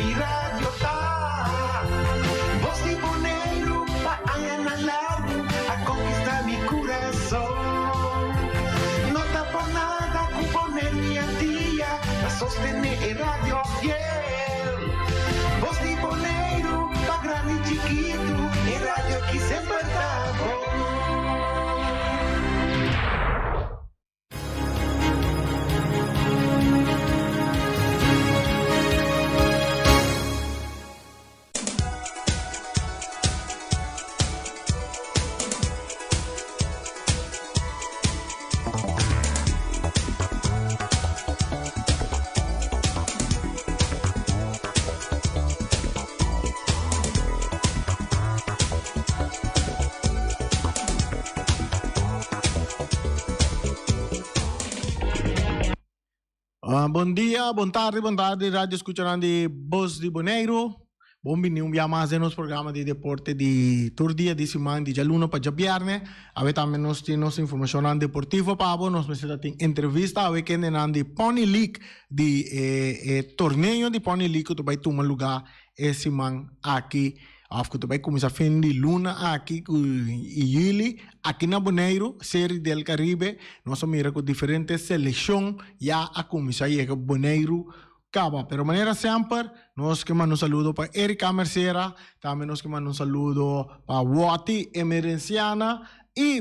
mi radio ta. Bos di Boneiru pa añanan largu a konkistá mi kurason. No ta por nada ku Boneiru i Antia ta sostené e radio fiel. Bos di Boneiru pa grandi i chikitu, e radio ki semper ta bon. Ah, bon dia, bon tarde, bon tarde, radio escuchanan di Bos di Boneiru. Bon bini un bia mas den nos programa di deporte di tur dia di siman di djaluna pa djabierne. Awe tambe nos tin nos informacionnan deportivo pa bo. Nos mester ta tin entrevista awe kendenan di Pony League di e, e torneo di Pony League ku ta bai tuma luga e siman aki òf ku ta bai kuminsá fin di luna aki ku i yüli aki na Boneiru, Serie del Caribe. Nos a mira ku diferente selekshon ya a kuminsá yega Boneiru kaba. Pero manera semper nos ke manda un saludo pa Erika Mercera, tambe nos ke manda un saludo pa Wotty Emerenciana i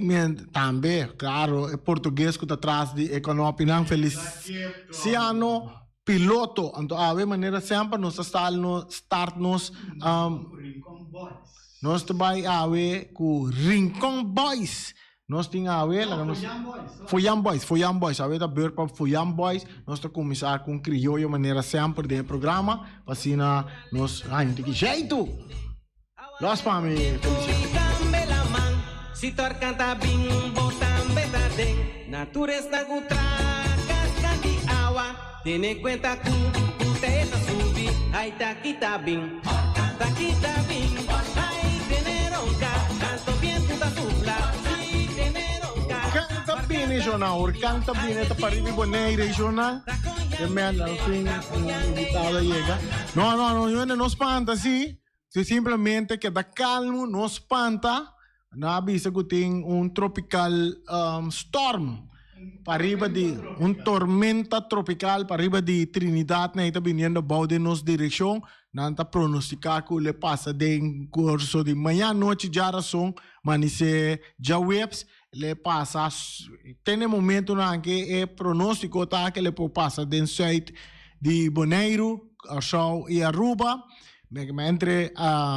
tambe klaro e portugues ku ta tras di e kònòpinan Feliciano Piloto. Anto awe manera semper nos ta stal no start nos nos ta bai awe ku Rincon Boys. Nos tin awe laga nos Foyan Boys, Foyan Boys. Awe ta beurt pa Foyan Boys. Nos ta kuminsá ku un krioyo manera semper den e programa pa asina nos haña un tiki zjeitu. Los pa mi Feliciano. Orkan ta bini shona, orkan ta bini ta pariba Bonaire shona. E men al fin un invitado a yega. No, no, no, yo no spanta si. Si simplemente keda calmo, no spanta. Nan a bisa ku tin un tropical storm pariba di un tormenta tropical pariba di Trinidad nan ta biniendo bou den nos direkshon. Nan ta pronostika ku lo e pasa den kurso di maña anochi djarason manisé djaweps lo e pasa te na e momentunan ke e pronostiko ta ke lo por pasa den sùit di Boneiru, Kòrsou i Aruba. Entre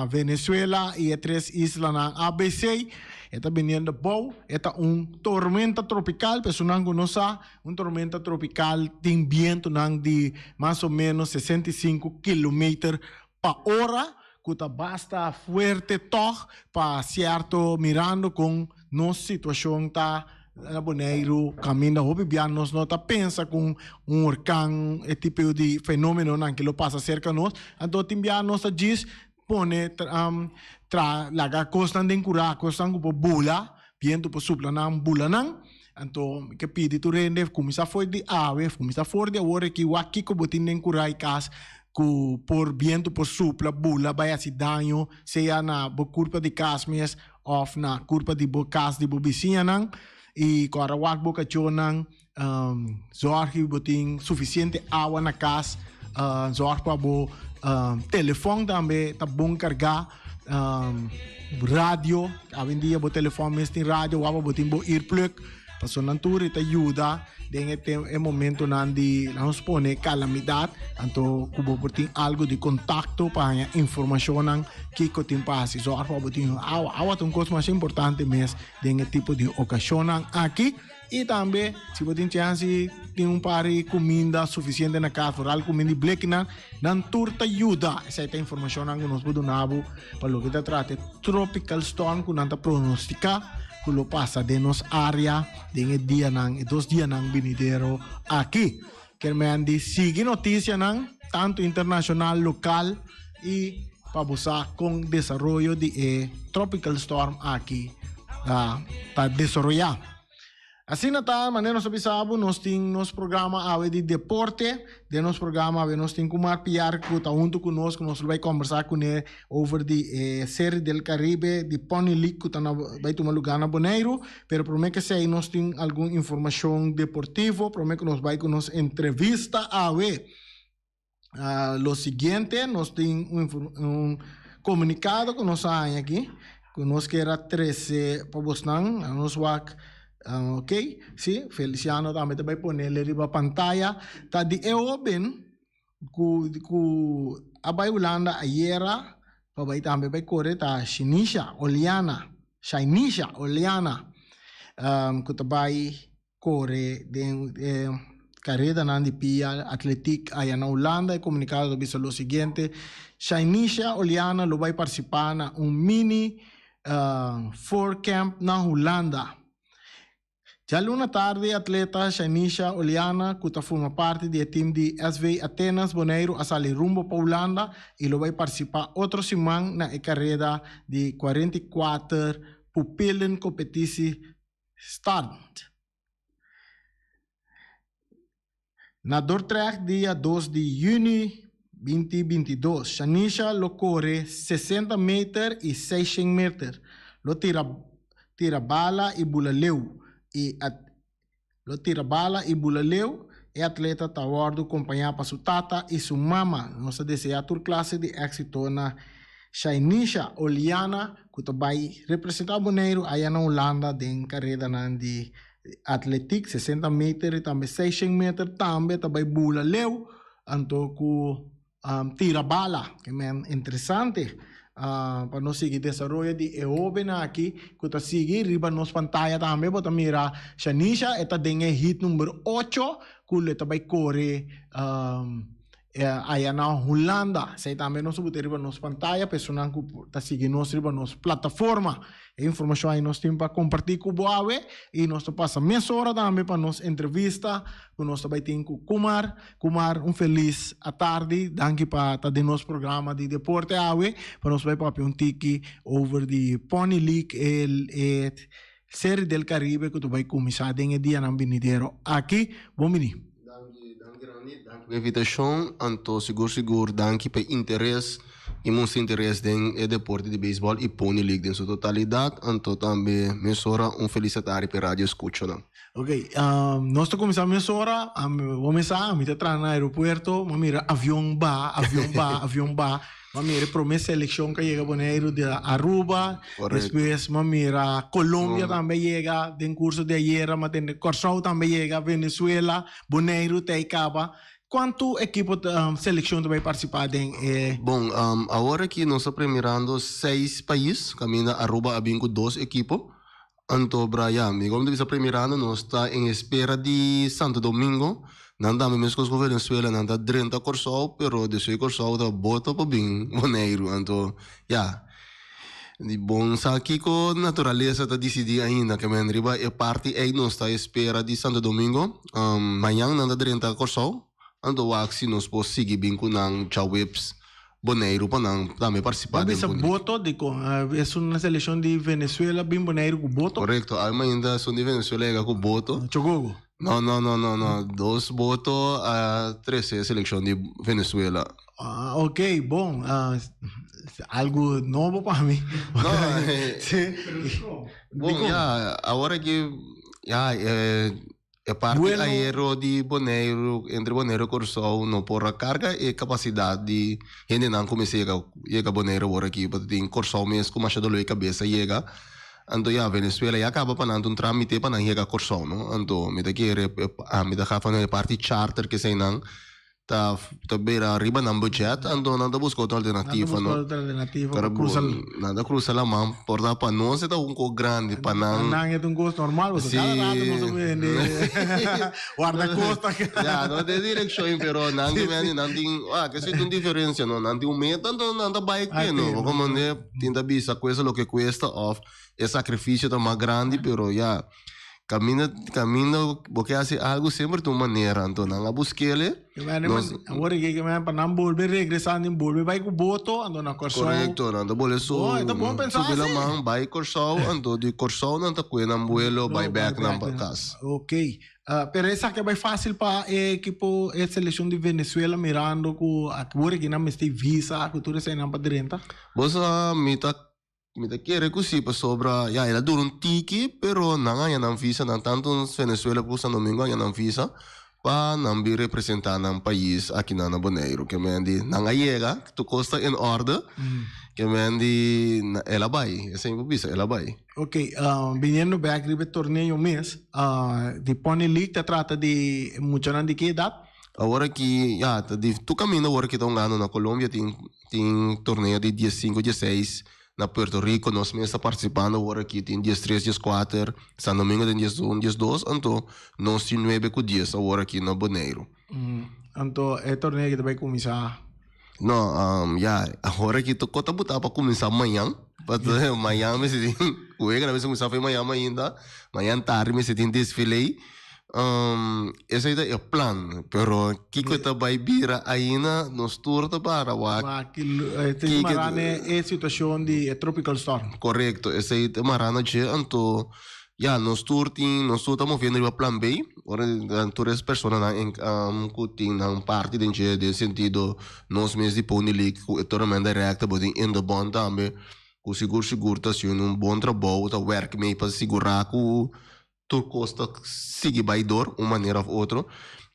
Venezuela y e tres islanan ABC e ta biniendo bou, e ta un tormenta tropical, pa esunnan cu no sa, un tormenta tropical tin bientonan di mas o menos 65 kilometer pa ora, cu ta basta fuerte tog pa cierto mirando con nos situacion ta Na Boneiru kaminda hopi bia nos no ta pensa ku un orkan e tipo di fenomenonan ke lo pasa serka nos, anto tin bia nos ta djis pone tra laga kosnan den kura, kosnan ku por bula, bientu por supla nan bula nan, anto mi ke pidi tur hende kuminsá for di awe, kuminsá for di awor aki wak kiko bo tin den kura i kas ku por bientu por supla bula bai hasi daño sea na bo kurpa di kas mes Of na kurpa di bo kas di bo bisiñanan i ku ora wak bo kachónan zòrg ku bo tin sufisiente awa na kas, zòrg pa bo telefòn tambe ta bon kargá, radio, awendia bo telefòn mes tin radio, wak pa bo tin bo earplug. Pasobra nan tur e ta yuda den e tem e momentonan di lanos pone calamidad, anto cu bo por tin algo di contacto pa haña informacionnan kico tin pa haci. Zorg pa bo tin awa. Awa ta un cos masha importante mes den e tipo di ocasionnan aki. Y tambe si bo tin chance tin un par di cuminda suficiente na cas, vooral cuminda di blekinan, nan tur ta yuda. Esai ta informacionnan cu nos por duna bo pa loke ta trata e tropical storm cu nan ta pronostica. ku lo pasa den nos área den e dianan, e dos dianan binidero aki. Kermen di sigui notisianan tantu internashonal, lokal i pa bo sa kon desaroyo di e tropical storm aki ta ta desaroyá. Asina ta, manera nos a bisa bo, nos tin nos programa awe di deporte. Den nos programa awe nos tin Kumar Piar ku ta huntu ku nos, ku nos lo bai kombersá kuné over di e Serie del Caribe di Pony League ku ta na bai tuma lugá na Boneiru. Pero promé ku esei nos tin algun informashon deportivo promé ku nos bai ku nos entrevista awe. Lo siguiente, nos tin un un komunikado ku nos a haña aki, ku nos kier a trese pa bosnan, nos wak, ok, si, Feliciano tambe ta bai ponele riba pantaya, ta di e hoben ku ku a bai Hulanda ayera pa bai tambe bai kore ta Shinisha Oliana, Shainisha Oliana, ku ta bai kore den e karedanan di pia atletik aya na Hulanda. E komunikado ta bisa lo siguiente, Shainisha Oliana lo bai partisipá na un mini four camp na Hulanda. Djaluna tardi e atleta Shainisha Oliana ku ta forma parti di e tim di SV Athenas Boneiru a sali rumbo pa Hulanda i lo bai partisipá otro siman na e kareda di 44 Pupillen Competitie Stand. Na Dordrecht dia dos di yüni 2022, Shanisha lo kore 60 meter i 600 meter, lo tira tira bala i bula leu i lo tira bala i bula leu. E atleta ta wòrdu kompañá pa su tata i su mama. Nos ta deseá tur klase di éksito na Shainisha Oliana ku ta bai representá Boneiru aya na Hulanda den karedanan di atletik 60 meter i tambe 600 meter tambe ta bai bula leu anto ku tira bala. Ke men interesante pa nos sigui desaroyo di e hobennan aki ku ta sigui riba nos pantaya tambe bo ta mira Shanisha e ta den e hit number ocho ku lo ta bai kore Aya na Hulanda. Esei tambe nos a buta riba nos pantaya pa esunnan ku ta sigui nos riba nos plataforma. E informashon ei nos tin pa kompartí ku bo awe i nos ta pasa mesora tambe pa nos entrevista ku nos ta bai tin ku Kumar. Kumar, un felis atardi. Danki pa ta den nos programa di deporte awe pa nos bai papia un tiki over di Pony League, e Serie del Caribe ku ta bai kuminsá den e dianan binidero aki. Bon bini. Danki, danki Randy, danki pa e invitashon, anto sigur sigur danki pa e interes i mustra interes den e deporte di beisbòl i Pony League den su totalidat, anto tambe mesora un felis atari pa e radio escuchonan. Ok, nos ta kuminsá mesora, bo mes sa, mi ta traha na aeropuerto, mi a mira avion baha, avion baha, avion baha. M'a mira e prome seleccion ka yega Boneiru di Aruba, despues m'a mira Colombia tambe yega den curso di ayera, m'a tende Corsou tambe yega, Venezuela, Boneiru ta ei caba. Cuantu ekipo seleccion ta bay participa den e. Bon, awor aki nos ta premirando seis pais, caminda Aruba a bin cu dos ekipo. Anto bra ya, mi como ta bisa premirando nos ta en espera di Santo Domingo, nan tambe meskos ku Venezuela nan ta drenta Kòrsou pero despues di Kòrsou ta boto pa bin Boneiru, anto ya di bon sa kiko naturalesa ta disidí ainda ke men riba e parti ei nos ta espera di Santo Domingo, mañan nan ta drenta Kòrsou anto wak si nos por sigui bin ku nan djaweps Boneiru pa nan tambe partisipá den Bisa boto dikon esun na selekshon di Venezuela bin Boneiru ku boto? Korekto, awe mainta esun di Venezuela yega ku boto. Chogogo? No, no, no, no, no. Dos boto a trese e selekshon di Venezuela. Ah, ok, bon. Algu nobo pa mi. No, si. Bon, ya, awor aki, ya, E parti aero di Boneiru, entre Boneiru i Kòrsou no por a karga e kapasidat di hendenan ku mester yega yega Boneiru awor aki, pasobra tin Kòrsou mes ku masha doló di kabesa yega. Anto ya, Venezuela ya kaba pa nan ta un trámite pa nan yega Kòrsou, no. Anto mi ta kere ami ta gafa nan e parti charter keseinan. Ta ta bira riba nan budget, anto nan ta buska otro alternativa, no? Nan ta buska otro alternativa pa crusa. Nan ta crusa laman, por ta pa nos e ta un cos grandi, pa nan. Pa nan e ta un cos normal, pasobra cada rato nos ta bende guardacosta. Ya, no den direccion, pero nan ta bende, nan tin, ah, ke si ta un diferencia, no? Nan tin un meta, anto nan ta bai ke, no? Bo komende tin ta bisa cuesta lo ke cuesta of e sacrificio ta mas grandi, pero ya. Kaminda kaminda bo ke hasi algu semper tin un manera, anto nan a busk'el. Nos Awor e ke men pa nan bolbe regresá, nan bolbe bai ku boto, anto na Kòrsou. Korekto, nan ta bolbe su Oh, e ta bon pensá subi si. laman bai Kòrsou, anto di Kòrsou nan ta kue nan buelo bai bèk nan pa kas. Ok. Pero esaki a bai fásil pa e ekipo, e selekshon di Venezuela mirando ku awor aki nan mester visa ku tur eseinan pa drenta? Bo sa mi ta Mi ta kere ku si pasobra ya el a dura un tiki pero nan a haña nan visa nan tantu Venezuela ku San Domingo a haña nan visa pa nan bin representa nan pais aki nan na Boneiru ke men di nan a yega tur kos ta en orde ke men di el a bai esei mi por bisa el a bai. Ok biniendo bek riba e torneo mes di Pony League ta trata di muchanan di ki edat? Awor aki ya ta di tur kaminda awor aki ta un gano na Colombia tin Tin torneo di diesinku, dieseis na Puerto Rico, nos mes ta partisipando awor aki, tin diestres, dieskuater, San Domingo tin diesun, diesdos, anto nos tin nuebe ku dies awor aki na Boneiru. Anto e torneo aki ta bai kuminsá? No, ya, awor aki tokó ta butá pa kuminsá mañan, pasobra mañan mester tin wega, nan mester kuminsá for mañan mainta, mañan tardi mester tin desfile. Esei ta e plan, pero kiko ta bai bira aina nos tur ta para wak. Wak e mara na e situacion di e tropical storm. Correcto, esei ta mara na dje, anto ya nos tur tin, nos tur ta moviendo riba plan B, ora tur es personanan en cu tin nan parti den dje den sentido nos mes di Pony League cu e tournament director bo tin Indebon tambe cu sigur sigur ta haciendo un bon trabou ta werk mee pa sigura cu Tur kos ta sigui bai dor un manera of otro.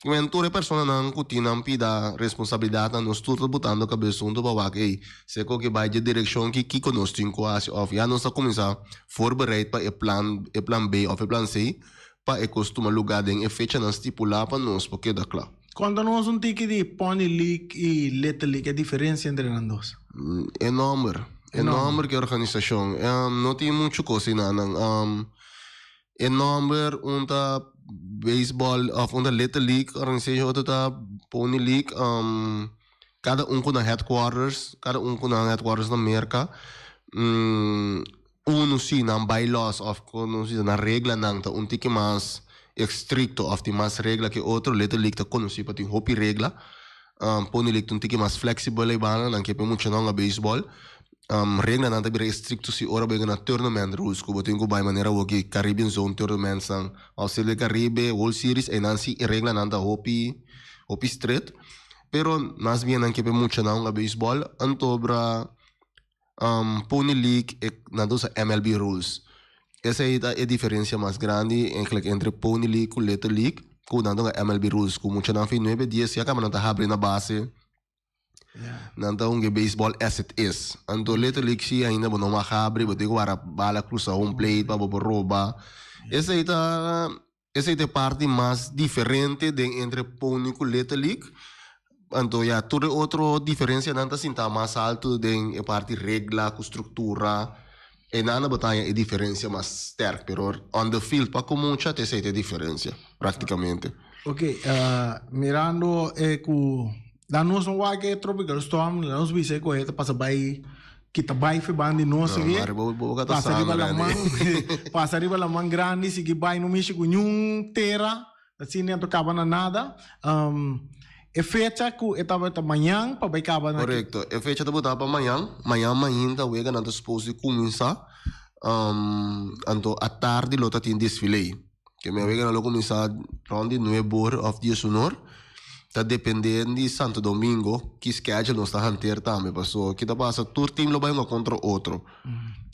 Men tur e personanan ku tin nan pida responsabilidatnan nos tur ta butando kabes huntu pa wak ey si e koki bai dje direkshon ki kiko nos tin ku hasi of ya nos ta kuminsá voorbereid pa e plan e plan B of e plan C pa e kos tuma lugá den e fechanan stipulá pa nos por keda kla. Konta nos un tiki di Pony League i Little League, e diferensia entre nan dos. E nomber, e nomber ku e organisashon. No tin muchu kos einanan. E nomber un ta baseball of un ta Little League organization otro ta Pony League cada un cu nan headquarters cada un cu nan headquarters na Merca uno si nan bylaws of como nos bisa nan reglanan ta un tiki mas estricto of tin mas regla ke otro Little League ta conoci pa tin hopi regla Pony League ta un tiki mas flexible aybana nan ke pa e muchanan hunga baseball. Reglanan ta bira estricto si ora bo yega na tournament rules cu bo tin cu bay manera awoki Caribbean Zone tournaments nan of Serie del Caribe, World Series eynan si e reglanan ta hopi hopi stret pero mas bien nan ke pa e muchanan hunga baseball anto bra Pony League e nan ta usa MLB rules esey ta e diferencia mas grandi eigenlijk entre Pony League cu Little League cu nan ta hunga MLB rules cu muchanan fin nuebe dies ya caba nan ta habri na base. Nan ta hunga e baseball as it is. Anto Little League si ainda bo no mag habri, bo tin ku wara bala krusa home plate pa bo por roba. Esei ta esei ta e parti mas diferente den entre Pony ku Little League. Anto ya tur e otro diferensianan ta sinta mas altu den e parti regla ku struktura. Einan bo ta haña e diferensia mas sterk, pero on the field pa ku mucha ta esei ta e diferensia praktikamente. Ok, mirando e ku Dan nos no wak e tropical storm, dan nos bisa ku e ta pasa bai kita bai fe ban di nos No, aki. mari bo boka ta Pasa sano, riba Randy. laman, pasa riba laman grandi, sigui bai no mishi ku niun tera, asina no ta kaba na nada. Um, e fecha ku e tabata mañan pa bai kaba na ki. Korekto, e fecha ta botá pa mañan, mañan mainta wega nan ta supos di kuminsá, um, anto atardi lo ta tin desfile. Ke mi wega nan lo kuminsá rònt di nuebe or òf diesun or. Ta dependé di Santo Domingo ki schedule nos ta hanteer tambe. Paso ki ta pasa tur team lo bai hunga kontra otro.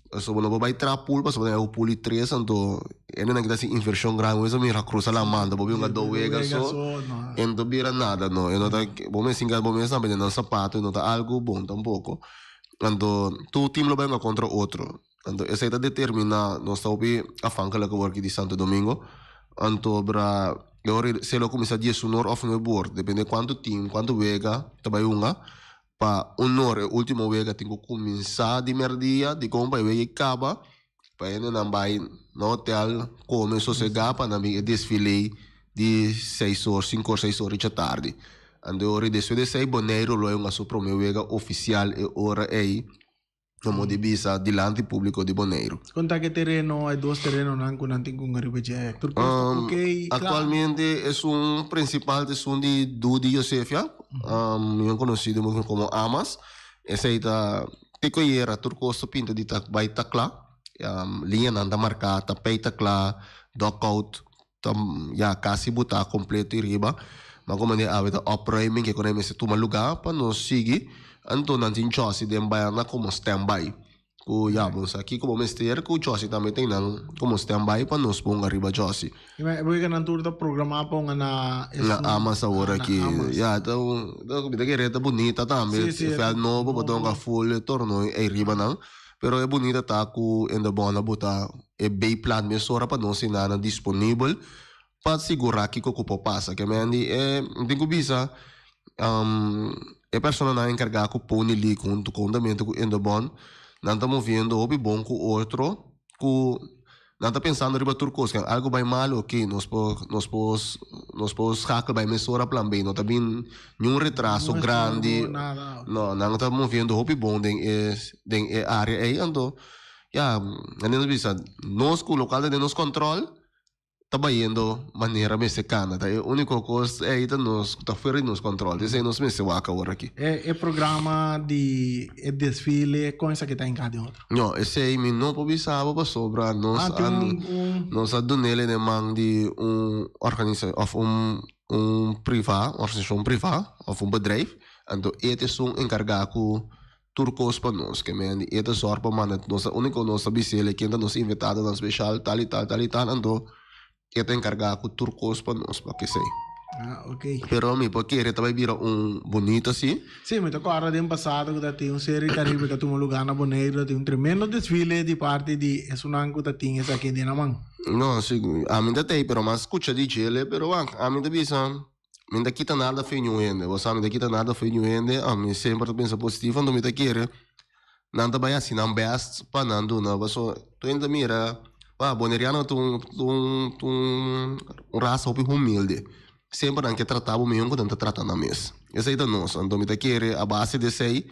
Paso bo no por bai traha pool pasobra bo ta pool di tres anto hendenan ki ta hasi invershon grandi bo mester mira krusa laman bo bin hunga dos wega so e no ta bira nada no. E no ta bo mes sinka bo mes tambe den nan sapato e no ta algu bon tampoko. Anto tur team lo bai hunga kontra otro. Anto esei ta determiná, nos ta hopi afhankelijk awor aki di Santo Domingo. Anto bra e ora se lo kuminsá diesun or òf nuebe or, depende kuantu tim, kuantu wega ta bai hunga. Pa un or e último wega tin ku kuminsá di mèrdia, dikon pa e wega ei kaba, pa hendenan bai na hotèl kome sosegá pa nan bin e desfilé di seis or, sinku or, seis or richa tardi. Anto e ora ei despues di esei Boneiru lo a hunga su promé wega ofisial e ora ei. Como di bisa dilanti público di Boneiru. Kon ta ke tereno, e dos terenonan ku nan tin ku riba dje? Tur kos ta ok, kla? Aktualmente esun prinsipal ta esun di Dudi Josefia, mihó konosido komo Amas. Esei ta te ku ayera tur kos ta pinta di ta bai ta kla. Liñanan ta marká, tapei ta kla, dugout ta ya kasi butá kompleto ei riba. Ma komo di awe ta opruiming ke ku nan mester tuma lugá pa nos sigui. Anto nan tin chòsi den banda komo standby. Ku ya bo sa kiko bo mester ku chòsi tambe tin nan komo standby pa nos ponga riba chòsi. I ma e weganan tur ta programá ponga na esun. Na Amas awor aki. Ya ta un mi ta kere ta bunita tambe. Si, si. E vèlt nobo bo ta hunga ful e torneo ei riba nan. Pero e bunita ta ku Indebon a buta e B-plan mesora pa nos tin nan disponibel pa sigurá kiko ku por pasa. Ke men di e mi tin ku bisa e personanan enkargá ku Pony League huntu kontamente ku Indebon nan ta moviendo hopi bon ku otro ku nan ta pensando riba tur kos. Ken algu bai malu oke nos por nos por nos por schakel bai mesora plan B no ta bin niun retraso grandi no nan ta moviendo hopi bon den e den e área ei anto ya nan a bisa nos ku lokal ta den nos kòntròl. Ta bayendo manera mester cana. Ta e unico cos ey ta nos cu ta fuera di nos control. Esey nos mester wak awor aki. E programa di e desfile con esaki ta hinca den otro? No, esey mi no por bisa bo pasobra nos a nos a dunele den man di un organisa of un un priva, organisacion priva of un bedrijf. Anto e ta esun encarga cu Tur kos pa nos, ke men di e ta sòr pa manda nos ta úniko nos ta bis'el ken ta nos invitadonan speshal tal i tal tal i tal anto e ta enkargá ku tur kos pa nos pa kesei. Ah, ok. Pero mi por kere ta bai bira un bunito si. Sí, mi ta kòrda den pasado ku ta tin un serie Caribe ku a tuma lugá na Boneiru, ta tin un tremendo desfile di parti di esunnan ku ta tin esaki den nan man. No, si, ami ta tei pero mas skucha di djele pero wak ami ta bisa. Mi no ta kita nada for niun hende, bo sa mi ta kita nada for niun hende, ami semper ta pensa positivo, anto mi ta kere nan ta bai hasi nan best pa nan duna, pasobra tur hende ta mira, wou boneriano ta un ta un ta un rasa hopi humilde, semper nan ke trata bo mihó ku nan ta trata nan mes, esei ta nos, anto mi ta kere a base di esei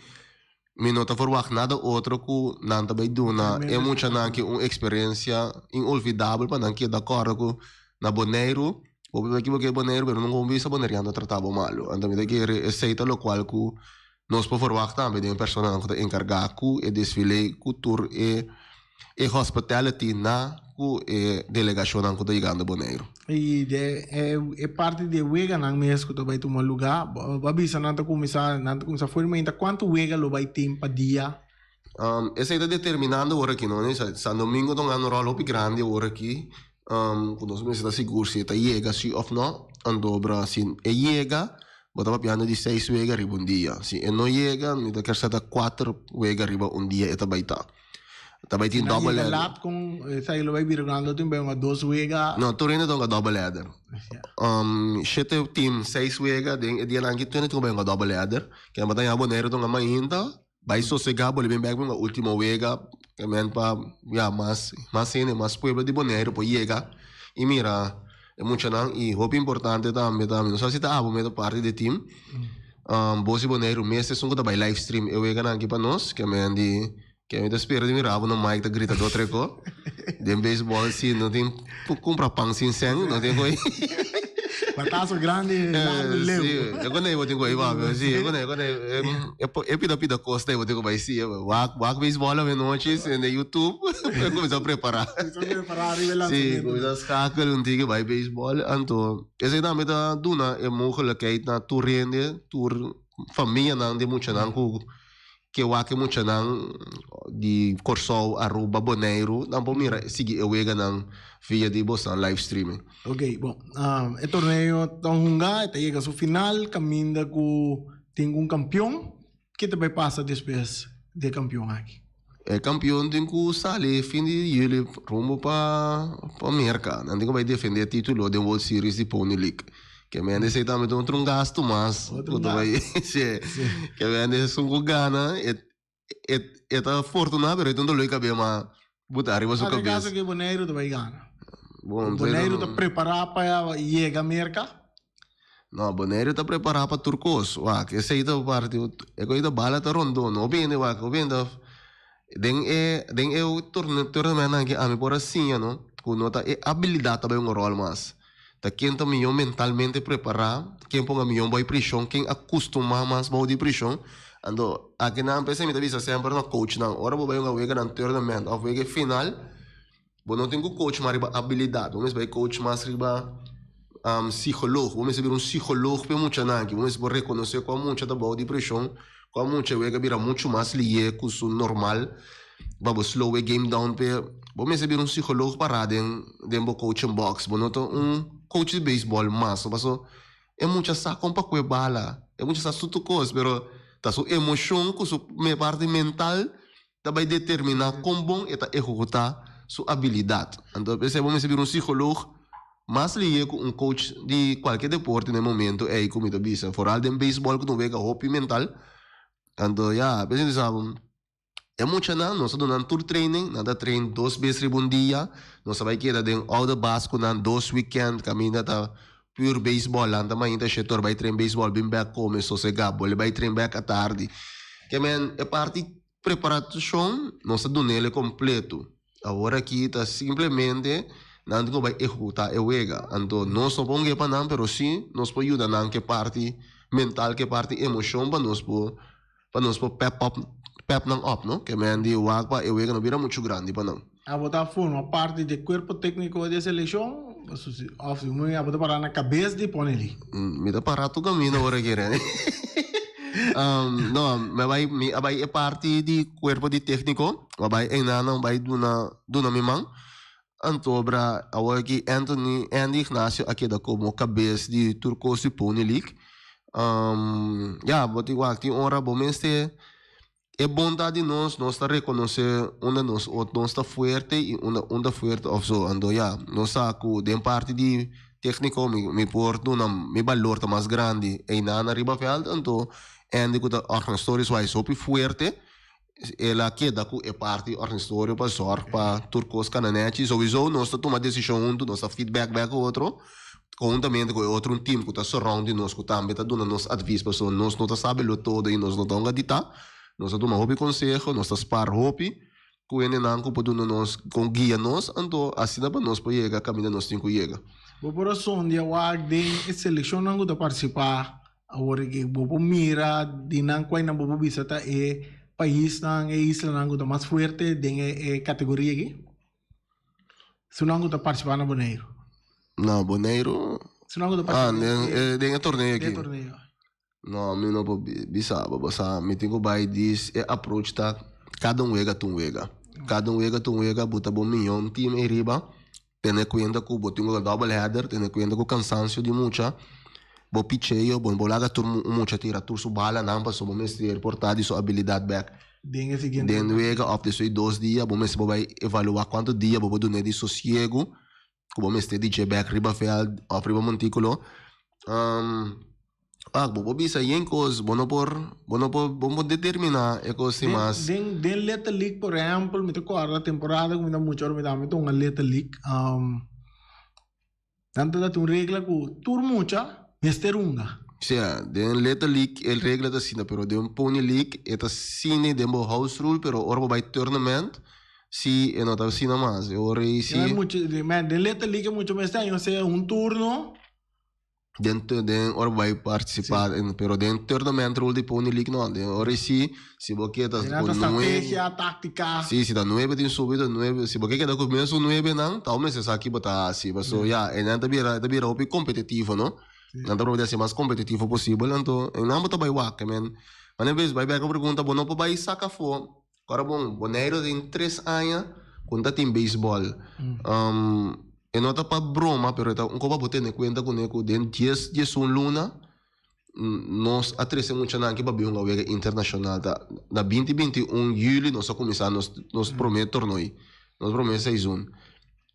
mi no ta verwagt nada otro ku nan ta bai duna e muchanan aki un eksperensia inolvidabel pa nan keda kòrda ku na Boneiru, bo por ekiboká e Boneiru pero nunka bo bisa boneriano ta trata bo malu. Anto mi ta kere esei ta lokual ku nos por verwagt tambe den e personanan ku ta enkargá ku e desfile ku tur e e hospitality na ku e delegashonnan ku ta yegando Boneiru. I de e parti di e weganan mes ku ta bai tuma lugá, bo a bisa nan ta kuminsá nan ta kuminsá for di mainta kuantu wega lo bai tin pa dia? Esei ta determinando ora aki no, San Domingo ta un gana un ròl hopi grandi ora aki ku nos mester ta sigur si e ta yega si òf no, anto bra si e yega bo ta papiando di seis wega riba un dia, si e no yega mi ta kere sa ta kuater wega riba un dia e ta bai ta. Ta bai tin double header. Laat con esaki lo bai bira cu nan lo tin bai hunga dos wega. No, tur hende ta hunga double header. Shete team seis wega den e dianan aki tur hende tin cu bai hunga double header. Ke nan ta yaha Boneiru ta hunga mainta, bai sosega bolbe bin bek pa hunga ultimo wega. Ke men pa ya mas mas hende mas pueblo di Boneiru por yega y mira e muchanan. Y hopi importante tambe ta mi no sa si ta abo mi ta parti di e team. Bos di Boneiru mes esun ku ta bai live stream e weganan aki pa nos ke men di ke mi ta spera di mira bo na mic ta grita do treko den baseball si no tin por kumpra pan sin sèn no tin koe Bataso grandi largu leu. Si e konei bo tin koe papia si e konei e konei e pida pida kos ta bo tin ku bai si wak wak baseball avenochi sende youtube pa kuminsa prepara si kuminsa skakel un tiki bai baseball anto Esei tambe ta duna e mogelijkheid na tur hende, tur famianan di muchanan ku ke wak e muchanan di Kòrsou, Aruba, Boneiru, nan por mira sigui e weganan via di bosnan live streaming. Ok, bon, e torneo ta hunga, e ta yega su final kaminda ku tin un kampion. Ke ta bai pasa despues di e kampion aki? E kampion tin ku sali fin di juli rumbo pa pa Merka. Nan tin ku bai defende e titulo den World Series di Pony League. Ke mende esei tambe ta otro un gastu mas ku ta bai si. Ke mende esun ku gana e e e ta fortuna pero e ta un dolor di kabes ma buta ariba su kabes. Ata kaso ke Boneiru ta bai gana? Boneiru ta prepara pa yega Merka? No, Boneiru ta prepará pa tur kos. Wak, esei ta parti, e kos ta bala ta rondó. No bini, wak, no bini ta. Den e den e torneo torneonan aki ami por a siña no ku no ta e abilidat ta bai un ròl mas. Ta ken ta mihó mentalmente prepará, ken ponga mihó bou di preshon, ken a kustumá mas bou di preshon. Anto akinan p'esei mi ta bisa semper na coachnan, ora bo bai hunga weganan tournament òf wega e final, bo no tin ku coach mas riba abilidat, bo mester bai coach mas riba psikoloog. Bo mester bira un psikoloog pa e muchanan aki, bo mester por rekonosé kua mucha ta bou di preshon, kua mucha e wega bira muchu mas lié ku su normal. Pa bo slow e game down p'e, bo mester bira un psicoloog pará den den bo coaching box. Bo no ta un coach di baseball mas, no paso e mucha sa kon pa kue bala, e mucha sa su tur kos, pero ta su emocion ku su parti mental ta bai determiná kon bon e ta ehekutá su abilidat. Anto p'esei bo mester bira un psicoloog mas lihe ku un coach di kualke deporte na e momento ei ku mi ta bisa, foral den baseball ku ta un wega hopi mental. Anto ya, p'esei mi ta bisa bo. E muchanan nos a duna nan tur training, nan ta train dos bes riba un dia, nos a bai keda den oude bas ku nan dos weekend kaminda ta pure baseball, nan ta mainta shetor bai train baseball bin bek kome sosega bolbe bai train bek atardi. Ke men e parti preparashon nos a dunele kompleto, awor aki ta simplemente nan tin ku bai ehekutá e wega, anto nos no por hung'é pa nan pero si nos por yuda nan ku e parti mental ku e parti emoshon pa nos por Pa nos por pep up, pep nan up, no? Ke men di wak pa e wega no bira muchu grandi pa nan. Abo ta forma parti dje kuerpo tékniko di e selekshon òf abo ta pará na kabes di Pony League? Mi ta pará tur kaminda ora ki Rene. No, mi a bai, mi a bai e parti di kuerpo di tékniko, mi a bai einan nan bai duna, duna mi man. Anto obra awor aki Anthony, Andy Ignacio a keda komo kabes di tur kos di Pony League. Ya, bo tin wak tin ora bo mester e bondat di nos, nos ta rekonosé unda nos nos ta fuerte i unda un ta fuerte òf so. Anto ya, nos sa ku den parti di tékniko mi mi por duna mi balor ta mas grandi einan ariba vèlt, anto Andy ku ta organisatoris wise hopi fuerte. El a keda ku e parti organistorio pa zòrg pa tur kos kana nèchi. Souiso nos ta tuma desishon huntu, nos ta feedback bèk ku otro, konhuntamente ku e otro un team ku ta surround di nos ku tambe ta duna nos advis pasobra nos no ta sabe lo todo i nos no ta hunga ditá. Nos ta tuma hopi konseho, nos ta spar hopi ku hendenan ku por duna nos, ku guia nos, anto asina pa nos por yega kaminda nos tin ku yega. Bo por a sondia wak den e selekshonnan ku ta partisipá Awor e bo por mira di nan cual nan bo por bisa ta e paisnan, e islanan cu ta mas fuerte den e categoria aki? Esunnan cu ta participa na Boneiru. Na Boneiru? Esunnan cu ta participa ah, den e torneo aki. Den e torneo. No, mi no por bisa bo, pasobra mi tin cu bay dis e approach ta cada un wega ta un wega. Cada un wega ta un wega, bo ta bo miyon team eyriba. Tene kuenta ku bo tin ku double header, tene kuenta ku kansansio di mucha, bo picheo, bo no por laga tur un mucha tira tur su balanan pasobra bo mester por ta di su abilidat bek. Den e siguiente Den wega òf despues di dos dia bo mester por bai evaluá kuantu dia bo por dun'é di sosiegu ku bo mester di dje bek riba vèlt òf riba montíkulo. Ah, bo por bisa yen kos, bo no por, bo no por, bo no por determiná e kos sin mas. Den, den Little League, por ehèmpel, mi ta kòrda temporada ku mi ta mucha ora mi ta mi ta hunga Little League, nan ta dati un regla ku tur mucha mester hunga. Sea, den Little League e regla ta asina, pero den Pony League e ta asina den bo house rule, pero ora bo bai tournament si e no ta asina mas. E ora ei si. Den Little League e mucha mester haña sea un turno. Den den ora bo bai participá en pero den tournament rule di Pony League no den ora si si bo ke ta ku nuebe strategia táctica si si ta nuebe tin subi ta nuebe si bo ke keda ku mesun nuebe nan ta mester sa ki bo ta hasi paso ya e nan ta bira ta bira hopi competitivo no nan ta proba di hasi mas competitivo posibel anto e nan bo ta bai wak men manera bes bai bek a pregunta bo no por bai saka afó Ora bon, Boneiru tin tres aña ku no ta tin beisbòl. E no ta pa broma, pero e ta un kos pa bo tene kuenta kuné ku den dies, diesun luna nos a trese muchanan aki pa bin hunga wega internashonal. Ta na binti 21 yüli nos a kuminsá nos nos promé tornoi, nos promé seizun.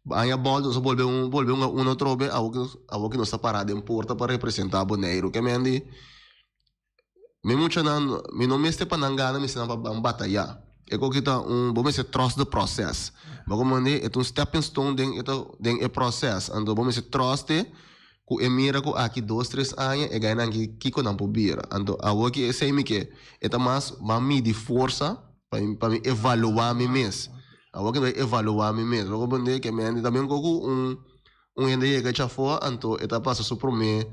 Aña bòl nos a bolbe bolbe hunga un atrobe, awor ku awor ku nos ta pará den porta pa representá Boneiru. Ke men di? Mi muchanan, mi no mester pa nan gana, mi mester nan pa ban batayá. E koki ta un, bo mester trust the process. Bo komprendé? E ta un stepping stone den e ta den e process. Anto bo mester trust e ku e mira ku aki dos tres aña e gainan aki kiko nan por bira. Anto awor ki esei mi ke, e ta mas ban midi forsa. Pa mi, pa mi evaluá mi mes. Awor ku mi bai evaluá mi mes. Bo komprendé ke mi tambe un koko un un hende yega echa afó anto e ta pasa su promé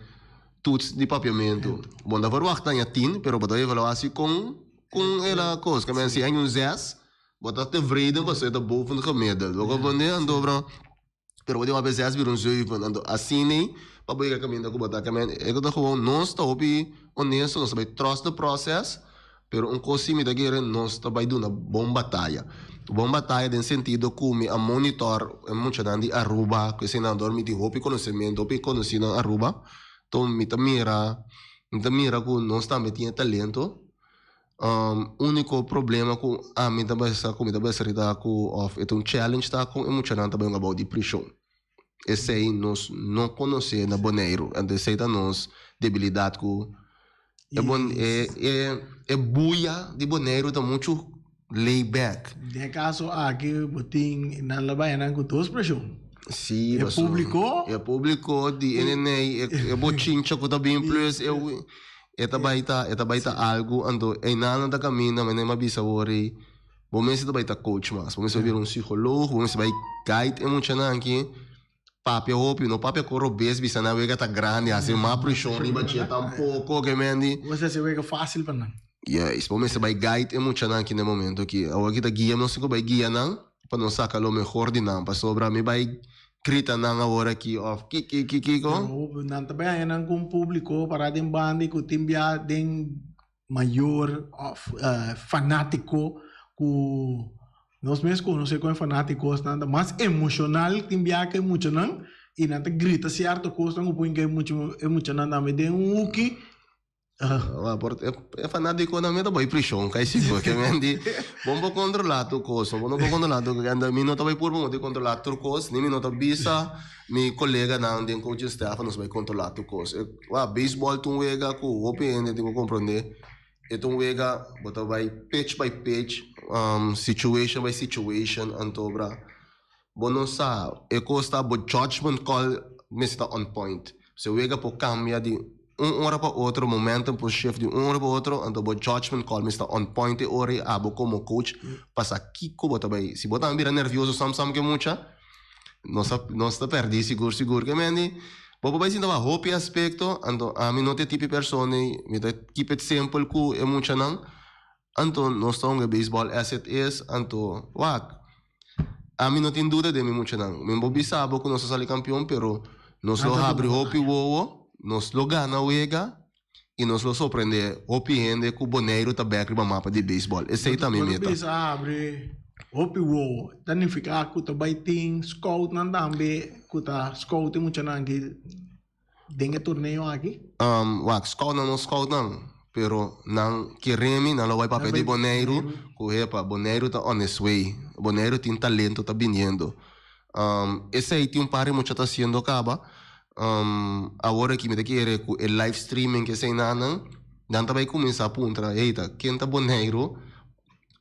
toets di papiamentu. Bo no ta verwagt haña tin, pero bo ta evaluá si kon kon el a kos. Ke men si haña un zes, bo ta tevreden pasobra e ta boven gemiddeld. Bo komprendé? Anto bro. Pero bo tin wak zes bira un zeven. Anto asina ei pa bo yega kaminda ku bo ta. Kamen e ta gewoon nos ta hopi honesto, nos ta bai trust the process, pero un kos si mi ta kere nos ta bai duna bon bataya. Bon bataya den sentido ku mi a monitor e muchanan di Aruba ku eseinan dor mi tin hopi konosementu, hopi konosí nan Aruba. Enton mi ta mira, mi ta mira ku nos tambe tin e talento. Úniko problema ku ami ta besa ku mi ta besa rita ku òf e ta un challenge ta kon e muchanan ta bai un abou di prishon. Esei nos no konosé na Boneiru. Anto esei ta nos debilidat ku e bon e e e buya di Boneiru ta muchu laid back. Den e kaso aki bo tin nan lo bai nan ku dos preshon. Sí, E públiko. E públiko di NNA, e e bochincha ku ta bin plus e E ta bai ta, e ta bai ta algu, anto einan nan ta kaminda, mi a bisa awor ei, bo mester ta bai ta coach mas, bo mester bai bira un psicoloog, bo mester bai guide e muchanan aki, papia hopi, no papia ku robes, bisa nan wega ta grandi, hasi mas preshon riba dje tampoko, ke mendi. Bo mester hasi wega fácil pa nan. Juist, bo mester bai guide e muchanan aki na e momento aki. Awor aki ta guia, nos tin ku bai guia nan pa nos saka lo mehor di nan, pasobra mi bai Grita nan awor aki of ki ki ki kiko? Pero nan ta bay haña nan ku un públiko pará den banda i ku tin bia den mayor of fanátiko ku nos mes konosé kon e fanátikonan ta mas emoshonal tin bia ku e muchanan i nan ta grita sierto kosnan ku pon ku e muchanan tambe den un huki. E fanaticonan mi ta bai prishon kai sigur ke men di bon por controla tur kos bo no por controla tur kos anda mi no ta bai purba mo di controla tur kos ni mi no ta bisa mi coleganan den coaching staff nos bai controla tur kos wak baseball ta un wega ku hopi hende tin ku comprende e ta un wega bo ta bai pitch by pitch situation by situation anto bra Bo no sa, e kos ta bo judgment call mester ta on point. Si e wega por cambia di un ora pa otro, momentum por shift di un ora pa otro, anto bo judgment call mester ta on point e ora ei abo como coach pa sa kico bo ta bay. Si bo tambe bira nervioso sam sam ke mucha, nos ta nos ta perdi sigur sigur. Ke mende bo por bay sinta wak hopi aspecto, anto ami no ta e tipo di persona ei, mi ta keep it simple cu e muchanan. Anto nos ta hunga baseball as it is, anto wak, ami no tin duda den mi muchanan. Mi bo bisa bo ku nos a sali kampion, pero nos lo habri hopi wowo, nos lo gana wega i nos lo sorprende hopi hende ku Boneiru ta bek riba mapa di baseball. Esei ta mi Bo ta meta. bisa habri hopi wowo, ta nifiká ku ta bai tin scoutnan tambe ku ta scout e muchanan aki Den e torneo aki? Wak, scoutnan no scoutnan, pero nan kere mi, nan lo bai papia di Boneiru, ku hepa, Boneiru ta on its way, Boneiru tin talento ta biniendo. Esei tin un par di mucha ta hasiendo kaba, awor aki mi ta kere ku e live streaming ku esei nan, nan ta bai kuminsá puntra, hey ta ken ta Boneiru?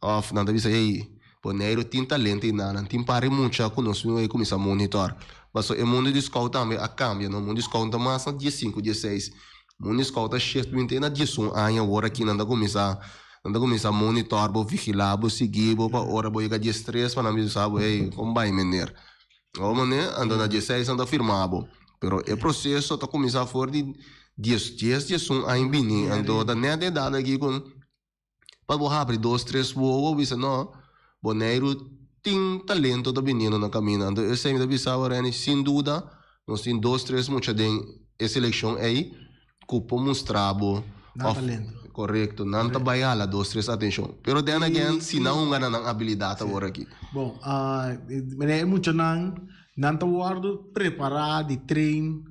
Of nan ta bisa, Ey, Boneiru tin talento i nan tin par di mucha ku nos a kuminsá monitor. Pasobra e mundu di scout tambe a kambia, no? Mundu di scout no ta mas na diesinku, dieseis. Mundu di scout a shift bin te na diesun aña awor aki nan ta kuminsá, nan ta kuminsá monitor bo, vigilá bo, sigui bo pa ora bo yega diestres pa nan bisa bo, Ey, kon bai meneer? Awor mane, anto na dieseis nan ta firma bo. Pero e proseso ta kuminsá for di dies, dies, diesun aña bini. Anto ta nèt e edat aki ku. Pa bo habri dos tres wowo bisa no, Boneiru tin talento ta biniendo na kaminda. Anto esei mi ta bisa bo Renny, sin duda nos tin dos tres mucha den e selekshon ei ku por mustra bo Nan of talento. korekto, nan ta bai hala dos tres atenshon. Pero then again, si nan hunga na nan abilidat awor aki. Bon, e muchanan nan ta wòrdu prepará di train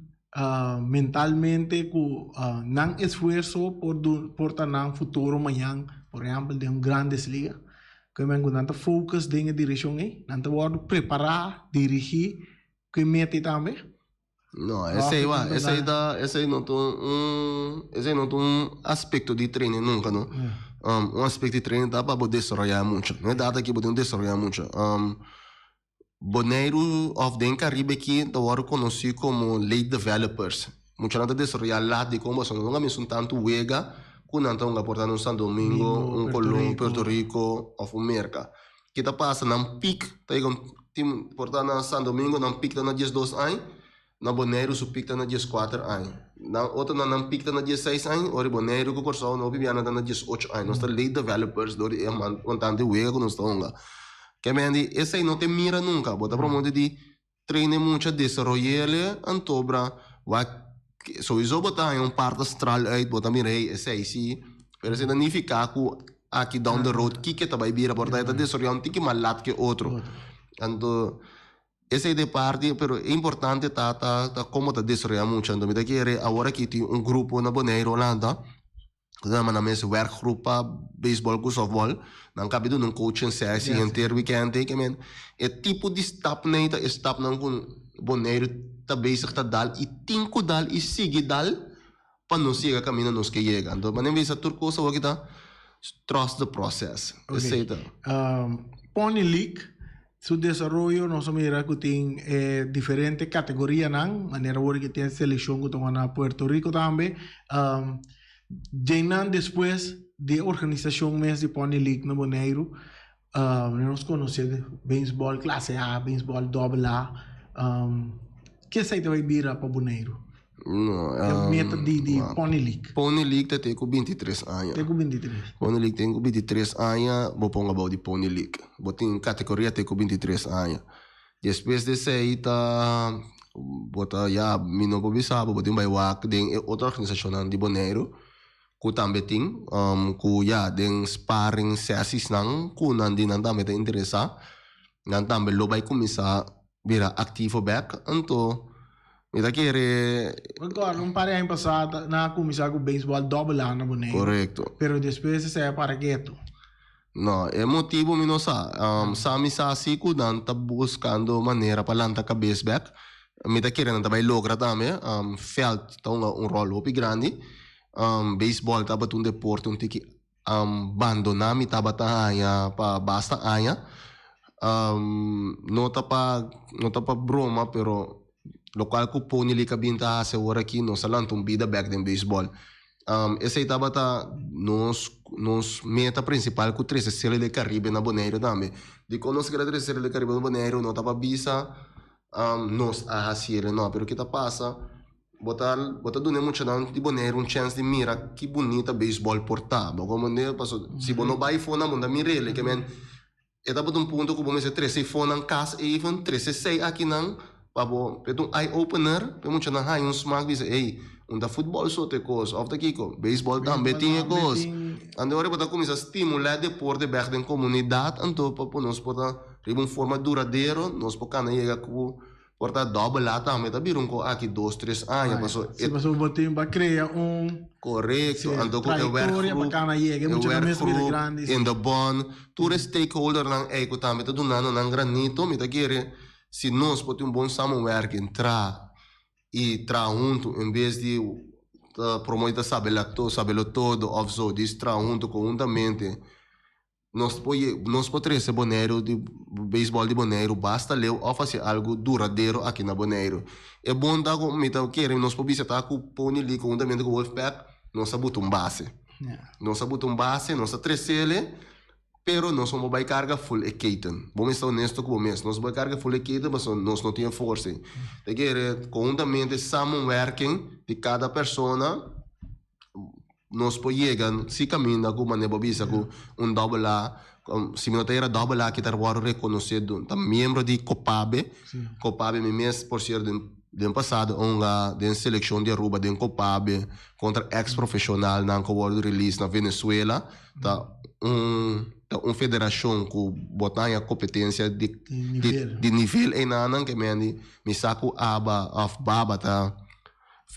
Mentalmente ku nan esfuerso por por ta nan futuro mañan, por ehèmpel den un Grandes Liga, ku e men ku nan ta focus den e direkshon ei, nan ta wòrdu prepará, dirigí ku e meta ei tambe. No, esei wa, esei ta, esei no ta un, esei no ta un aspekto di training nunka no. Un aspekto di training ta pa bo desaroyá mucha. No e data aki bo tin ku desaroyá mucha. Boneiru òf den Karibe aki ta wòrdu konosí komo late developers. Muchanan ta desaroyá lat di kon pasobra no a mesun tantu wega. ku nan ta hunga por ta na un Santo Domingo, un Colon, Puerto Rico òf un Merka. Ke ta pasa nan pik ta yega un tin por ta na Santo Domingo nan pik ta na 12 aña, na Boneiru su pik ta na 14 aña. Nan otronan nan pik ta na 16 aña, ora Boneiru ku Kòrsou no hopi biaha nan ta na 18 aña. Nos ta late developers dor di e montante wega ku nos ta hunga. Ke men di esei no te mira nunka, bo ta promote di Train e mucha desaroyele antobra wak souiso bo ta haña un part astral uit bo ta mira hey esei si pero esei ta nifica cu aki down the road kiko ta bay bira por ta e ta desaroya un tiki mas lat ke otro anto esei ta e parti pero e importante ta ta como ta desaroya mucha anto mi ta kere awor aki tin un grupo na Bonaire Holanda. Ku ta yama nan mes werkgroep pa beisbòl ku sòftbòl. Nan kabi duna un coaching sessie henter wikènt ei. Ke men e tipo di stapnan ei ta e stapnan ku Boneiru ta bezig ta dal i tin ku dal i sigui dal pa nos yega kaminda nos ke yega. Anto manera mi bisa tur kos awor ki ta trust the process. Esei ta. Pony League su desaroyo nos a mira ku tin e diferente kategorianan manera awor ki tin e selekshon ku ta wak na Puerto Rico tambe. Djeinan despues di e organisashon mes di Pony League na Boneiru nos konosé beisbòl klase A, beisbòl dòbel A. Ke esei ta bai bira pa Boneiru? E meta di di Pony League. Pony League ta te ku 23 aña. Te ku 23. Pony League ten ku 23 aña bo ponga bou di Pony League. Bo tin kategoria te ku 23 aña. Despues di esei ta bo ta ya mi no por bisa bo, bo tin bai wak den e otro organisashonnan di Boneiru ku tambe tin ku ya den sparring sessiesnan ku nan di nan tambe ta interesá. Nan tambe lo bai kuminsá bira aktivo bek anto mi ta kere. Mi acorda un par di aña pasá nan a kuminsá ku beisbòl dòbel A na Boneiru. Korekto. Pero despues esei a para ketu. No, e motibu mi no sa. Sa mi sa si ku nan ta buskando manera pa lanta kabes bek. Mi ta kere nan ta bai logra tambe. Vèlt ta hunga un ròl hopi grandi. Beisbòl tabata un deporte un tiki Bandoná mi tabata haña pa basta aña. No ta pa no ta pa broma pero lokual ku Pony League a bin ta hasi awor aki nos a lanta un bida bèk den beisbòl. Esei tabata nos nos meta prinsipal ku trese Serie del Caribe na Boneiru tambe. Dikon nos kere trese Serie del Caribe na Boneiru no ta pa bisa nos a hasiel no pero ke ta pasa Bo ta bo ta duna e muchanan di Boneiru un chèns di mira ki bunita beisbòl por ta. Bo komprendé? Paso si bo no bai fonan bo no ta mir'el. Ke men e tabata un punto ku bo mester trese e fonan kas even, trese esei akinan pa bo p'e ta un eye opener pa e muchanan haña un smak bisa ey un ta futbòl so ta e kos òf ta kiko? Beisbòl tambe tin e kos. Anto ora bo ta kuminsá stimulá e deporte bèk den komunidat anto pa nos por ta riba un forma duradero nos por kana yega ku Por ta dobbel A tambe ta bira un ko aki dos tres aña paso e. Si paso bo tin pa crea un. Corecto anto cu e werkgroep e werkgroep in de bond tur e stakeholdernan ey cu tambe ta dunando nan granito mi ta kere si nos por tin un bon samenwerking tra y traha hunto en bes di ta promote ta sabelo todo of zo dis traha hunto conhuntamente. Nos por nos por trese Boneiru di beisbòl di Boneiru basta leu òf hasi algu duradero aki na Boneiru. E bon ta ku mi ta kere nos por bisa ta ku Pony League konhuntamente ku Wolfpack nos a buta un base. Nos a buta un base, nos a tresele, pero nos no por bai karga ful e keten. Bo mester honesto ku bo mes, nos bai karga ful e keten pasobra nos no tin e forsa ei. Ta kere konhuntamente samenwerking di kada persona. Nos por yega si caminda cu manera bo bisa cu un double A, si mi no ta era double A kita worde reconoce ta miembro di Copabe, Copabe mi mes por cierto den pasado a hunga den seleccion di Aruba den Copabe contra ex profesionalnan cu a worde release na Venezuela ta un ta un federacion cu bo ta haña competencia di di nivel enanan ke mi sa cu aba of baba ta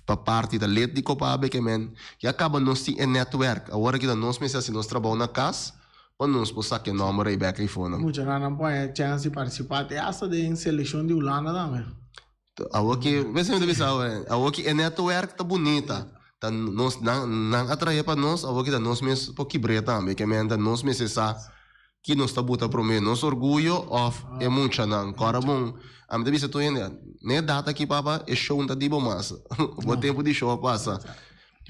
Pa parti ta lid di Copabe ke men ya kaba nos tin e netwerk. Awor aki ta nos mester hasi nos trabou na kas pa nos por saka e nomber ei bek eifonan. Mucha nan por haña chèns di partisipá te asta den selekshon di Hulanda tambe. Awor ki, wes mi ta bisa awor, awor ki e netwerk ta bunita, ta nos nan nan a trahe pa nos, awor ki ta nos mes por kibr'é tambe, ke men ta nos mester sa Ki nos ta buta promé, nos orguyo òf e muchanan? Kòrda bon, ami ta bisa tur hende, na e data aki papa, e show no ta di bo mas. Bo tempu di show a pasa.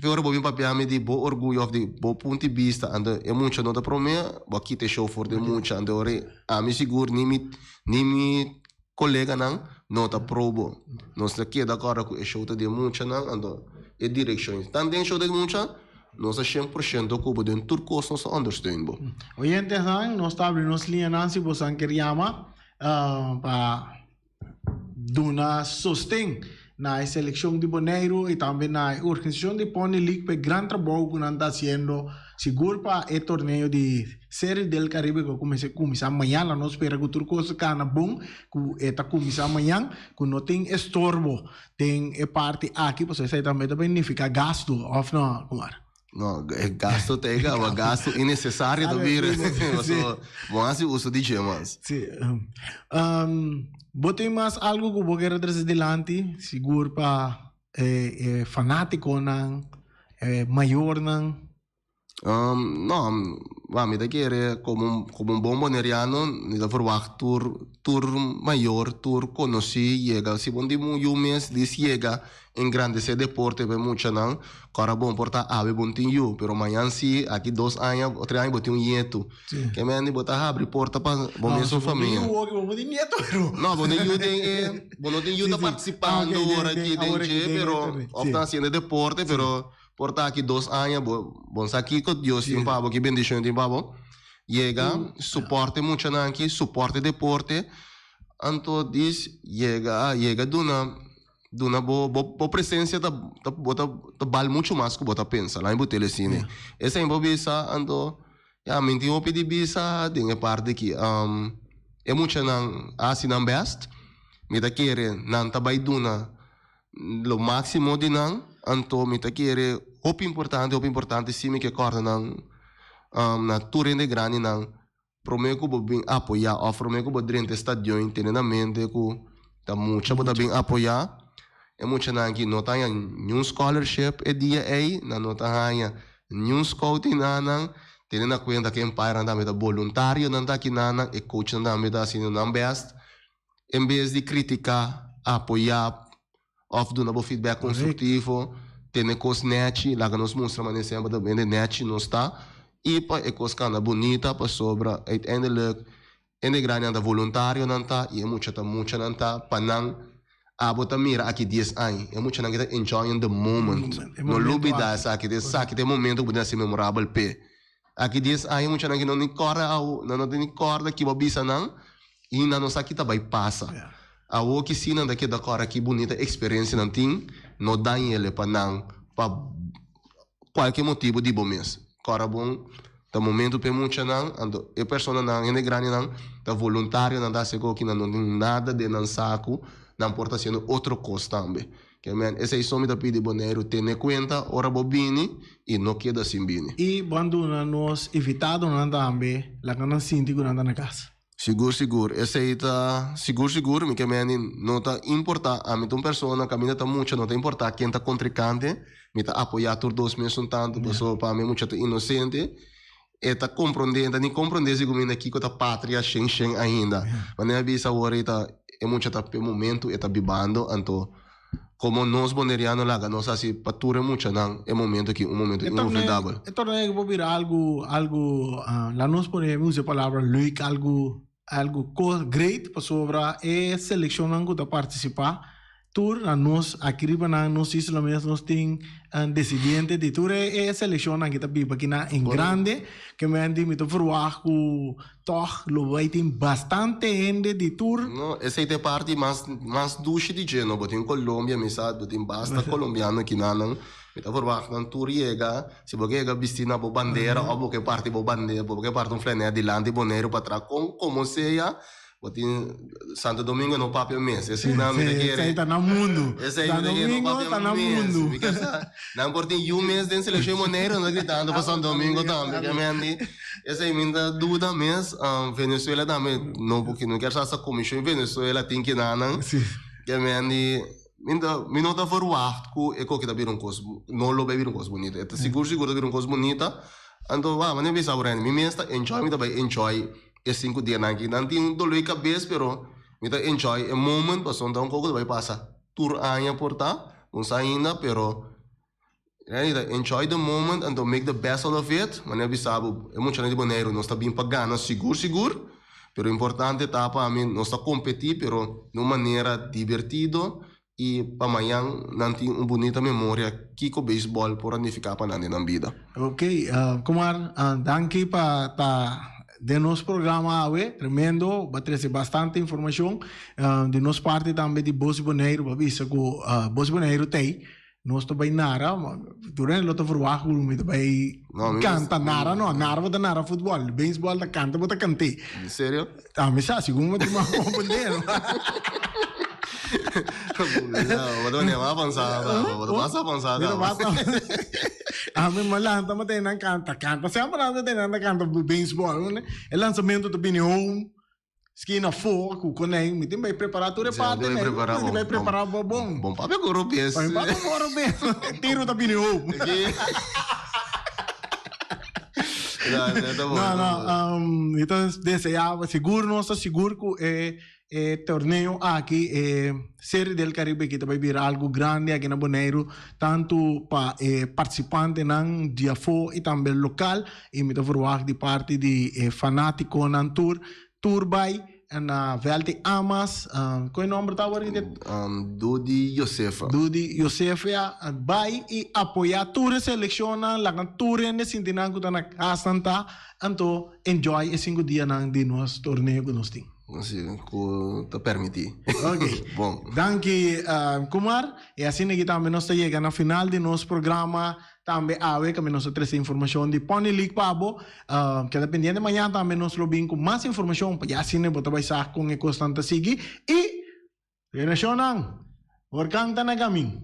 Fi ora bo bin papia mi di bo orguyo of di bo punto di bista anto e mucha no ta prome, bo a kita e show for di e mucha. Anto ora ami sigur ni mi ni mi koleganan no ta pro bo. Nos ta keda kòrda ku e show ta di e muchanan anto e direkshon tan den show ta di mucha nos ta 100% ku bo den tur kos nos ta ondersteun bo. Oyentenan, nos ta abri nos liñanan si bosan ker yama pa duna sosten na e selekshon di Boneiru i tambe na e organisashon di Pony League pa e gran trabou ku nan ta hasiendo sigur pa e torneo di Serie del Caribe ku a kuminsá kuminsá mañan. Lo nos spera ku tur kos ta kana bon ku e ta kuminsá mañan ku no tin estorbo den e parti aki pasobra esei tambe ta binifiká gastu òf no Kumar? No, e gasto ta e gaba, gasto innecesario ta bira. Paso, bo hasi uso di dje mas. Sí. Bo tin mas algo ku bo kere trese dilanti? Sigur pa e fanátikonan, e mayornan? No, wa mi ta kere komo un komo un bon boneriano mi ta verwagt tur tur mayor, tur konosí yega. Si bo tin un yu mes dis yega Engrandesé deporte pa e muchanan. Kòrda bon por ta awe bo no tin yu, pero mañan si, aki dos aña o tres aña bo tin un nietu. Ke mende bo ta habri porta pa bo mesun famia. No, bo no tin yu den e, bo no tin yu ta partisipando ora aki den dje, pero òf ta hasiendo deporte, pero por ta aki dos aña bo bo no sa kiko Dios tin pa bo, ki bendishon tin pa bo. Yega, suporte e muchanan aki, suporte deporte, anto dis yega, yega duna. Duna bo bo bo presencia ta ta bo ta ta bal mucho mas ku bo ta pensa. Laña bo tele cine. Esei bo bisa anto ya mi tin hopi di bisa den e parti aki. E muchanan a hasi nan best. Mi ta kere nan ta bai duna lo maximo di nan. Anto mi ta kere hopi importante hopi importante si mi ke kòrda nan na tur hende grandinan. Prome ku bo bin apoyá òf prome ku bo drenta e stadion tene na mente ku ta mucha bo ta bin apoyá. E muchanan aki no ta haña niun scholarship e dia ei, nan no ta haña niun scouting na nan. Tene na kuenta ku e umpire-nan tambe ta boluntarionan ta aki na nan, e coachnan tambe ta hasiendo nan bèst. En bes di kritiká, apoyá òf duna bo feedback konstruktivo, tene kos nèchi, laga nos mustra manera semper ta bende nèchi nos ta i pa e kos kanda bunita pasobra uiteindelijk hende grandinan ta voluntarionan ta i e mucha ta muchanan ta pa nan abo ta mira aki dies aña e muchanan ke ta enjoying the moment no lubida esaki esaki ta e momento ku bo tin hasi memorabel p'e. Aki dies aña muchanan ki no ni kòrda awo, nan no ta ni kòrda ki bo a bisa nan i nan no sa ki ta bai pasa. Awo ki si nan ta keda kòrda ki bunita eksperensia nan tin, no dañ'ele pa nan pa kualke motibu di bo mes. Kòrda bon, ta momentu pa e muchanan, anto e personanan, hende grandinan ta voluntario, nan ta hasi e koki, nan no tin nada den nan saku, nan por ta hasiendo otro kos tambe. Ke men, esei so mi ta pidi Boneiru, tene kuenta ora bo bini i no keda sin bini. I bo a duna nos invitadonan tambe laga nan sinti ku nan ta na kas. Sigur sigur, esei ta sigur sigur, mi ke meni no ta importa, ami ta un persona kaminda ta mucha no ta importa ken ta kontrinkante, mi ta apoya tur dos mesun tantu pasobra pa mi e mucha ta inosente, e ta komprondé, e ta ni komprondé si kuminda kiko ta patria shen shen ainda. Manera mi a bisa awor ei ta e mucha ta p'e momentu e ta bibando, anto komo nos boneriano laga nos hasi pa tur e muchanan e momentu aki un momentu inolvidabel. E torneo aki por bira algu algu laat nos pone mi usa e palabra leuk algu algu kos great pasobra e selekshonnan ku ta partisipá Tur na nos aki riba nan nos isla mes nos tin desidiente di tur e seleccionnan ki ta biba aki nan en grande ke men di mi ta verwagt ku tog lo bay tin bastante hende di tur. No, esey ta e parti mas mas dushi di dje no, bo tin Colombia mi sa bo tin basta colombiano aki nan mi ta verwagt nan tur yega si bo ke yega bisti na bo bandera of bo ke parti bo bandera bo ke parti un flanel dilanti Boneiru patras kon komo sea Bo tin Santo Domingo no papia mes. Esei nan mi ta kere. Esei ta na mundu. Esei mi ta kere no papia mes. Mi ke sa. Nan por tin yu mes den seleccion Boneiru nan ta gritando pa Santo Domingo tambe. Ke men di esei mi ta duda mes. Venezuela tambe no porque no kier sa sa comision Venezuela tin kinanan. Ke men di mi ta mi no ta verwacht ku e koki ta bira un kos no lo bai bira un kos bunita. E ta sigur sigur ta bira un kos bunita. Anto wak manera mi bisa bo Randy mi mes ta enjoy mi ta bai enjoy. E sinku dianan aki nan tin un dolor di kabes pero mi ta enjoy e moment pasobra ta un koko ta bai pasa tur aña por ta un sa ainda pero. Anita, enjoy the moment anto make the best out of it. Manera bisa bo, e muchanan di Boneiru nos ta bin pa gana sigur sigur, pero importante ta pa mi nos ta competi pero di un manera divertido y pa mañan nan tin un bunita memoria kico baseball por a nifica pa nan den nan bida. Ok, Kumar, danki pa ta den nos programa awe, tremendo, bo a trece bastante informacion. Di nos parti tambe di Bos di Boneiru, bo a bisa cu Bos di Boneiru t'ey. Nos ta bai nara, tur hende lo ta verwacht ku mi ta bai kanta nara no, nara bo ta nara futbòl, beisbòl ta kanta bo ta kant'é. En serio? Ami sa, segun bo tin mas komprendé no. Bo ta manera mas avansá, bo ta mas avansá kaba. Ami mi a lanta mi ta nan kanta, kanta semper nan ta tene nan ta kanta beisbòl, e lansamentu ta bini home. Skina for ku konijn, mi tin bai prepará tur e parti nei. Mi tin bai prepará bo bon. Bon papia ku robes. Bon papia ku robes. Tiro ta bini hoop. No, no, mi ta deseá, sigur nos ta sigur ku e e torneo aki, e Serie del Caribe aki ta bai bira algu grandi aki na Boneiru, tantu pa e partisipantenan di afó i tambe lokal. I mi ta verwagt di parti di e fanátikonan tur, tur bai na vèlt di Amas. Kon e nòmber ta awor? Dudi Josefa. Dudi Josefa bai i apoyá tur e selekshonnan, laga tur hende sinti nan ku ta na kas nan ta, anto enjoy e sinku dianan di nos torneo ku nos tin. Si, ku ta permití. Ok. Bon. Danki Kumar. I asina aki tambe nos ta yega na final di nos programa. Tambe awe kami nos a trese informashon di Pony League pa bo. Keda pendiente mañan tambe nos lo bin ku mas informashon pa ya asina bo ta bai sa kon e kosnan ta sigui. I relashonnan, horkan ta na kamin.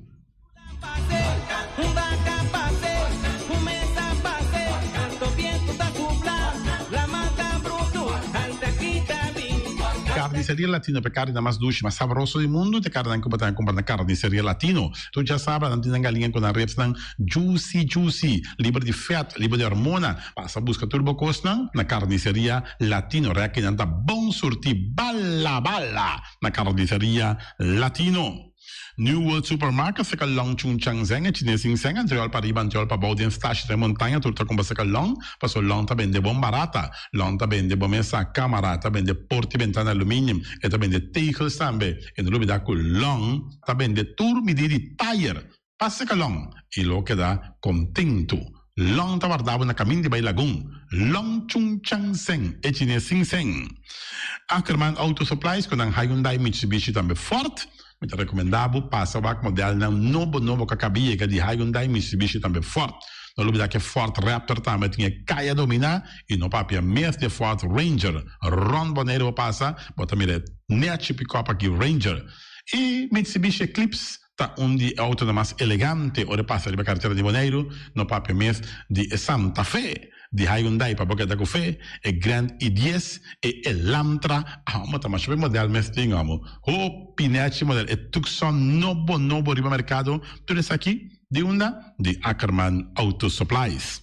Carniceria Latino pa e carninan mas dushi, mas sabroso di mundo, ta e carninan cu bo ta cumpra na Carniceria Latino. Tur djasabra nan tin nan galiña ku nan ribsnan juicy juicy, liber di fèt, liber di hormona. Pasa buska tur bo kosnan na Carniceria Latino. Rèki nan ta bon surtí bala bala na Carniceria Latino. New World Supermarket seka Long Chun Chang Zeng e chines sin sèn, antriòl pa riba antriòl pa bou den stashi den montaña tur ta kumpra seka Long, paso Long ta bende bon barata. Long ta bende bo mesa, kamara, ta bende porta i bentana aluminium, e ta bende tegels tambe. E no lubida ku Long ta bende tur midí di tayer pa seka Long i lo keda kontentu. Long ta warda bo na kamin di bai Lagun. Long Chung Chang Seng, e chines sin seng. Ackerman Auto Supplies ku nan Hyundai, Mitsubishi tambe Ford. Mi ta rekomendá bo pasa wak modelnan nobo nobo ku a kaba yega di Hyundai, Mitsubishi tambe Ford. No lubida ku e Ford Raptor tambe tin e kaya dominá i no papia mes di e Ford Ranger. Rònt Boneiru bo pasa, bo ta mira e nechi pikòp aki Ranger. I Mitsubishi Eclipse ta un di e outonan mas elegante ora e pasa riba karetera di Boneiru, no papia mes di e Santa Fe di Hyundai pa bo keda ku fe, e Grand i dies, e Elantra, amo ta masha hopi model mes tin amo, hopi nechi model, e Tucson nobo nobo riba merkado, tur esaki di unda? Di Ackerman Auto Supplies.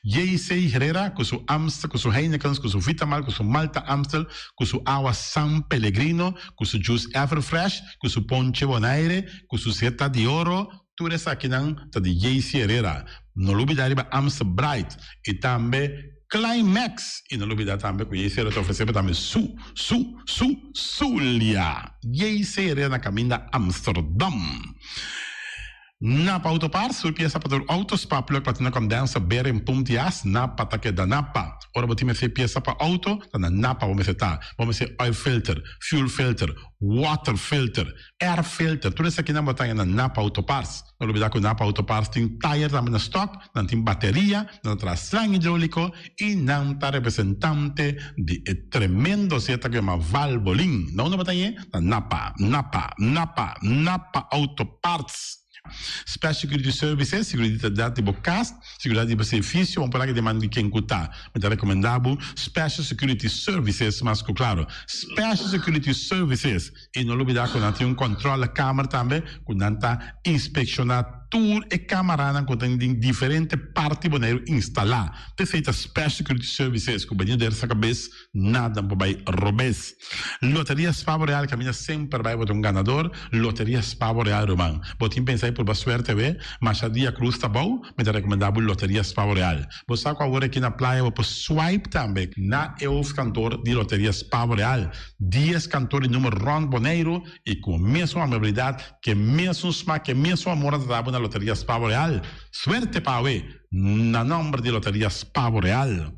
JC Herrera ku su Amstel, ku su Heinekens, ku su Vitamal, ku su Malta Amstel, ku su awa San Pellegrino, ku su juice Everfresh, ku su ponche Bonaire, ku su seta di oro, tur esakinan ta di JC Herrera. No lubida riba Amstel Bright i tambe Climax! I no lubida tambe ku JC Herrera ta ofresé bo tambe su, su, su, Zulia! JC Herrera na kaminda Amsterdam. Napa Auto Parts, tur piesa pa tur auto, spark plug, platina condenser, bearing, pump di as, Napa ta keda Napa. Ora bo tin mester piesa pa auto, ta na Napa bo mester ta. Bo mester oil filter, fuel filter, water filter, air filter, tur esakinan bo ta haña na Napa Auto Parts. No lubida ku Napa Auto Parts tin tayer tambe na stock, nan tin bateria, nan ta traha slang hidrolico y nan ta representante di e tremendo zeta ku yama Valvoline. Na unda bo ta hañ'e? Na Napa, Napa, Napa, Napa Auto Parts. Special Security Services, seguridat di bo kas, seguridat di bo servicio, bo por laga den man di ken ku ta. Mi ta rekomendá bo Special Security Services mas ku klaro. Special Security Services. I no lubidá ku nan tin un kòntròlekamer tambe ku nan ta inspekshoná. tur e camaranan cu tin den diferente parti Boneiru instala. P'esey ta Special Security Services cu benia der sa cabes nada por bay robes. Loteria Spa Boreal caminda semper bay bo ta un ganador. Loteria Spa Boreal ruman. Bo tin pensa y purba suerte awe? Masha dia cruz ta bou, mi ta recomenda bo Loteria Spa Boreal. Bo sa cu awor aki na playa bo por swipe tambe na e hoofdkantoor di Loteria Spa Boreal. Dies kantoor di numero rond Boneiru y cu mesun amabilidad, ke mesun smak, ke mesun amor nan ta dabo na Loteria Spa Boreal. Suerte pa awe na nomber di Loteria Spa Boreal.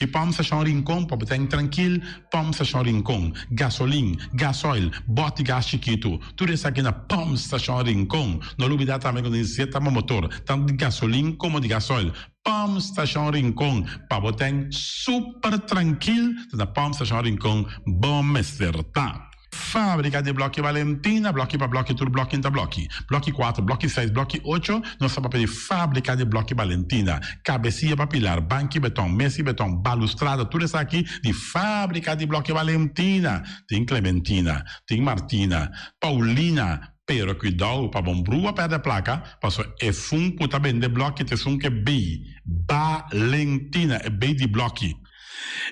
Y Pump Station Rincon pa bo ten trankil, Pump Station Rincon, gasolin, gasoil, bot di gas chikitu, tur esaki na Pump Station Rincon. No lubida tambe cu nos zeta bo motor, tanto di gasolin como di gasoil. Pump Station Rincon, pa bo ten super trankil, ta na Pump Station Rincon bo mester ta. Fábrika di Blòki Valentina, blòki pa blòki tur blòki ta blòki. Blòki kuater, blòki seis, blòki ocho, nos ta papia di Fábrika di Blòki Valentina. Kabesia pa pilar, banki beton, mesa di beton, balustrada, tur esaki di Fábrika di Blòki Valentina. Tin Clementina, tin Martina, Paulina, pero kuidou pa bon brua pèrdè plaka, pasobra e fun ku ta bende blòki ta esun ku e bei Valentina, e bei di blòki.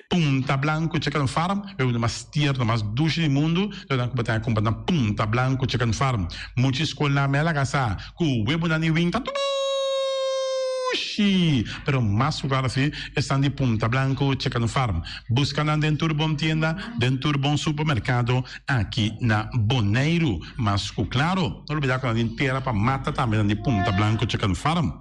Punta Blanco Chicken Farm, e uno mas tierno, mas dushi di mundu, lo nan ku bo ta kumpra na Punta Blanco Chicken Farm. Mucha skolnan me a laga sa ku webonan di win ta dushi, pero mas ku klaro si esnan di Punta Blanco Chicken Farm. Buska nan den tur bon tienda, den tur bon supermerkado aki na Boneiru. Mas ku klaro, no lubida ku nan tin tera pa mata tambe nan di Punta Blanco Chicken Farm.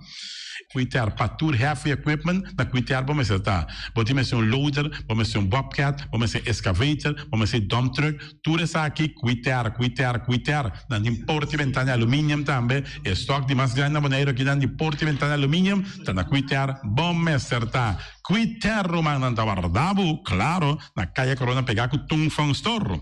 Cuiter pa tur heavy equipment na cuiter bo mester ta. Bo tin mester un loader, bo mester un bobcat, bo mester excavator, bo mester dump truck, tur esaki cuiter, cuiter, cuiter. Nan tin porta y bentana di aluminium tambe. E stock di mas grandi na Boneiru akinan di porta y bentana di aluminium ta na cuiter bo mester ta. Cuiter ruman nan ta warda bo, claro, na Caya Corona pega cu Tung Fong Store.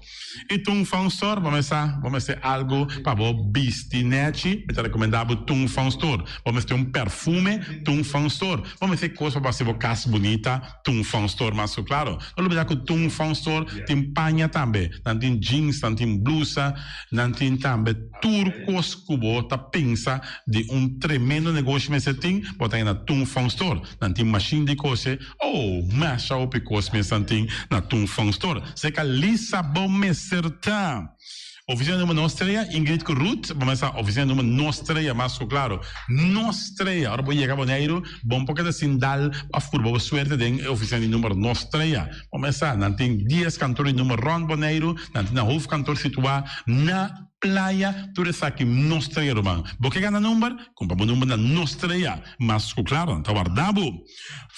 I Tung Fong Store bo mester bo mester algu pa bo bisti nechi, mi ta rekomendá bo Tung Fong Store. Bo mester un perfume, Tung Fong Store. Bo mester kos pa bo hasi bo kas bunita, Tung Fong Store mas ku klaro. No lubidá ku Tung Fong Store tin paña tambe. Nan tin jeans, nan tin blusa, nan tin tambe tur kos ku bo ta pensa di un tremendo negoshi mester tin, bo ta haña na Tung Fong Store. Nan tin mashin di kose. Oh, masha hopi kos mes nan tin na Tung Fong Store. Seka Lisa bo mester ta. Oficina numero nos trea, Ingrid ku Ruth, bo mester sa oficina numero nos trea mas ku klaro. Nos trea, ora bo yega Boneiru, bo no por keda sin dal of purba bo suerte den e oficina di numero nos trea. Bo mester sa, nan tin dies kantor di numero rond Boneiru, nan tin nan hoofdkantoor situa na Playa, tur esaki nos trea ruman. Bo ke gana number? Kumpra bo number na nos trea. Mas ku klaro, nan ta warda bo.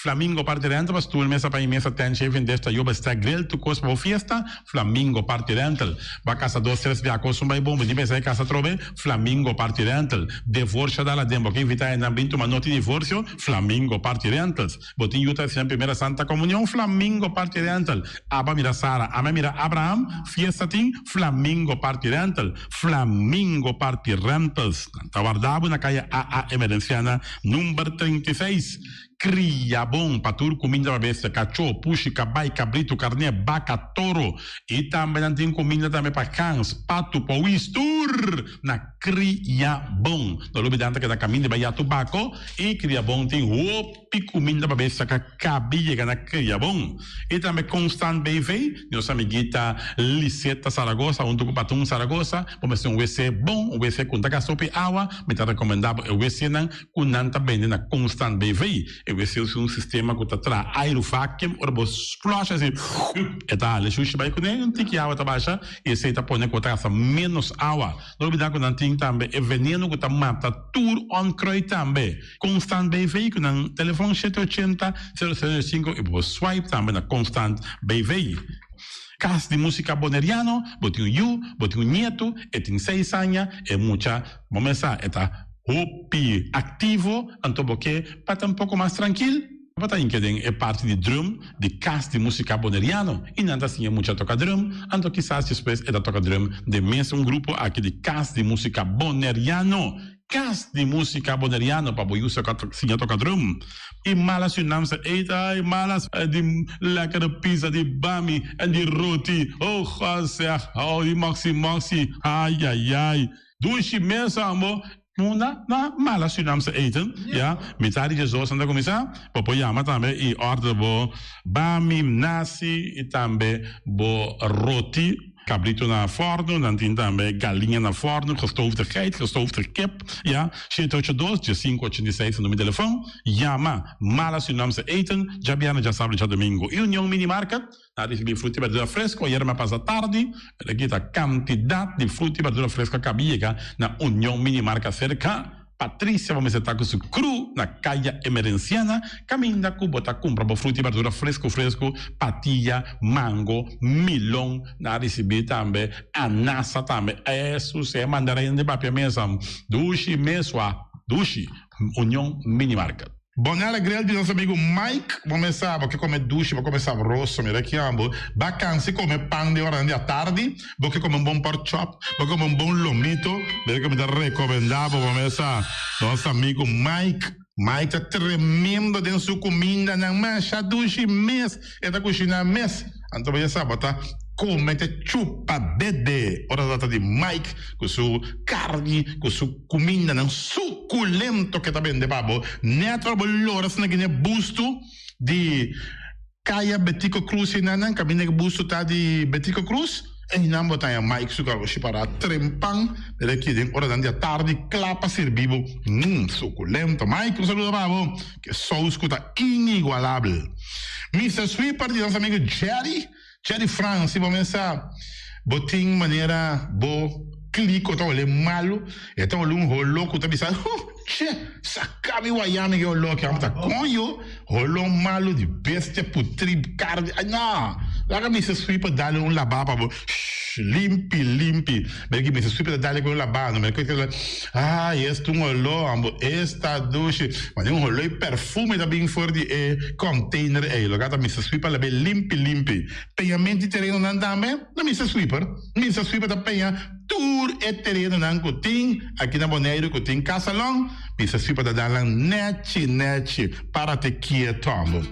Flamingo Party Rental pa stoel, mesa pa mesa, tent, shaving dish, tayo, bestek, grill, tur kos pa bo fiesta. Flamingo Party Rental. Bo a kasa dos, tres bia kos un bai bon, bo tin pensa di kasa atrobe? Flamingo Party Rental. Devorsio dal aden, bo ke invita hendenan bin tuma noti divorsio? Flamingo Party Rentals. Bo tin yu ta hasi nan primera Santa Comunion? Flamingo Party Rental. Aba mira Sara, ame mira Abraham, fiesta tin? Flamingo Party Rental. Flamingo Party Rentals. Nan ta warda bo na kaya AA Emerenciana number 36. Kria bon pa tur kuminda pa bestia, kachó, pushi, kabai, kabritu, karné, baka, toro. I tambe nan tin kuminda tambe pa gans, patu, powis, tur na Kria Bon. No lubida nan ta keda kaminda bai ya tubako i Kria Bon tin hopi kuminda pa bestia ka kabi yega na Kria Bon. I tambe Constant BV, nos amiguita Liseta Zaragoza huntu ku Patun Zaragoza, bo mester un wc bon, un wc ku no ta gasta hopi awa, mi ta rekomendá bo e wcnan ku nan ta bende na Constant BV. E wc usa un sistema ku ta traha airu vacuum, ora bo flush asi e ta hala e shushi bai kuné, un tiki awa ta basha i esei ta pone ku bo ta gasta ménos awa. No olbida ku nan tin tambe e veneno ku ta mata tur onkruid tambe. Constant BV ku nan telefon shete ochenta, sero sero sinku i bo por swipe tambe na Constant BV. Kas di Musika Boneriano, bo tin un yu, bo tin un nietu, e tin seis aña, e mucha bo mes sa e ta hopi aktivo, anto bo ke pa ta un poko mas trankil, bo ta hinka den e parti di drum di Kas di Musika Boneriano i nan ta siña mucha toka drum, anto kisas despues e ta toka drum den mes un grupo aki di Kas di Musika Boneriano. Kas di Musika Boneriano pa bo yusa siña toka drum. I malas yu nam sa eet, ai malas di lekkere pizza di bami en di roti, oh God zeg, oh di moxi moxi, ai ai ai. Dushi mes ambo. Munda na Mala Surinaamse Eten, ya, mitar di 12 nan ta kuminsá. Bo por yama tambe i order bo bami, nasi i tambe bo roti, kabrito na fòrnu, nan tin tambe galiña na fòrnu, gestoofde geit, gestoofde kip, ya. Shete ocho dos, diesinku ochenta i seis ta numero di telefòn. Yama Mala Surinaamse Eten, djabièrnè, djasabra i djadumingu. I Union Mini Market. A ricibi fruta y berdura fresco ayer me pasa tardi, pero aki ta cantidad di fruta y berdura fresco a caba yega na Union Mini Marca cerca Patricia bo mester ta cu su crew na Caya Emerenciana caminda cu bo ta cumpra bo fruta y berdura fresco fresco, patilla, mango, milon, nan a ricibi tambe anasa tambe, esu se mandarin di papia mesa dushi mesua dushi Union Mini Market. Bonella Grill di nos amigo Mike. Bo mes sa, bo ke kome dushi, bo kome sabroso. Mira ki ambo. Ba kansi kome pan den oranan di atardi. Bo ke kome un bon pork chop. Bo ke kome un bon lomito. Mira ke mi ta rekomenda bo, bo mes sa. Nos amigo Mike. Mike ta tremendo den su kumindanan. Masha dushi mes. E ta kushina mes. Anto bo ya sa bo ta kome te chupa dede ora ta trata di Mike ku su karni ku su kumindanan sukulento ke ta bende pa bo. Nèt ora bo lora asina gine bustu di Kaya Betico Cruz enanan kaminda ke bustu ta di Betico Cruz einan bo ta haña Mike su garoshi pará trempan mira aki den oranan di atardi kla pa sirbi bo. Mmm sukulento Mike un saludo pa bo. Ke sous ku ta inigualabel. Mister Sweeper di nos amigo Jerry, Jerry Frans, si bo mes sa bo tin manera bo kliko ta hole malu, e ta hole un holo ku ta bisa, huh, che, saka mi waya mi ke holo aki, amo ta koño, holo malu di bestia putri karni, ay no, laga Mister Sweeper dale un laba pa bo, shh, limpi, limpi. Mira ki mester sweep ta dale ku un labano. Mira ki ay esta un oló ambo esta dushi. Mane un oló y perfume ta bin for di e container ey. Loke ta mester sweep a labe limpi limpi. Peñament di terenonan tambe na mester sweeper. Mester sweeper ta peña tur e terenonan ku tin aki na Boneiru ku tin kasalon. Mester sweeper ta dal nan nechi nechi. Parate kieto ambo.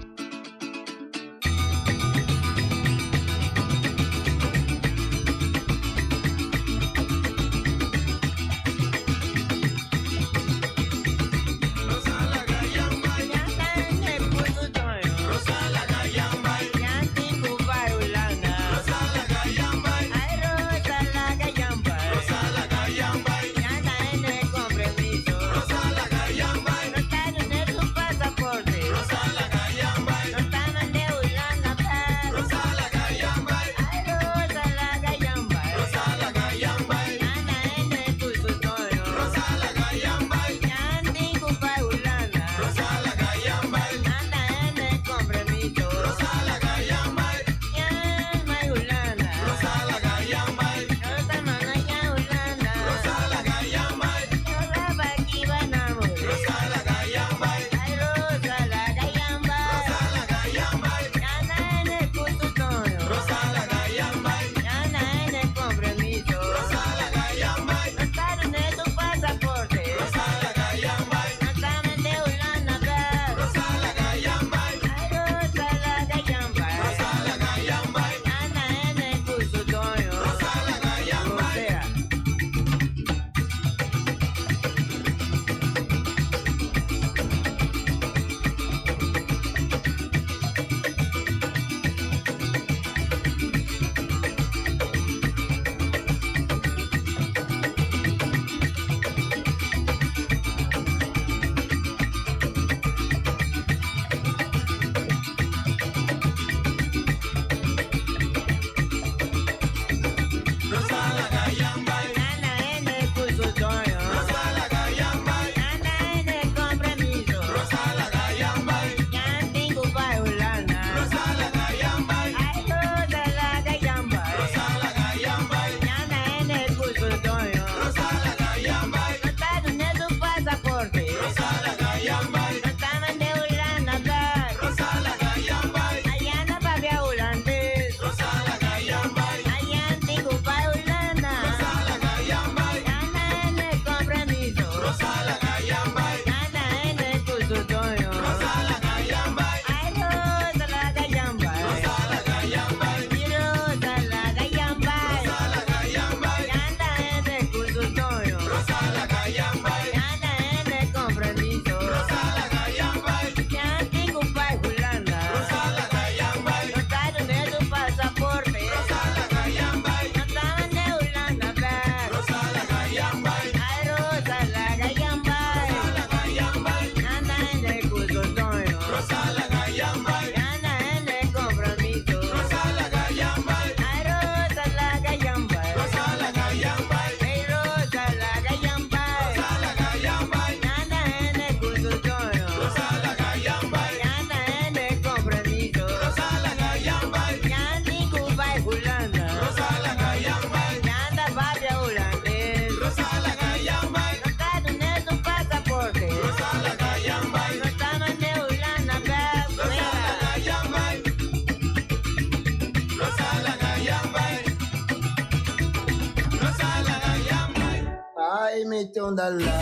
Aceite undala,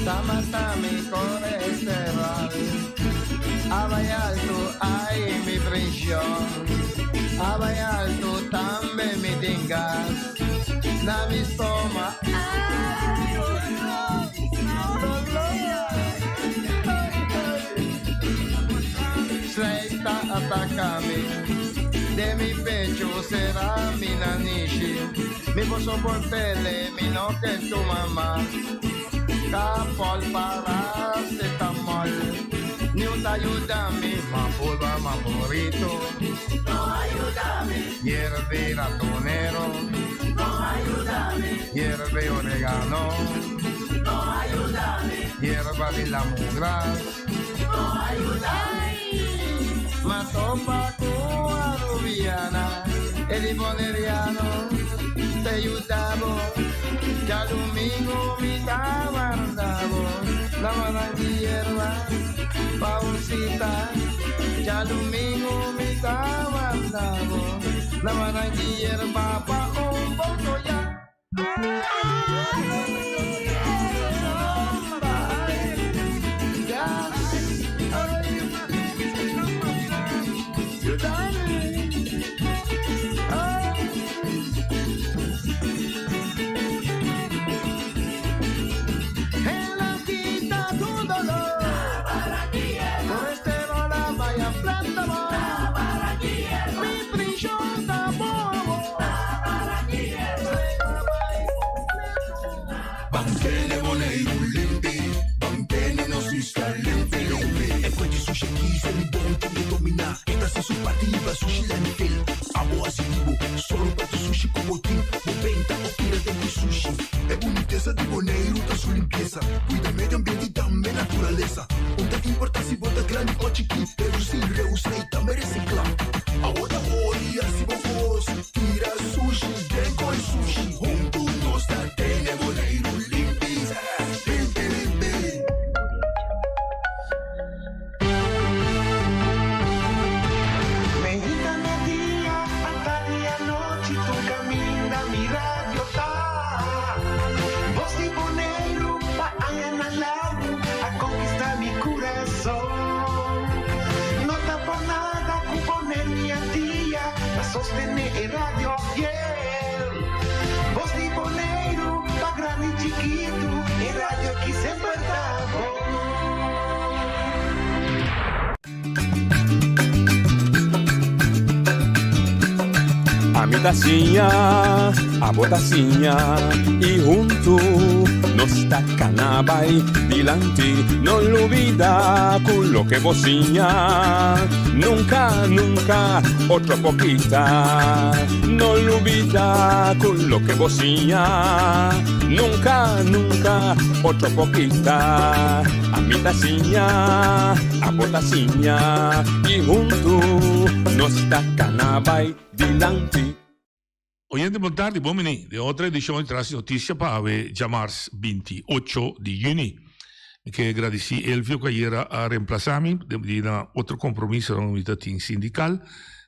ta mi colesterol. Abay alto, ay mi presión. Abay alto, tambe mi dingas. Na mi stoma, ay, dolor, dolor. Sleita atacame, de mi pecho será mi nanishi. Mi poso por tele, mi no que tu mamá. Capol paracetamol. Ni un ayúdame, ma pulva, ma burrito. No ayúdame. Hierve ratonero. No ayúdame. Hierve orégano. No ayúdame. Hierba de la mugras. No ayúdame. Matopa con arubiana, el boneriano, te ayudabo. Ya domingo mi tabardabo, la marangi hierba, pausita. Ya domingo mi tabardabo, la marangi hierba, pa un poco ya. Quita tu dolor. Colesterol, vaya plátano. Mi prisión tampoco. Mantene Boneiru limpi, mantene nos isla limpi, limpi. E fuente sushi aqui, se mi bom que domina. Esta se su partida, sushi lentil. Abo asitivo, solo pa tu sushi como team. Boventa o tira de mi sushi. E boniteza de Boneiru ta su limpieza. Cuida medio ambiente y tambe naturaleza. Onde importa si bota grande o chiqui, reducir, reusar y también reciclar. Ahora hoy, así vos, tira sushi, den con sushi. Junto nos da tene Boneiru limpi, limpi, limpi. Mejita dia, tarde anoche, tu camina mi radio ta. Voz de Boneiru, pa aña largo, a conquistar mi corazón. No tapo nada, con mi a día, a sostener el radio fiel. Voz de Boneiru, pa grande y chiquito, el radio aquí siempre está A mi tacinha, a botacinha e junto nos ta bai dilante. No olvida con lo que vocinha. Nunca, nunca, otro poquita. No olvida con lo que vocinha. Nunca, nunca, otro poquita. A mi tacinha, a botacinha e junto nos ta bai dilante. Oyente, bon tardi, bon bini den otro edicion di Tras di Noticia pa awe djamars 28 di juni. Mi ke gradici Elvio cu ayera a reemplaza mi di na otro compromisonan mi ta tin sindical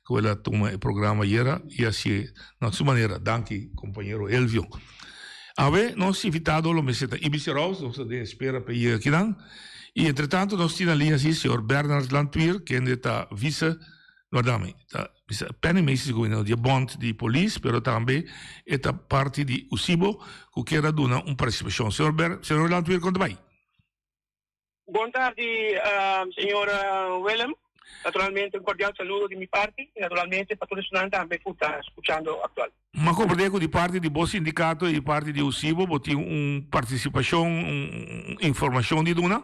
cu el a tuma e programa ayera y haci'e na su manera. Danki compañero Elvio. Awe nos invitado lo mester ta Ibis Rouse, nos ta den espera pa e yega akinan y entretanto nos tin na liña si señor Bernard Landweer kende ta vice Wardami, ta bisa Penny Macy gobierno di e bond di polis, pero tambe e ta parti di USIBO cu kier a duna un participacion. Señor Ber, señor Landweer, con ta bay? Bon tardi, señor Willem. Naturalmente un cordial saludo di mi parti y naturalmente pa tur esunnan tambe cu ta scuchando actual. M'a comprende cu di parti di bo sindicato y di parti di USIBO bo tin un participacion, un informacion di duna?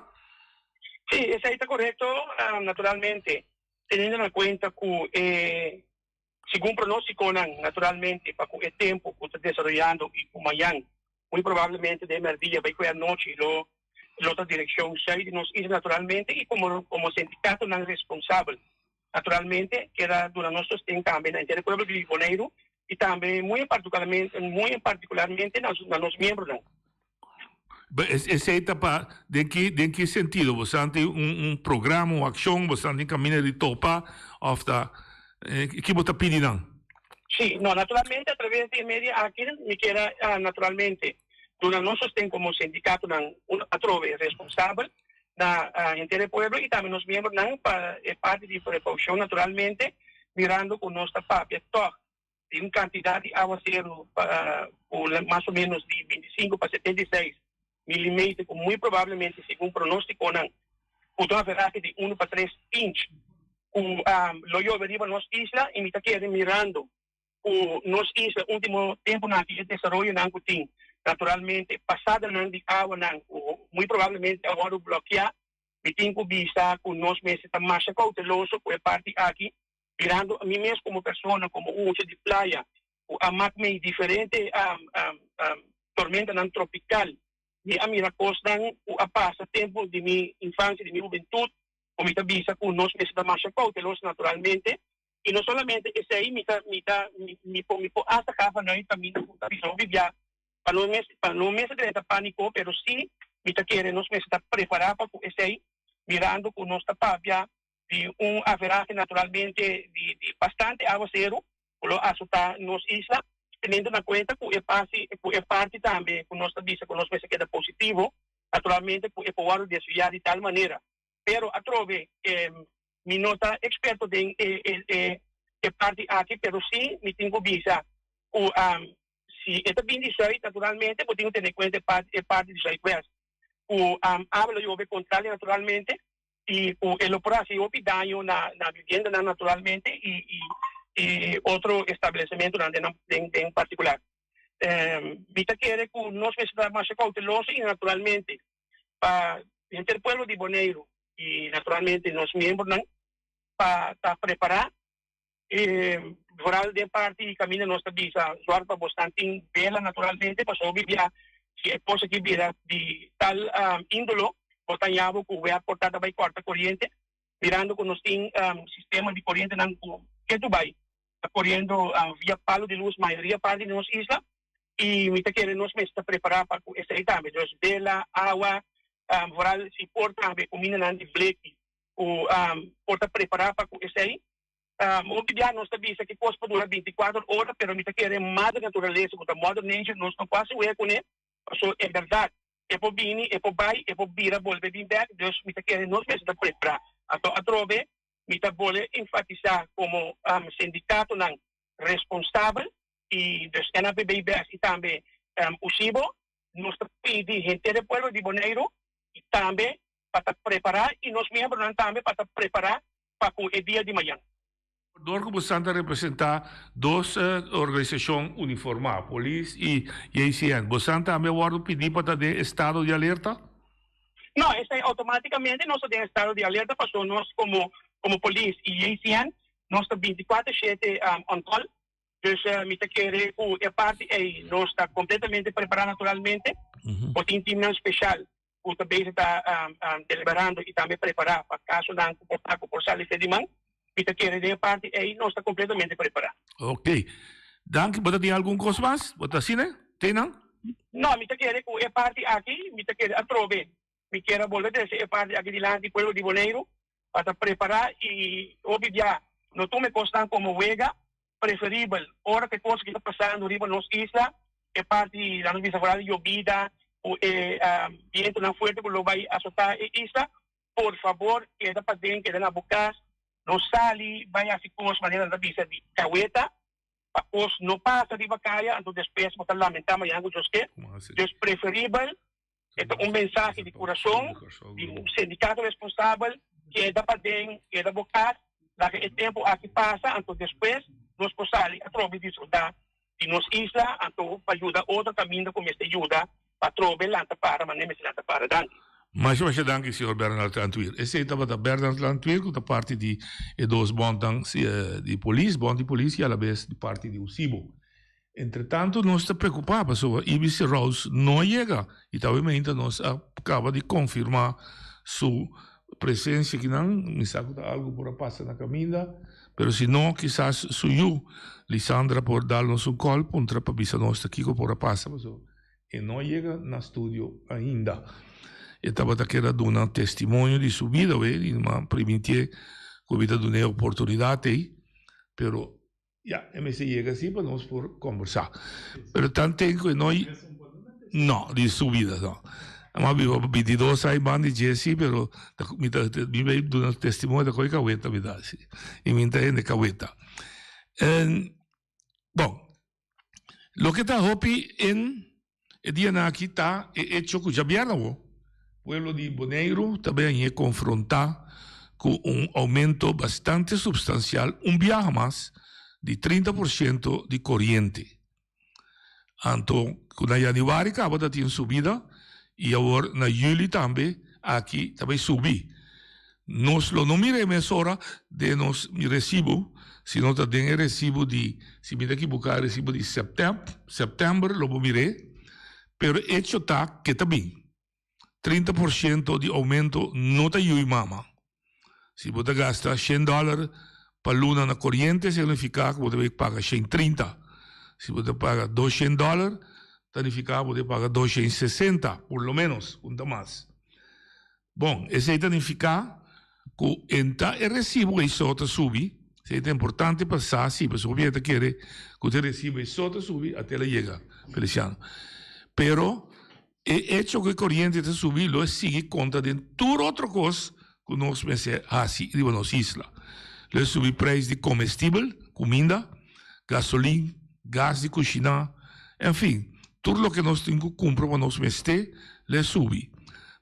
Sí, esey ta corecto. Naturalmente. Teniendo na cuenta cu e segun pronosticonan naturalmente pa cu e tempo cu ta desaroyando y cu mañan muy probablemente den merdia bay cu e anochi lo lo ta direccion zuid di nos isla naturalmente y como como sindicatonan responsabel naturalmente keda duna nos sosten tambe na henter e pueblo di Boneiru y tambe muy en particularmente muy en particularmente na na nos miembronan. Esei ta pa den ki den ki sentido? Bosan tin un un programa, un akshon, bosan tin kaminda di topa òf ta ki bo ta pidi nan? Sí, no, naturalmente a traves di e media aki mi kier a naturalmente. Duna nos sosten komo sindikatonan un atrobe responsabel na henter e pueblo i tambe nos miembronan pa e parti di prekoushon naturalmente mirando ku nos ta papia tòg di un kantidat di awaseru ku mas o ménos di 25 pa 76 milimeter ku muy probablemente segun pronóstikonan ku ta un averahe di unu pa tres inch ku lo yobe riba nos isla i mi ta kere mirando ku nos isla último tempunan aki e desaroyonan ku tin naturalmente pasadanan di awanan ku muy probablemente a wòrdu blòkiá mi tin ku bisa ku nos mester ta masha kouteloso ku e parti aki mirando mi mes komo persona komo un mucha di playa ku a mak mei diferente tormentanan tropikal mi a mira kosnan ku a pasa tempu di mi infansia di mi hubentut ku mi ta bisa ku nos mester ta masha kouteloso naturalmente I no solamente esei, mi ta, mi ta, mi, mi por, mi por hasta ka vanuit kaminda ku ta bisa hopi bia pa no mes, pa no mester drenta pániko, pero sí mi ta kere nos mester ta prepará pa ku esei, mirando ku nos ta papia di un averahe naturalmente di, di bastante awaseru ku lo asotá nos isla, teniendo na kuenta ku e pasi, ku e parti tambe ku nos ta bisa ku nos mester keda positivo, naturalmente ku e por wòrdu desviá di tal manera. Pero atrobe mi no ta experto den e e parti aki, pero si mi tin cu bisa cu si e ta bin di zuid, naturalmente bo tin cu tene cuenta e parti di zuidwest cu awa lo yobe contrario naturalmente y cu e lo por haci hopi daño na na viviendanan naturalmente y y otro establecimentonan den den particular. Mi ta kere cu nos mester ta masha cauteloso y naturalmente pa henter pueblo di Boneiru i naturalmente nos miembronan pa ta prepará e vooral den parti kaminda nos ta bisa zorg pa bosnan tin bela naturalmente pasobra hopi bia si e kos aki bira di tal índolo bo ta haña bo ku wea por ta ta bai kòrta koriente mirando ku nos tin sistema di korientenan ku ketu bai ta koriendo via palo di lus mayoria parti di nos isla y mi ta kere nos mester ta prepara pa cu esey tambe. Dus bela, awa, vooral si por tambe cumindanan di bleki cu por ta prepara pa cu esey. Hopi bia nos ta bisa ki cos por dura 24 ora pero mi ta kere madre naturalesa cu ta mother nature nos no por haci wea cune paso en berdad e por bini, e por bay, e por bira bolbe bin bek dus mi ta kere nos mester ta prepara. Anto atrobe mi ta bolbe enfatisa como sindicatonan responsabel y dus NAPB bes y tambe USIBO, nos ta pidi henter e pueblo di Boneiru y tambe pa ta prepara y nos miembronan tambe pa ta prepara pa cu e dia di mayan. Dor cu bosan ta representa dos organisacion uniforma, Polis y JCN, bosan tambe a wordo pidi pa ta den estado di alerta? No, esey automaticamente nos ta den estado di alerta pasobra nos como como Polis y JCN nos ta binticuatro shete on call. Dus mi ta kere ku e parti ei nos ta kompletamente prepará naturalmente. Bo tin timnan speshal ku ta bezig ta deliberando i tambe prepará pa kasonan ku por ta ku por sali fe di man. Mi ta kere den e parti ei nos ta kompletamente prepará. Ok. Danki. Bo ta tin algun kos mas? Bo ta asina? Te nan? No, mi ta kere ku e parti aki mi ta kere atrobe. Mi kier a bolbe trese e parti aki dilanti pueblo di Boneiru pa ta prepará i hopi bia no tuma e kosnan komo wega. Preferibel ora ku e kos aki ta pasando riba nos isla, e parti laga nos bisa foral di yobida ku e bientunan fuerte ku lo bai asotá e isla, por fabor keda paden, keda na bo kas, no sali bai hasi kos manera nan ta bisa di kaweta pa kos no pasa riba kaya anto despues bo ta lamentá mañana ku Dios ke. Dus preferibel E ta un mensahe di kurason di un sindikato responsabel, keda paden, keda bo kas, laga e tempu aki pasa, anto despues nos por sali atrobe disfrutá di nos isla, anto pa yuda otro kaminda ku mester yuda pa atrobe lanta para manera mester lanta para. Danki. Masha masha danki señor Bernard Landweer. Esei tabata Bernard Landweer ku ta parti di e dos bondnan di polis, bond di polis i alabes di parti di USIBO. Entretanto nos ta preocupa pasobra Ibis Rouse no a yega y ta obviamente nos a caba di confirma su presencia akinan. Mi sa cu ta algo por a pasa na caminda, pero si no kisas su yu Lisandra por dal nos un call puntra pa bisa nos ta kico por a pasa pasobra e no a yega na studio ainda. E tabata keda duna testimonio di su bida we y mi a primintie cu mi ta duna e oportunidad ey pero Ya, e mester yega así pa nos por kombersá. Pero tanten ku e no. No, di subida no. Mi a biba bintidos aña banda di dje si, pero mi ta mi bay duna testimonio ta koe kaweta mi ta hasi. I mi ta hende kaweta. Bon, loke ta hopi en e dianan aki ta e echo ku djabièrnè awo pueblo di Boneiru ta bay hañ'é konfrontá ku un oumento bastante supstansial un biaha mas di 30 por siento di koriente. Anto ku na yanüari kaba ta tin subida i awor na yüli tambe aki ta bai subi. Nos lo no mira e mesora den nos resibu, sino ta den e resibu di, si mi ta ekibuká, resibu di sèptèmber lo bo mir'é, pero echo ta ke ta bin. 30% di oumento no ta yui mama. Si bo ta gasta shen dòler pa luna na koriente, signifiká ku bo ta bai paga shen 30. Si bo ta paga 200 dòler, ta nifiká ku bo ta paga 260, por lo ménos, ku no ta mas. Bon, esei ta nifiká ku enta e resibo ei so ta subi, esei ta importante pa sa si, pasobra hopi hende ta kere ku ta e resibo ei so ta subi, ate el a yega, Feliciano. Pero E echo ku e koriente ta subi lo e sigui konta den tur otro kos ku nos mester hasi riba nos isla. Lo e subi preis di komestibel, kuminda, gasolin, gas di kushiná, enfin, tur loke nos tin ku kumpra pa nos mester lo e subi.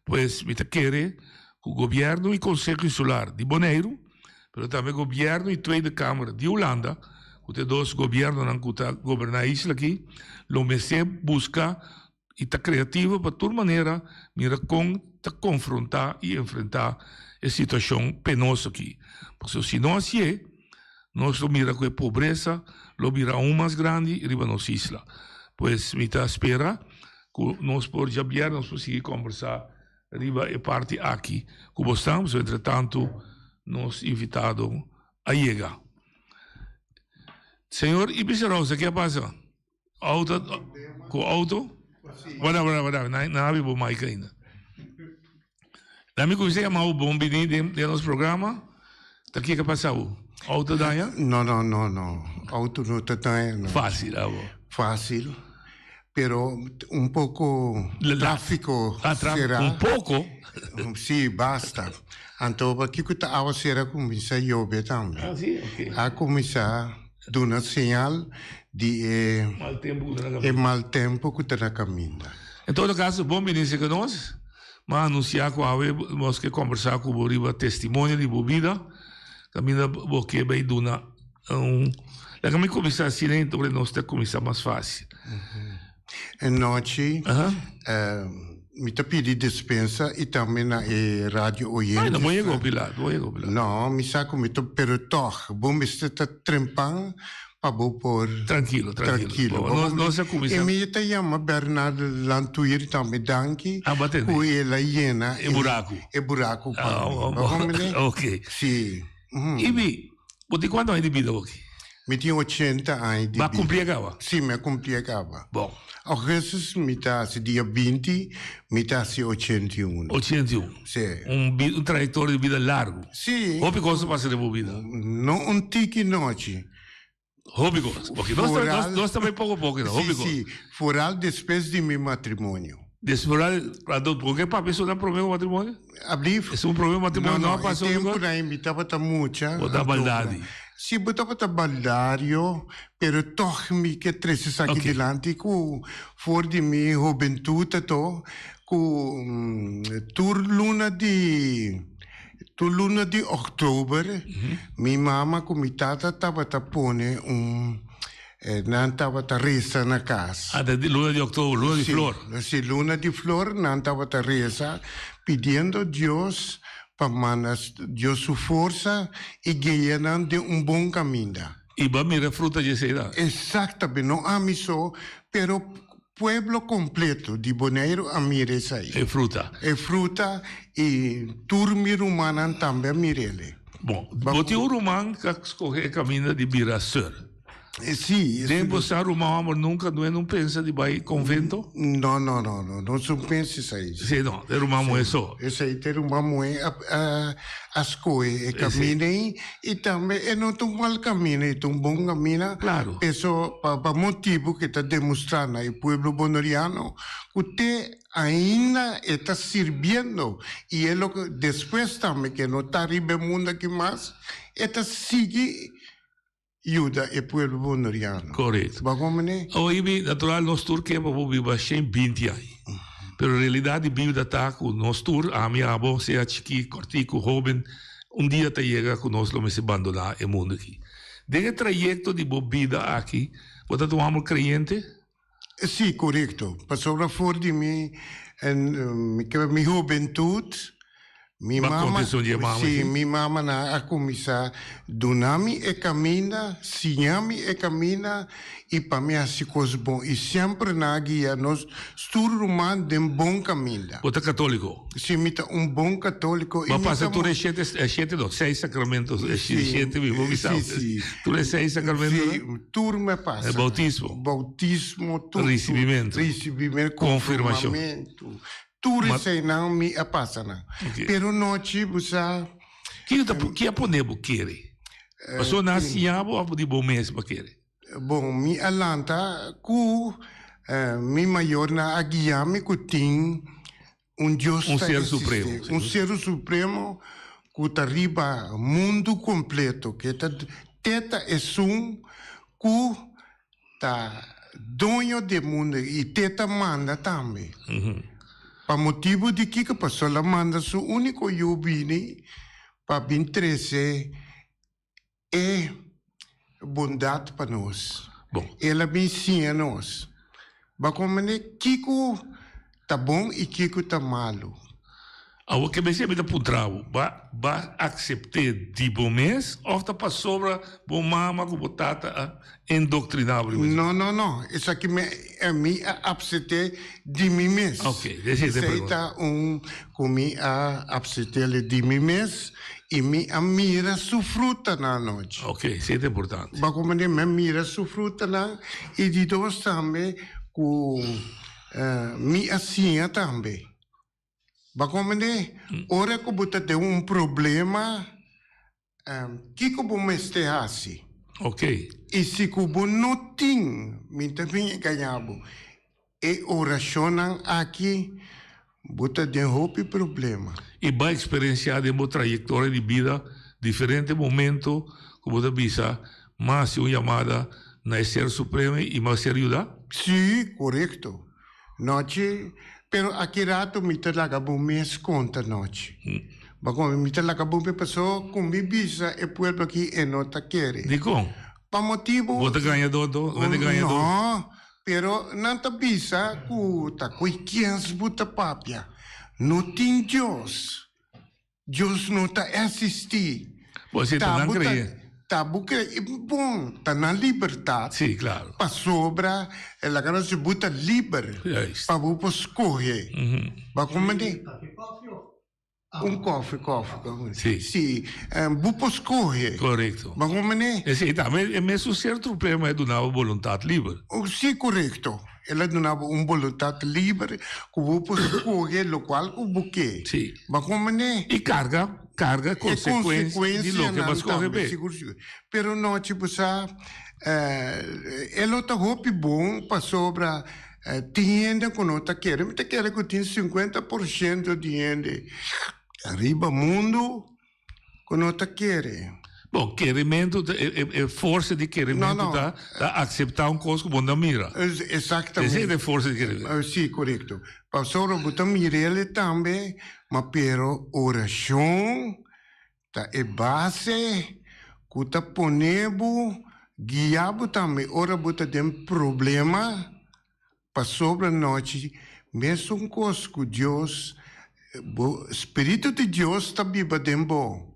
Pues mi ta kere ku gobièrnu i Konseho Insular di Boneiru, pero tambe gobièrnu i Tweede Kamer di Hulanda, ku ta e dos gobièrnunan ku ta goberná e isla aki, lo mester buska i ta kreativo pa tur manera mira kon ta konfrontá i enfrentá e situashon penoso aki. Pasobra si no hasié, nos lo mira ku e pobresa lo bira aun mas grandi riba nos isla. Pues mi ta spera ku nos por djabièrnè nos por sigui kòmbersá riba e parti aki ku bo stan, pasobra entretantu nos invitado a yega. Señor Ibis Rosa, ke a pasa? Auto, ku auto? Wada, wada, wada, na, na abi bo mic ainda. Dami kuminsa yama bo bon bini den, den nos programa. Ta kiko pasa bo? Auto daña? No, no, no, no. Auto no ta daña, no. Fácil, abo. Fácil. Pero un poco tráfico ah, será. Un poco? Sí, basta. Anto, kiko ta awa sera kuminsa yobe tambe. Ah, sí? Ok. A kuminsa Duna señal di e e mal tempu ku ta na kaminda. En todo kaso, bon bini serka nos. M'a anunsiá ku awe nos ke kombersá ku bo riba testimonio di bo bida. Kaminda bo ke bai duna un. Laga mi kuminsá asina i ora nos ta kuminsá mas fásil. E nochi mi ta pidi despensa i tambe na e radio oyentes. Ay, no bo yega hopi lat, bo yega hopi lat. No, mi sa ku mi ta, pero tòg, bo mester ta trempan pa bo por. Trankilo, trankilo. Trankilo. Bo, nos, nos a kuminsá. I mi ta yama Bernard Lantuir tambe danki. Ah, bo a tende. Ku el a yena. E buraku. E buraku pa mi. Ah, Bo comprende? Ok. Si. I mi, bo tin kuantu aña di bida bo aki? Mi tin ochenta aña di bida. Bo a kumpli e kaba? Si, mi a kumpli e kaba. Bon. Augustus mi ta hasi dia 20, mi ta hasi 81. 81. Si. Un un trayektoria di bida largu. Si. Hopi kos a pasa den bo bida. No un tiki nochi. Hopi kos. Ok, nos ta, nos, nos ta bai poko poko, no? Hopi kos. Si, si. Foral despues di mi matrimonio. Despues, anto, por ke papia esun na prome matrimonio? Ablief? Esun prome matrimonio no no a pasa hopi kos? No, no, e tempu nan mi tabata mucha. Bo ta baldadi. Si, bo tabata baldario, pero tog mi ke trese esaki dilanti ku for di mi hobentut ato, ku tur luna di. Tur luna di òktober mi mama ku mi tata tabata pone un, nan tabata resa na kas. Ah, di luna di òktober, luna di flor. Si, luna di flor nan tabata resa pidiendo Dios pa manda Dios su forsa i guia nan den un bon kaminda. I bo a mira fruta di esei nan? Exactamente, no ami so, pero Pueblo completo di Boneiru a mira esai. E fruta. E fruta y tur mi rumannan tambe a mir'ele. Bon, bo tin un ruman cu a scoge e caminda di bira seur. Si. Den bo sa ruman homber nunca no no pensa di bai convento? No, no, no, no, no su pensa esai. Si, no, te ruman muhe so. Esai te ruman muhe a, a, a scohe e camina ei y tambe e no ta un mal camina, e ta un bon camina. Claro. Eso pa, pa motibo cu ta demostra na e pueblo boneriano cu te ainda e ta sirbiendo y e lo despues tambe cu e no ta riba e mundo aki mas, e ta sigui yuda e pueblo boneriano. Correcto. Bo comprende? Oibi, natural nos tur ke pa bo biba shen binti aña. Pero realidad di bida ta cu nos tur, ami, abo, sea chiki, cortico, hoben, un dia ta yega cu nos lo mester bandona e mundo aki. Den e trayecto di bo bida aki, bo ta ta un homber creyente? Si, correcto. Pasobra for di mi, mi hubentud, Mi mama, sí, mi mamanan a kuminsá duna mi e kaminda, siña mi e kaminda i pa mi hasi kos bon. I semper nan a guia nos tur ruman den bon kaminda. Bo ta katóliko? Sí, mi ta un bon katóliko. Bo a pasa tur e shete, e shete no, seis sakramentos, e shete mi bo bisa. Sí, sí. Tur e seis sakramentonan? Sí, tur mi a pasa. E boutismo? Boutismo, tur. Risibimentu? Risibimentu, Konfirmashon. Tur eseinan mi a pasa nan. Pero nochi bo sa. Kiko ta ki a pone bo kere? Pasobra nan a siña bo of di bo mes bo a kere? Bon, mi a lanta ku mi mayornan a guia mi ku tin un Dios ta existi. Un ser supremo ku ta riba mundu kompleto, ke ta te ta esun ku Ta doño di e mundo i te ta manda tambe. Pa motibu di kiko? Pasobra el a manda su úniko yu bini pa bin trese e bondat pa nos. El a bin siña nos bakomende kiko ta bon i kiko ta malu. Awor ke mester mi ta puntra bo, ba ba aksept'é di bo mes òf ta pasobra bo mama ku bo tata a endoktriná bo riba esei? No, no, no. Esaki mi mi a apsept'é di mi mes. Oke, esei ta e Esei pregunta. ta un ku mi a apsept'é di mi mes i mi a mira su frutanan anochi. Oke, esei ta importante. Bo a komprendé? Mi a mira su frutanan i di dos tambe ku Mi a siña tambe. Bo a comprende? Ora cu bo ta den un problema, kico bo mester haci? Ok. Y si cu bo no tin, mi ta bin engaña bo, e oracionnan aki, bo ta den hopi problema. Y bo a experiencia den bo trayectoria di bida diferente momento cu bo ta bisa, M'a haci un yamada na e Ser Supremo y m'a ser yuda? Sí, corecto. Nochi, pero aki rato mi ta laga bo mes conta nochi. Bo mi ta laga bo mes paso cu mi bisa e pueblo aki e no ta kere. Dicon? Pa motibo. Bo ta gañador do? Bo ta gañador? No, pero nan ta bisa cu ta cu kiens bo ta papia. No tin Dios. Dios no ta existi. Bo si ta nan cree. Ta bo cree. I bon, ta nan libertad. Si, claro. Pasobra e laga nos di bo ta liber. Juist. Pa bo por scoge. Bo a comprende? Un koffie, koffie. Si. Si. Bo por scoge. Correcto. Bo a comprende? Esey tambe e mesun ser supremo a duna bo boluntad liber. Si, correcto. El a duna bo un boluntat liber ku bo por skohe lokual ku bo ke. Sí. Bo komprendé? I karga, karga konsekuensia di loke bo a skohe p'e. Sigur, sigur. Pero nochi bo sa, e lo ta hopi bon pasobra tin hende ku no ta kere. Mi ta kere ku tin sinkuenta por shento di hende riba mundu Ku no ta kere. Bon, kerementu ta, e, e, e forsa di kerementu No, no. ta, ta akseptá un kos ku bo no mira. Exactamente. Esei ta e forsa di kerementu. Sí, korekto. Pasobra bo ta mir'el tambe, ma pero orashon ta e base ku ta pone bo, guia bo tambe ora bo ta den problema. Pasobra nochi mesun kos ku Dios, bo spiritu di Dios ta biba den bo.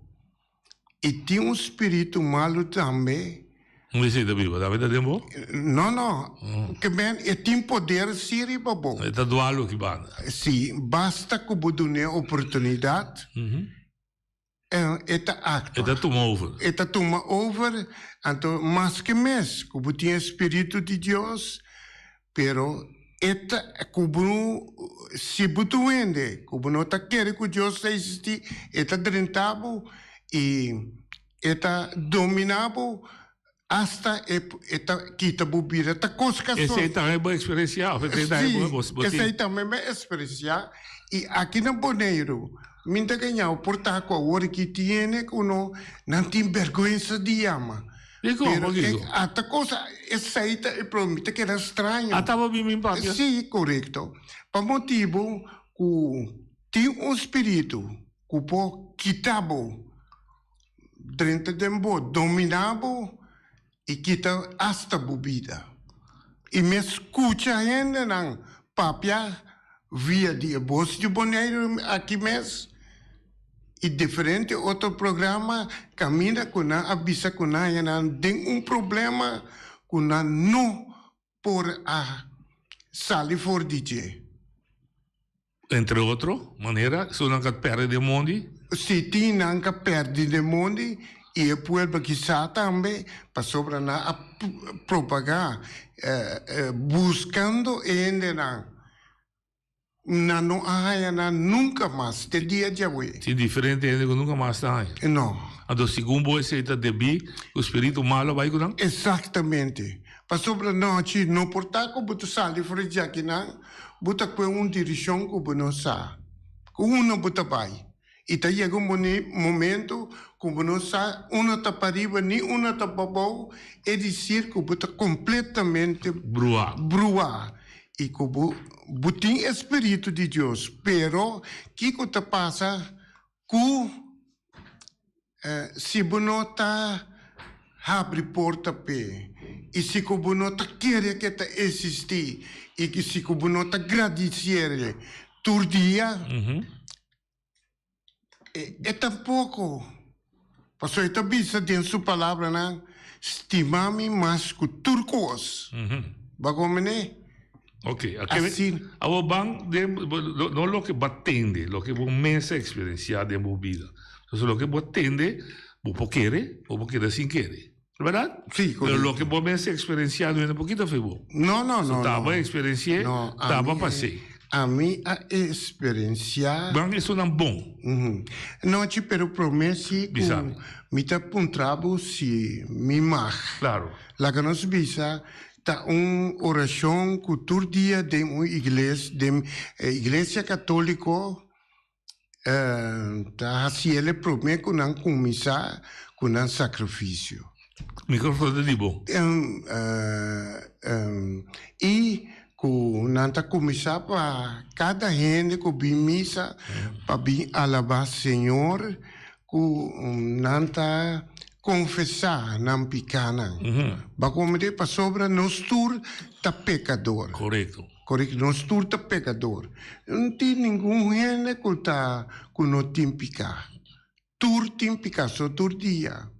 I tin un spiritu malu tambe. Un esei ta biba tambe ta den bo? No, no. Ke men e tin poder si riba bo. E ta dualu ki banda. Si, basta ku bo dun'é oportunidat. E ta actua. E ta tuma over. E ta tuma over, anto maske mes ku bo tin e spiritu di Dios, pero e ta ku bo si bo ta un hende ku bo no ta kere ku Dios ta existi, e ta drenta bo i e ta domina bo hasta e e ta kita bo bida. Ta kos kaso. Esei tambe bo eksperensiá òf esei tambe bo bo Sí, esei tambe mi a eksperensiá i aki na Boneiru mi ta gaña por ta ku awor aki tin hende ku no nan tin bèrgwensa di yama. Dikon? Pero e Pakiko? ata kos esei ta e problema mi ta keda straño. Ata bo bin bin papia? Sí, korekto. Pa motibu ku tin un spiritu ku por kita bo. Drenta den bo, dominá bo i kita asta bo bida. I mi a skucha hendenan papia via di e Bos di Boneiru aki mes i diferente otro programa kaminda ku nan a bisa ku nan haña nan den un problema ku nan no por a sali for di dje. Entre otro manera, esunnan ka perde den mondi. Si tin nan ka perde den mondi, i e pueblo kisá tambe, pasobra nan a propagá buskando e hendenan, nan no a haña nan nunka mas te dia djawe. Tin diferente hende ku nunka mas ta haña. No. Anto segun bo esei ta debí ku spiritu malu a bai ku nan? Eksaktamente. Pasobra nochi no por ta ku bo ta sali for di djakinan, bo ta kue un dirishon ku bo no sa ku unda bo ta bai. I ta yega un momento ku bo no sa unda ta pariba ni unda ta pabou, e disir ku bo ta kompletamente Bruá. bruá i ku bo bo tin e spiritu di Dios. Pero kiko ta pasa ku Si bo no ta habri porta p'e, i si ku bo no ta kere ku e ta eksistí, i si ku bo no ta gradisié tur dia, e tampoko. Pasobra e ta bisa den su palabranan, Stima mi mas ku tur kos. Bo a komprendé? Ok, awor ban den, no loke bo a tende, loke bo mes a eksperensiá den bo bida. Entonces loke bo a tende, bo por kere o bo keda sin kere. Bèrdat? Sí, korekto. Pero loke bo mes a eksperensiá no hende por kita fe bo. No, no, no. So ta bo a eksperensi'é, ta bo a pas'é. Ami a eksperensiá. Ban esunnan bon. Nochi, pero promé si ku mi ta puntra bo si mi mag. Klaro. Laga nos bisa Ta un orashon ku tur dia den un igles, den e iglesia katoliko ta hasi el e promé ku nan kuminsá ku nan sakrifisio. Mikrofono ta di bo. I ku nan ta kuminsá pa kada hende ku bin misa pa bin alabá Señor ku nan ta Confesá nan pikánan. Bo a comprendé? Pasobra nos tur ta pecador. Correcto. Correcto. Nos tur ta pecador. No tin ningun hende cu ta, cu no tin picá. Tur tin picá, so tur dia.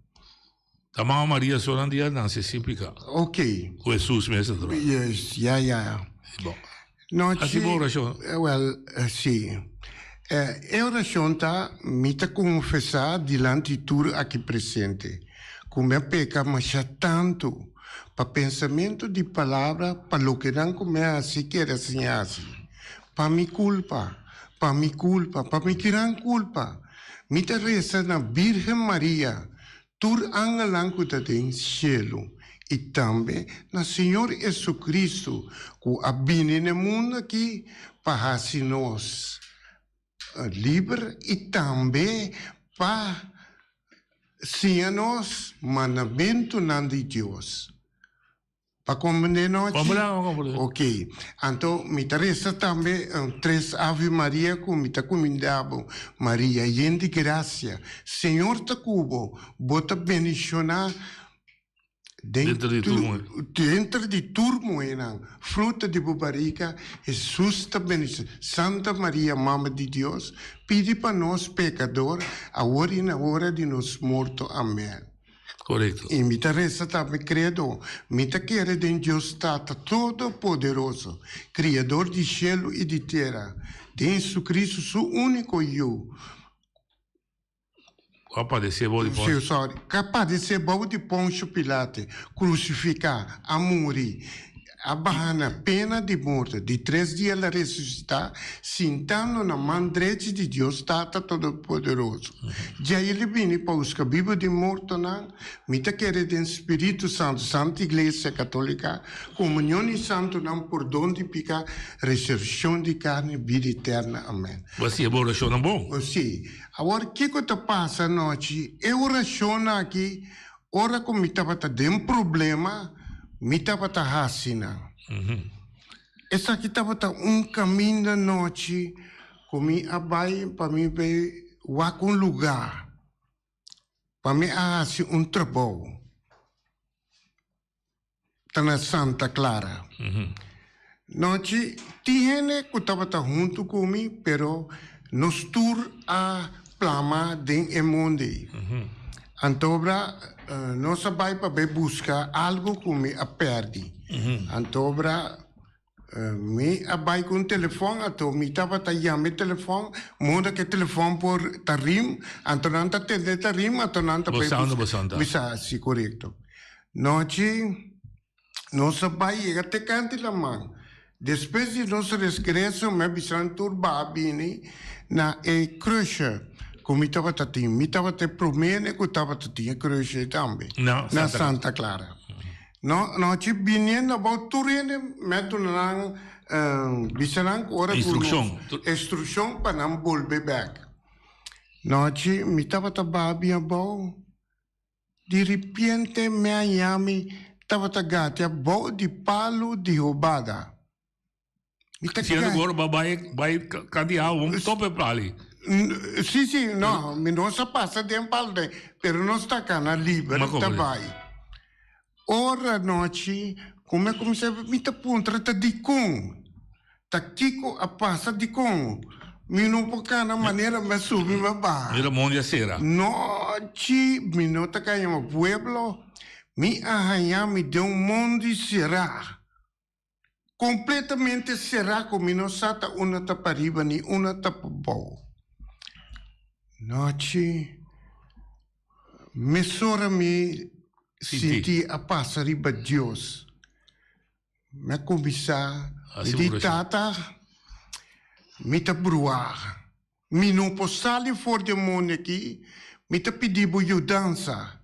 Ta Mama Maria so nan dia nace sin picá. Ok. Cu Jesus mes ta traha. Yes, ya, ya. Bon. Nochi. Hasi bo orashon. Wèl, sí. E orashon ta, Mi ta konfesá dilanti tur aki presente ku mi a peka masha tantu pa pensamentu di palabra, pa lokenan ku mi a hasi kere sin hasi. Pa mi kulpa, pa mi kulpa, pa mi gran kulpa. Mi ta resa na Bírgen Maria, Tur angelnan ku ta den shelu i tambe na Señor Jesucristo ku a bini na e mundu aki pa hasi nos liber i tambe pa siña nos mandamentunan di Dios. Pa comprende nochi? Ok. Anto mi ta reza tambe tres Ave Maria cu mi ta cuminda bo. Maria, yen di gracia, Señor ta cu bo. Bo ta bendiciona Denter di tur muhe. Denter di tur muhenan. Fruta di bo barica, Jesus ta bendiciona. Santa Maria, Mama di Dios, pidi pa nos pecador, awor y na ora di nos morto. Amen. Korekto. I mi ta resa tambe kredo, Mi ta kere den Dios Tata Todopoderoso, Kriador di shelu i di tera, den Jesucristo su úniko Yu, A padecé bou di Poncio. Sí, sorry. Ku a padecé bou di Poncio Pilate, krusifiká, a muri, a baha na pena di morto, di tres dia el a resusitá, sintando na man drechi di Dios Tata Todopoderoso. Djei el bini pa huska bibu di mortonan. Mi ta kere den Spiritu Santu, Santa Iglesia Katólika, komunion di santunan, pordon di piká, resurekshon di karni, bida eterna. Amèn. Bo a siña bo orashonnan bon? Sí. Awor, kiko ta pasa anochi? E orashon aki, ora ku mi tabata den problema, mi tabata hasi nan. Esaki tabata un kaminda anochi ku mi a bai pa mi bai wak un lugá, pa mi a hasi un trabou. Ta na Santa Clara. Nochi tin hende ku tabata huntu ku mi, pero nos tur a plama den e mondi ei. Antobra nos a bai pa bai buska algu ku mi a pèrdi. Antobra mi a bai ku un telefòn, anto mi tabata yama e telefòn, moda ku e telefòn por ta rim, anto nan ta tende ta rim, anto nan ta bai buska. Bisa, si, korekto. Nochi nos a bai yega te kanti laman. Despues di nos resgreso mi a bisa nan tur baha bini na e krusje ku mi tabata tin. Mi tabata e promene ku tabata tin e krusje tambe na Santa Clara. No, nochi biniendo abou tur hende mi a duna nan bisa nan ku ora ku nos instrukshon pa nan bolbe bek. Nochi mi tabata baha bin abou. Di ripiente mi a haña mi tabata gatia bou di palu di hobada. Mi ta Siendo ku ora bo a bai bai kanti awa bo topa e pali. Si si no mi no sa pasa den palu den pero nos ta kana liber ta bai. Ora nochi ku mi a kuminsá mi ta puntra ta dikon. Ta kiko a pasa dikon mi no por kana manera mi a subi mi a baha? Mira mondi a sera. Nochi mi no ta kaña ma pueblo, mi a haña mi den un mondi será. Kompletamente será ku mi no sa ta una ta pariba ni una ta pabou. Nochi mesora mi sinti a pasa riba Dios. Mi a kuminsá, mi di, Tata, mi ta bruá. Mi no por sali for di e mundu akí. Mi ta pidi bo yudansa.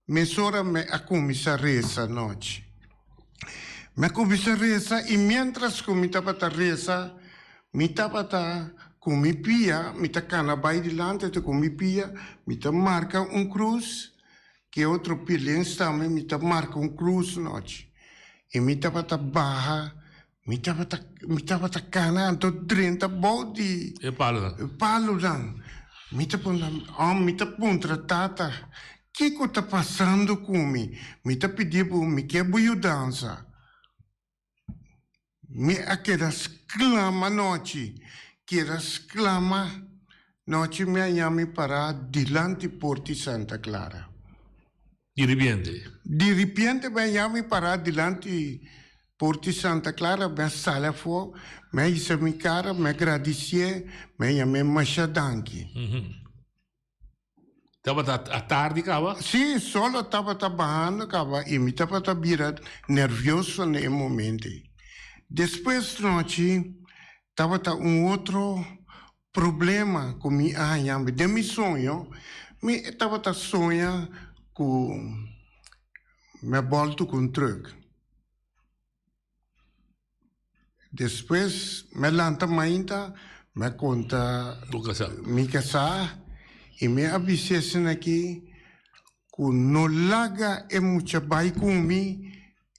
Mesora mi a kuminsá resa anochi. Mi a kuminsá resa i miéntras ku mi tabata resa, mi tabata ku mi pia, mi ta kana bai dilanti, ta ku mi pia, mi ta marka un krus. Ke otro pilens tambe mi ta marka un krus nochi. I mi tabata baha, mi tabata, mi tabata kana anto drenta bou di E palunan. e palunan. Mi ta puntra, oh, mi ta puntra tata, kiko ta pasando ku mi? Mi ta pidi bo, mi ke bo yudansa. Mi a keda sklama nochi, keda sklama nochi mi a yami pará dilanti port'i Santa Clara. Di ripiente? Di ripiente mi a yami pará dilanti port'i Santa Clara, mi a sali afó, mi a hisa mi kara, mi a gradisié, mi a yam'é masha danki. Tabata atardi kaba? Sí, solo tabata bahando kaba i mi tabata bira nervioso na e momento ei. Despues nochi tabata un otro problema ku mi a haña mi. Den mi soño mi tabata soña ku mi a bòltu ku un trùk. Despues mi a lanta mainta, mi a konta mi kasá i mi a bis'é asina aki ku no laga e mucha bai ku mi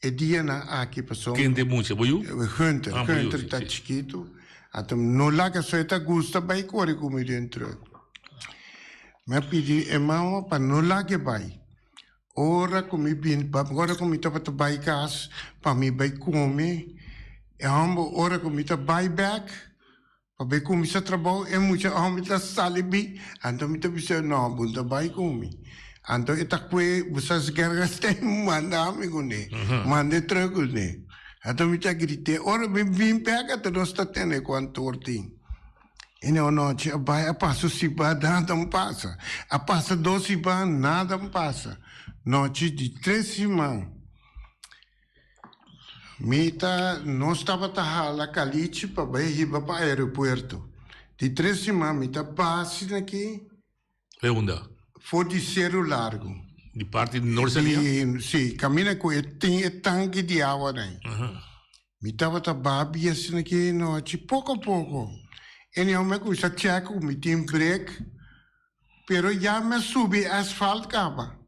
e dianan aki pasobra. Ken ta e mucha? Bo yu? Hunter, Hunter ta chikitu. Anto no laga so e ta gusta bai kore ku mi den trùk. Mi a pidi e mama pa no lag'e bai. Ora ku mi bin ora ku mi tabata bai kas pa mi bai kome, e hòmber ora ku mi ta bai bèk pa bai kuminsá trabou e mucha hòmber ta sali bin, anto mi ta bisa no bo no ta bai ku mi. Anto e ta kue bo sa si Gergenstein manda mi kuné, manda e trùk kuné. Anto mi ta grit'é ora mi bin bèk anto nos ta tene ku antor tin. E anochi a bai a pasa un siba, nada no pasa. A pasa dos siba, nada no pasa. Nochi di tres siman, mi ta, nos tabata hala kalichi pa bai hiba pa aeropuerto. Di tres siman mi ta basi aki. E unda? For di Seru Largu. Di parti di Noord Salia? Si, kaminda ku e tin e tanki di awa dai. Mi tabata babia asina ki nochi poko poko. Anyhow mi a kuminsá chèk ku mi tin brek, pero ya mi a subi e asfalt kaba.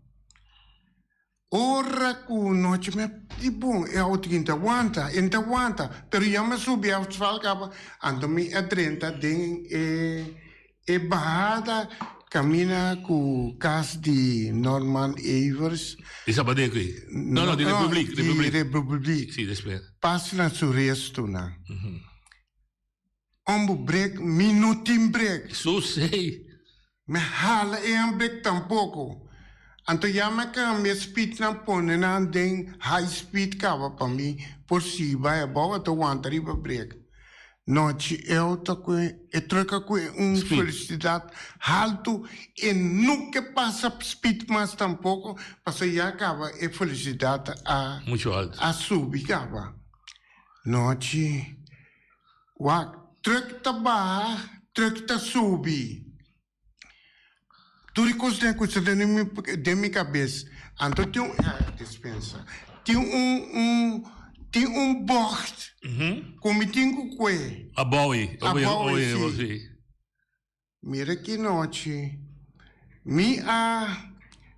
Ora ku nochi mi a di bon e outo ki no ta wanta, e no ta wanta, pero ya mi a subi e asfalt kaba, anto mi a drenta den e E bahada camina cu cas di Norman Evers. Di Sabadeco ei? No, no, di Republiek. Di Republiek. Si, despues. Pas na su restonan. Ombo brek, mi no tin brek. Su sei. Mi hala e handbrek tampoco. Anto ya mi a cambia speednan pone nan den high speed caba pa mi por sigui bay abao anto wanta riba brek. Nochi eu ta ku e truck a ku un felisidat haltu e no ke pasa speed mas tampoko pasobra ya kaba e felisidat a a subi kaba. Nochi wak truck ta baha truck ta subi. Tur e kosnan ku sta den mi den mi kabes. Anto tin un dispensa. Tin un un tin un bògt ku mi tin ku kue. Abou ei. Abou ei, si. Mira ki nochi mi a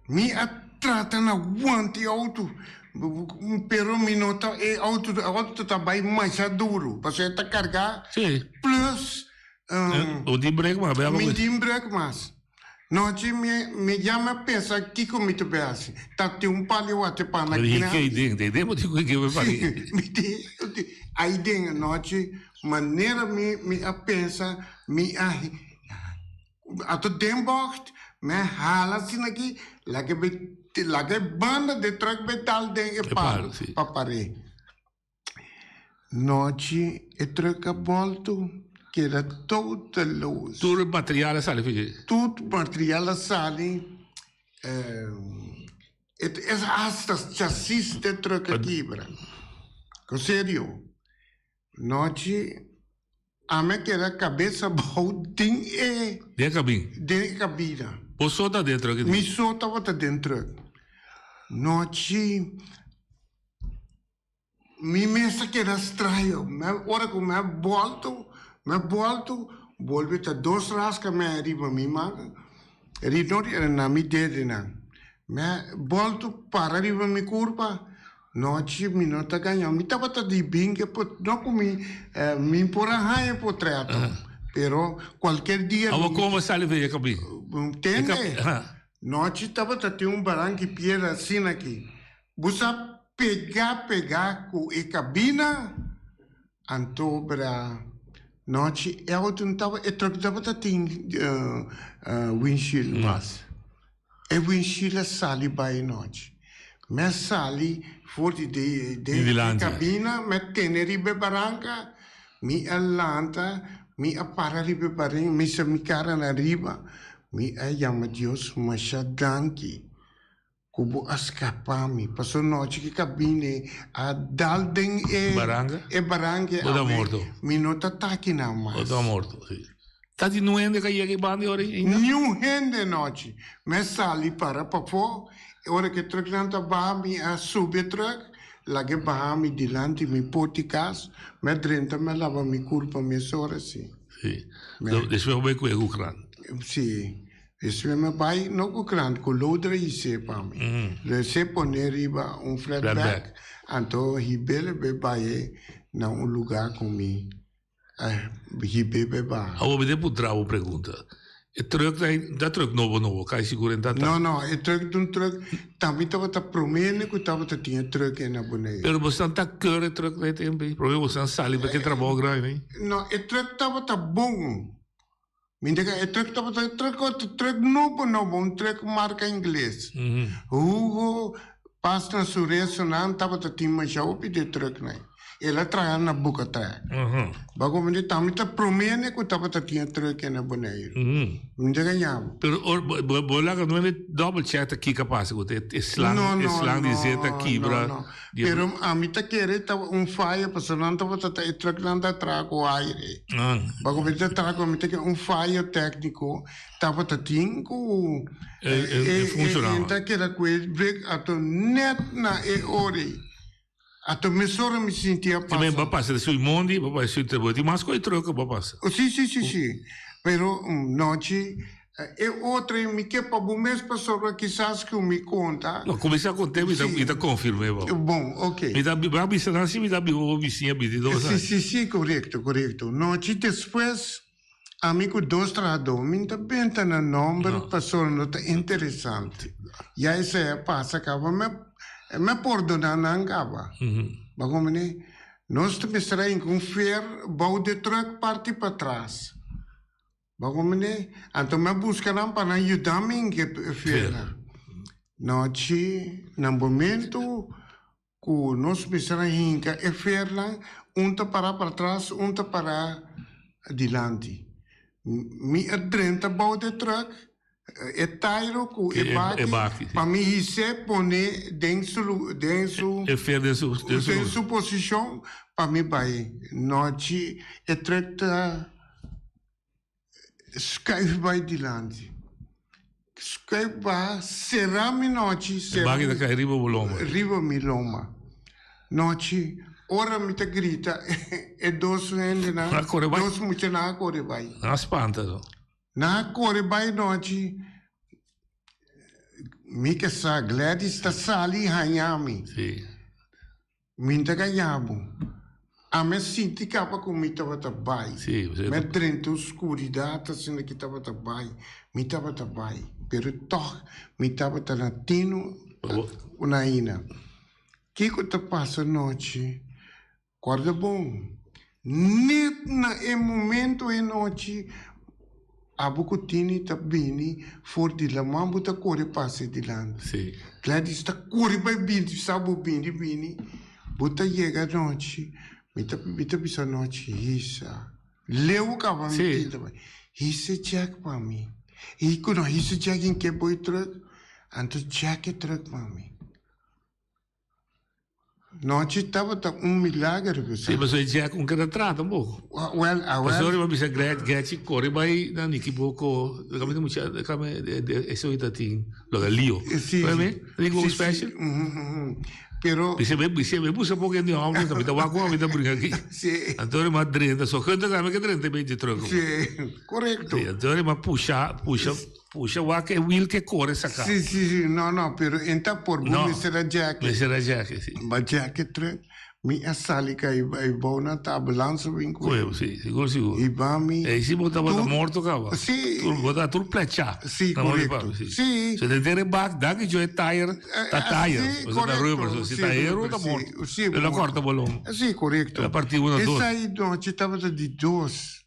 mi a trata na wanta e outo pero mi no ta e outo e outo ta bai masha duru pasobra e ta kargá plus Un tin brek mas, bea Mi tin brek mas. Nochi mi mi ya mi a pensa kiko mi ta bay hasi. Ta tin un pali wate pana grandi. Hik'e ei den, den den bo tin ku hik'e pa pali. Mi tin ai den anochi manera mi mi a pensa mi a ato den bocht mi a hala asina aki laga e bay laga e banda den truck bay dal den e palo pa par'e. Nochi e truck a bolto keda total los. Tur material a sali fiji? Tur material a sali. Et es hasta chasis de truck a kibra. Con serio. Nochi ami a keda cabes abou den e. Den e cabin? Den e cabina. Bo so ta den truck? Mi so tabata den truck. Nochi. Mi mes a keda straño. Mi ora ku mi a bòltu, mi a bòltu, bolbe ta dos raska mi a riba mi man, riba na mi dedenan. Mi a bòltu para riba mi kurpa, nochi mi no ta gaña. Mi tabata di binke, no ku mi mi por a haña potrèt, pero kualker dia. Awor kon bo sali for e kaminda? Tende, nochi tabata tin un baranki piedra asina aki. Bo sa pega pega ku e kabina? Anto bra nochi e auto no taba e truck tabata tin windshield mas. E windshield a sali bai nochi. Mi a sali for di den e kabina mi a tene riba e baranka mi a lanta mi a para riba e baranka mi sa mi kara na riba mi a yama Dios masha danki. Ku bo a skapa mi. Paso nochi ki kabine a dal den e Baranka? e baranka Bo ta morto. Mi no ta taki nan mas. Bo ta morto, si. Ta di niun hende ka yega e banda e ora ei ainda? Niun hende nochi. Mi a sali para pafó, e ora ku e trùknan ta baha mi a subi e trùk, laga e baha mi dilanti mi porta di kas, mi a drenta mi a laba mi kurpa mesora si. Si. Despues bo bai ku e ku krant. Si. Despues mi a bai no ku krant, ku loader a his'é pa mi. Lo his'é pone riba un flatbed, anto hib'é lo bai bai na un lugá ku mi a hib'é bai baha. Awor mi den puntra bo un pregunta. E truck ta ta truck nobo nobo, kai sigur en ta ta? No, no, e truck ta un truck, tambe tabata promé hende ku tabata tin e truck ei na Boneiru. Pero boso ta keur e truck na e tempu ei? Promé boso sali pa ke trabou grandi ei? No, e truck tabata bon. Mi ta e truck tabata e truck otro truck nobo nobo un truck marca ingles. Hugo pas na su restonan tabata tin masha hopi di e trucknan. El a traha na Bucatrek. Bo a comprende? Tambe ta prome ne ku tabata tin e truck na Boneiru. Mi ta gaña bo. Pero or bo bo bo laga no hende double check ta kiko a pasa ku e e slang No, e no, slang di no, zeta kibra. no, no. Di Pero ami ta kere ta un faya pasobra nan tabata ta e trucknan ta traha ku aire. Ah. Bo a comprende? Ta traha ku mi ta kere un fayo tekniko tabata tin ku E e e funshonaba. e ta keda ku e brek ato net na e ora ei. Ato mesora mi sinti a Também pasa. ba pasa de sui mondi, ba pasa sui treboy. Di mas ko e truck ba pasa. Oh, si, si, si, si. Pero nochi e otro e mi ke pa bo mes pasobra kisas ku mi konta. No, kuminsá kont'é mi ta Si. mi ta konfirm'é bo. Bon, ok. Mi ta ba bisa nan si mi ta biba bo bisiña 22 Si, aña. si, si, korekto, korekto. Nochi despues ami ku dos trahadó mi no ta benta nan nòmber No. pasobra no ta interesante. Ya esei a pasa kaba mi a mi a pordoná nan kaba. Bo a komprendé? Nos ta mester a hinka un fer bou de trùk parti patras. Bo a komprendé? Anto mi a buska nan pa nan yuda mi hinka e fernan. Nochi na momento Ku nos mester a hinka e fernan, un ta pará patras, un ta pará dilanti. Mi a drenta bou de truck, e tairo ku e baki, pa mi his'é pone den su den su E fer den su den su den su posishon pa mi bai. Nochi e truck ta Schuif bai dilanti. Schuif ba sera mi nochi. E baki ta kai riba bo lomba. Riba mi lomba. Nochi, ora mi ta grita, e dos hendenan, Nan a kore bai. dos muchanan a kore bai. Nan a spanta so. Nan a kore bai nochi. Mi ke sa Gladys ta sali haña mi. Si. Mi ta gaña bo. Ami a sinti kaba ku mi tabata bai. Sí, Mi a drenta un skuridat asina ki tabata bai. Mi tabata bai, pero tòg mi tabata na tinu una aina. Kiko ta pasa nochi? Kòrda bon, net na e momento e nochi Abo ku tini ta bini for di laman bo ta kore pasa dilanti. Sí. Gladys ta kore bai bini sa bo bini bini bo ta yega anochi mi ta mi ta bisa anochi hisa leu kaba mi Sí. tin ta bai hisa e jack pa mi i ku no hisa jack in ke bo e truck anto jack e truck pa mi. Nochi tabata un milager bisa. Sí, pasobra e Jack un keda trata un poco. Wel, awel. Pasobra riba bisa Gret, Getchi kore bai na Niki Boko, kami ta mucha, kami eso ita tin loga lio. Sí, Oye mi, Niki Boko sí, sí. special. Pero. Bisa be, bisa be busa poco hende hombre, ta mi ta wak con mi ta brinca aki. Sí. Anto riba drenta, so gente tambe ke drenta be di truck. Sí, correcto. Sí, anto riba pusha, pusha. Pusha wak e wiel ke kore saka. Si, si, si, no, no, pero en ta por bo No, mester a jack. Mester a jack, si. Ba jack e truck, mi a sali ka e bou na ta ambulance bin ku. Koe, si, sigur, sigur. I ba mi. E si bo tabata Tur- morto kaba. Si. Tur, bo ta tur plecha. Si, Na mori korekto. pa, si. Si. So den tere bak, danki jo e tire, ta Eh, tire. si, O sea, ta korekto. rubber. So, si Si, ta hero, rubber, ta si. morto. Si, El a morto. korta bo lomba. Si, korekto. El a parti uno dos. Esai nochi tabata di dos.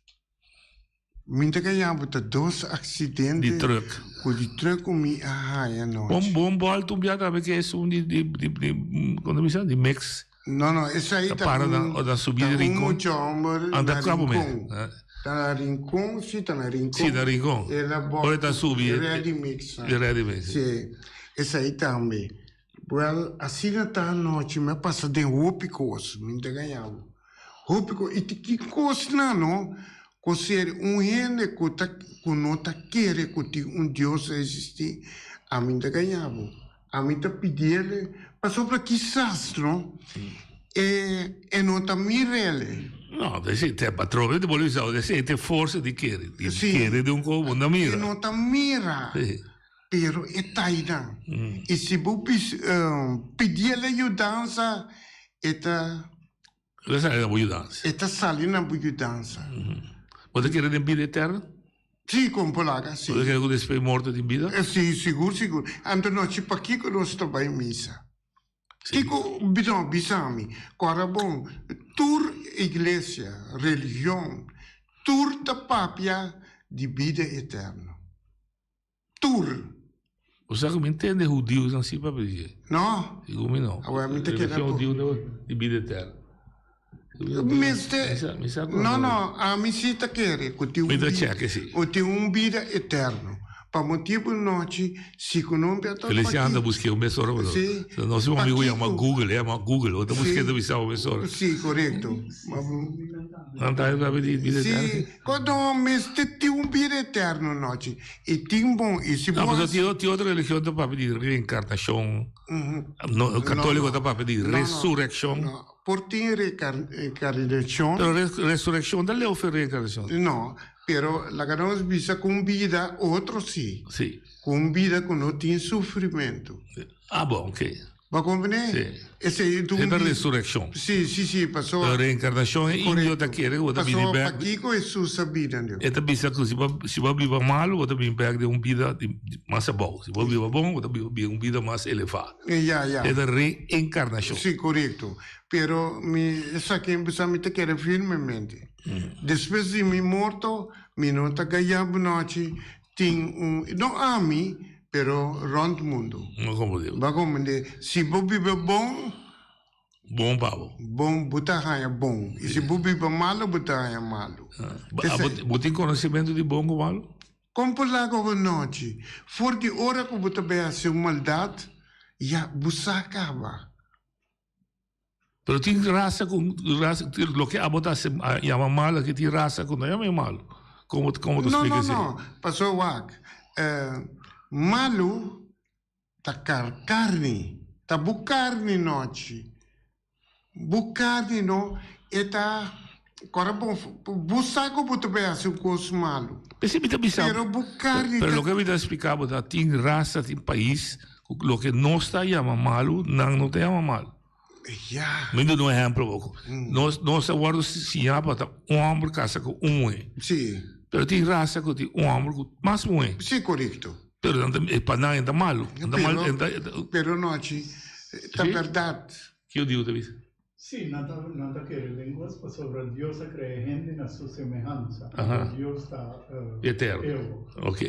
Mi ta gaña bo ta dos accidente Di truck. cu di truck cu mi a haya nochi. Bon bon bolta un bia tambe ke esun di di di di kono bisa di mix. No no esai Ta ta para na un o na subi ta di un Rincon. mucha homber Anda na kabo mes. Rincon. Ta na Rincon si ta na Rincon. Si na Rincon. El a Ora e ta subi e ready mix. E ready mix. Si esai tambe. Wel asina ta anochi mi a pasa den hopi kos mi ta gaña bo. Hopi kos i ki kosnan no ku ser un hende ku ta ku no ta kere ku tin un Dios a existi ami ta gaña bo ami ta pidiele pasobra kisas no e e no ta mirele. No, desi te patrón, te bolbe bisa, desi te forsa di kere, di Sí. kere di un ko bo no mira. E no ta mira. Sí. Pero e ta einan. I si bo pidiel e yudansa, e ta. E ta sali na bo yudansa. E ta sali na bo yudansa. Bo ta kere den bida eterno? Si, kon por laga, si. Bo ta kere ku despues morto tin bida? Si, sigur, sigur. Anto nochi pakiko nos ta bai misa? Kiko, no, bisa mi, kòrda bon, tur iglesia, religion, tur ta papia di bida eterno. Tur. Bo sa ku mi ntende hudiunan si papia di dje. No. Sigur mi no. Awor mi ta keda Religion hudiu no di bida eterno. Mester, no, no, ami si ta kere ku tin un Mi ta bida, check si. ku tin un bida eterno. Pa motibu nochi, si ku no ta Feliciano ta paki, busk'é un mes ora, pero si, nos un amigu yama pakiko, Google, e yama Google, bo ta busk'é si, ta bisa un mes ora. si, korekto. Nan ta papia di bida eterno. Si, kono mester tin un bida eterno nochi, i tin bon, i si No, bo pasobra hasi. tin tin otro religion ta papia di reenkarnashon, no, No, katoliko no, ta papia di no, no, resurekshon. no. Por tin reenkarnashon. Pero resurekshon ta leu for reenkarnashon. No, pero laga nos bisa ku un bida otro si. Si. Ku un bida ku no tin sufrimentu. Ah, bon, oké. Bo a komprendé? Si. Esei ta un E ta bida. resurekshon. Si, si, si, pasobra. Pero reenkarnashon e indio ta kere ku bo ta bini Pasobra bèk. pakiko Hesus a bini anto? E ta bisa ku si bo si bo a biba malu bo ta bini bèk den un bida di mas abou. Si bo a biba bon bo ta biba un bida mas elevá. Ya, ya. E ta reenkarnashon. Si, korekto. Pero mi esaki bisa mi ta kere firmemente. Despues di mi morto, mi no ta gaya bunochi tin un, no ami, pero rond mundo. No komprendé. Bo a komprendé? Si bo biba bon, Bon pa bo. Bon, bo ta haña bon. I si bo biba malu, bo ta haña malu. Abo, bo tin konosementu di bon ku malu? Kon por laga bo nochi? For di ora ku bo ta bai hasi un maldat, ya bo sa kaba. Pero tin rasa ku rasa, loke abo ta hasi yama malu aki tin rasa ku no yama e malu. Komo komo ta No, splika no, esei? no. Pasobra wak, malu ta kar karni, ta bo karni nochi. Bo karni no, e ta kora bon, bo sa ku bo ta bai hasi un kos malu. P'esei mi ta bisa, Pero bo karni pero ta. loke mi ta splika bo ta tin rasa, tin pais ku loke nos ta yama malu, nan no ta yama malu. Ya. Mi duna un ehempel poko. Nos nos a wòrdu siñá pa ta un hòmber kasa ku un muhé. Sí. Pero tin rasa ku tin un hòmber ku mas muhé. Sí, korekto. Pero nan ta, pa nan e ta malu. E ta mal, e ta, e ta. Pero nochi, ta Sí? bèrdat. Kiko Dios ta bisa? Sí, nan ta, nan ta kere den kos pasobra Dios a krea hende na su semehansa. Aha. Dios ta Eterno. eeuwig. Ok.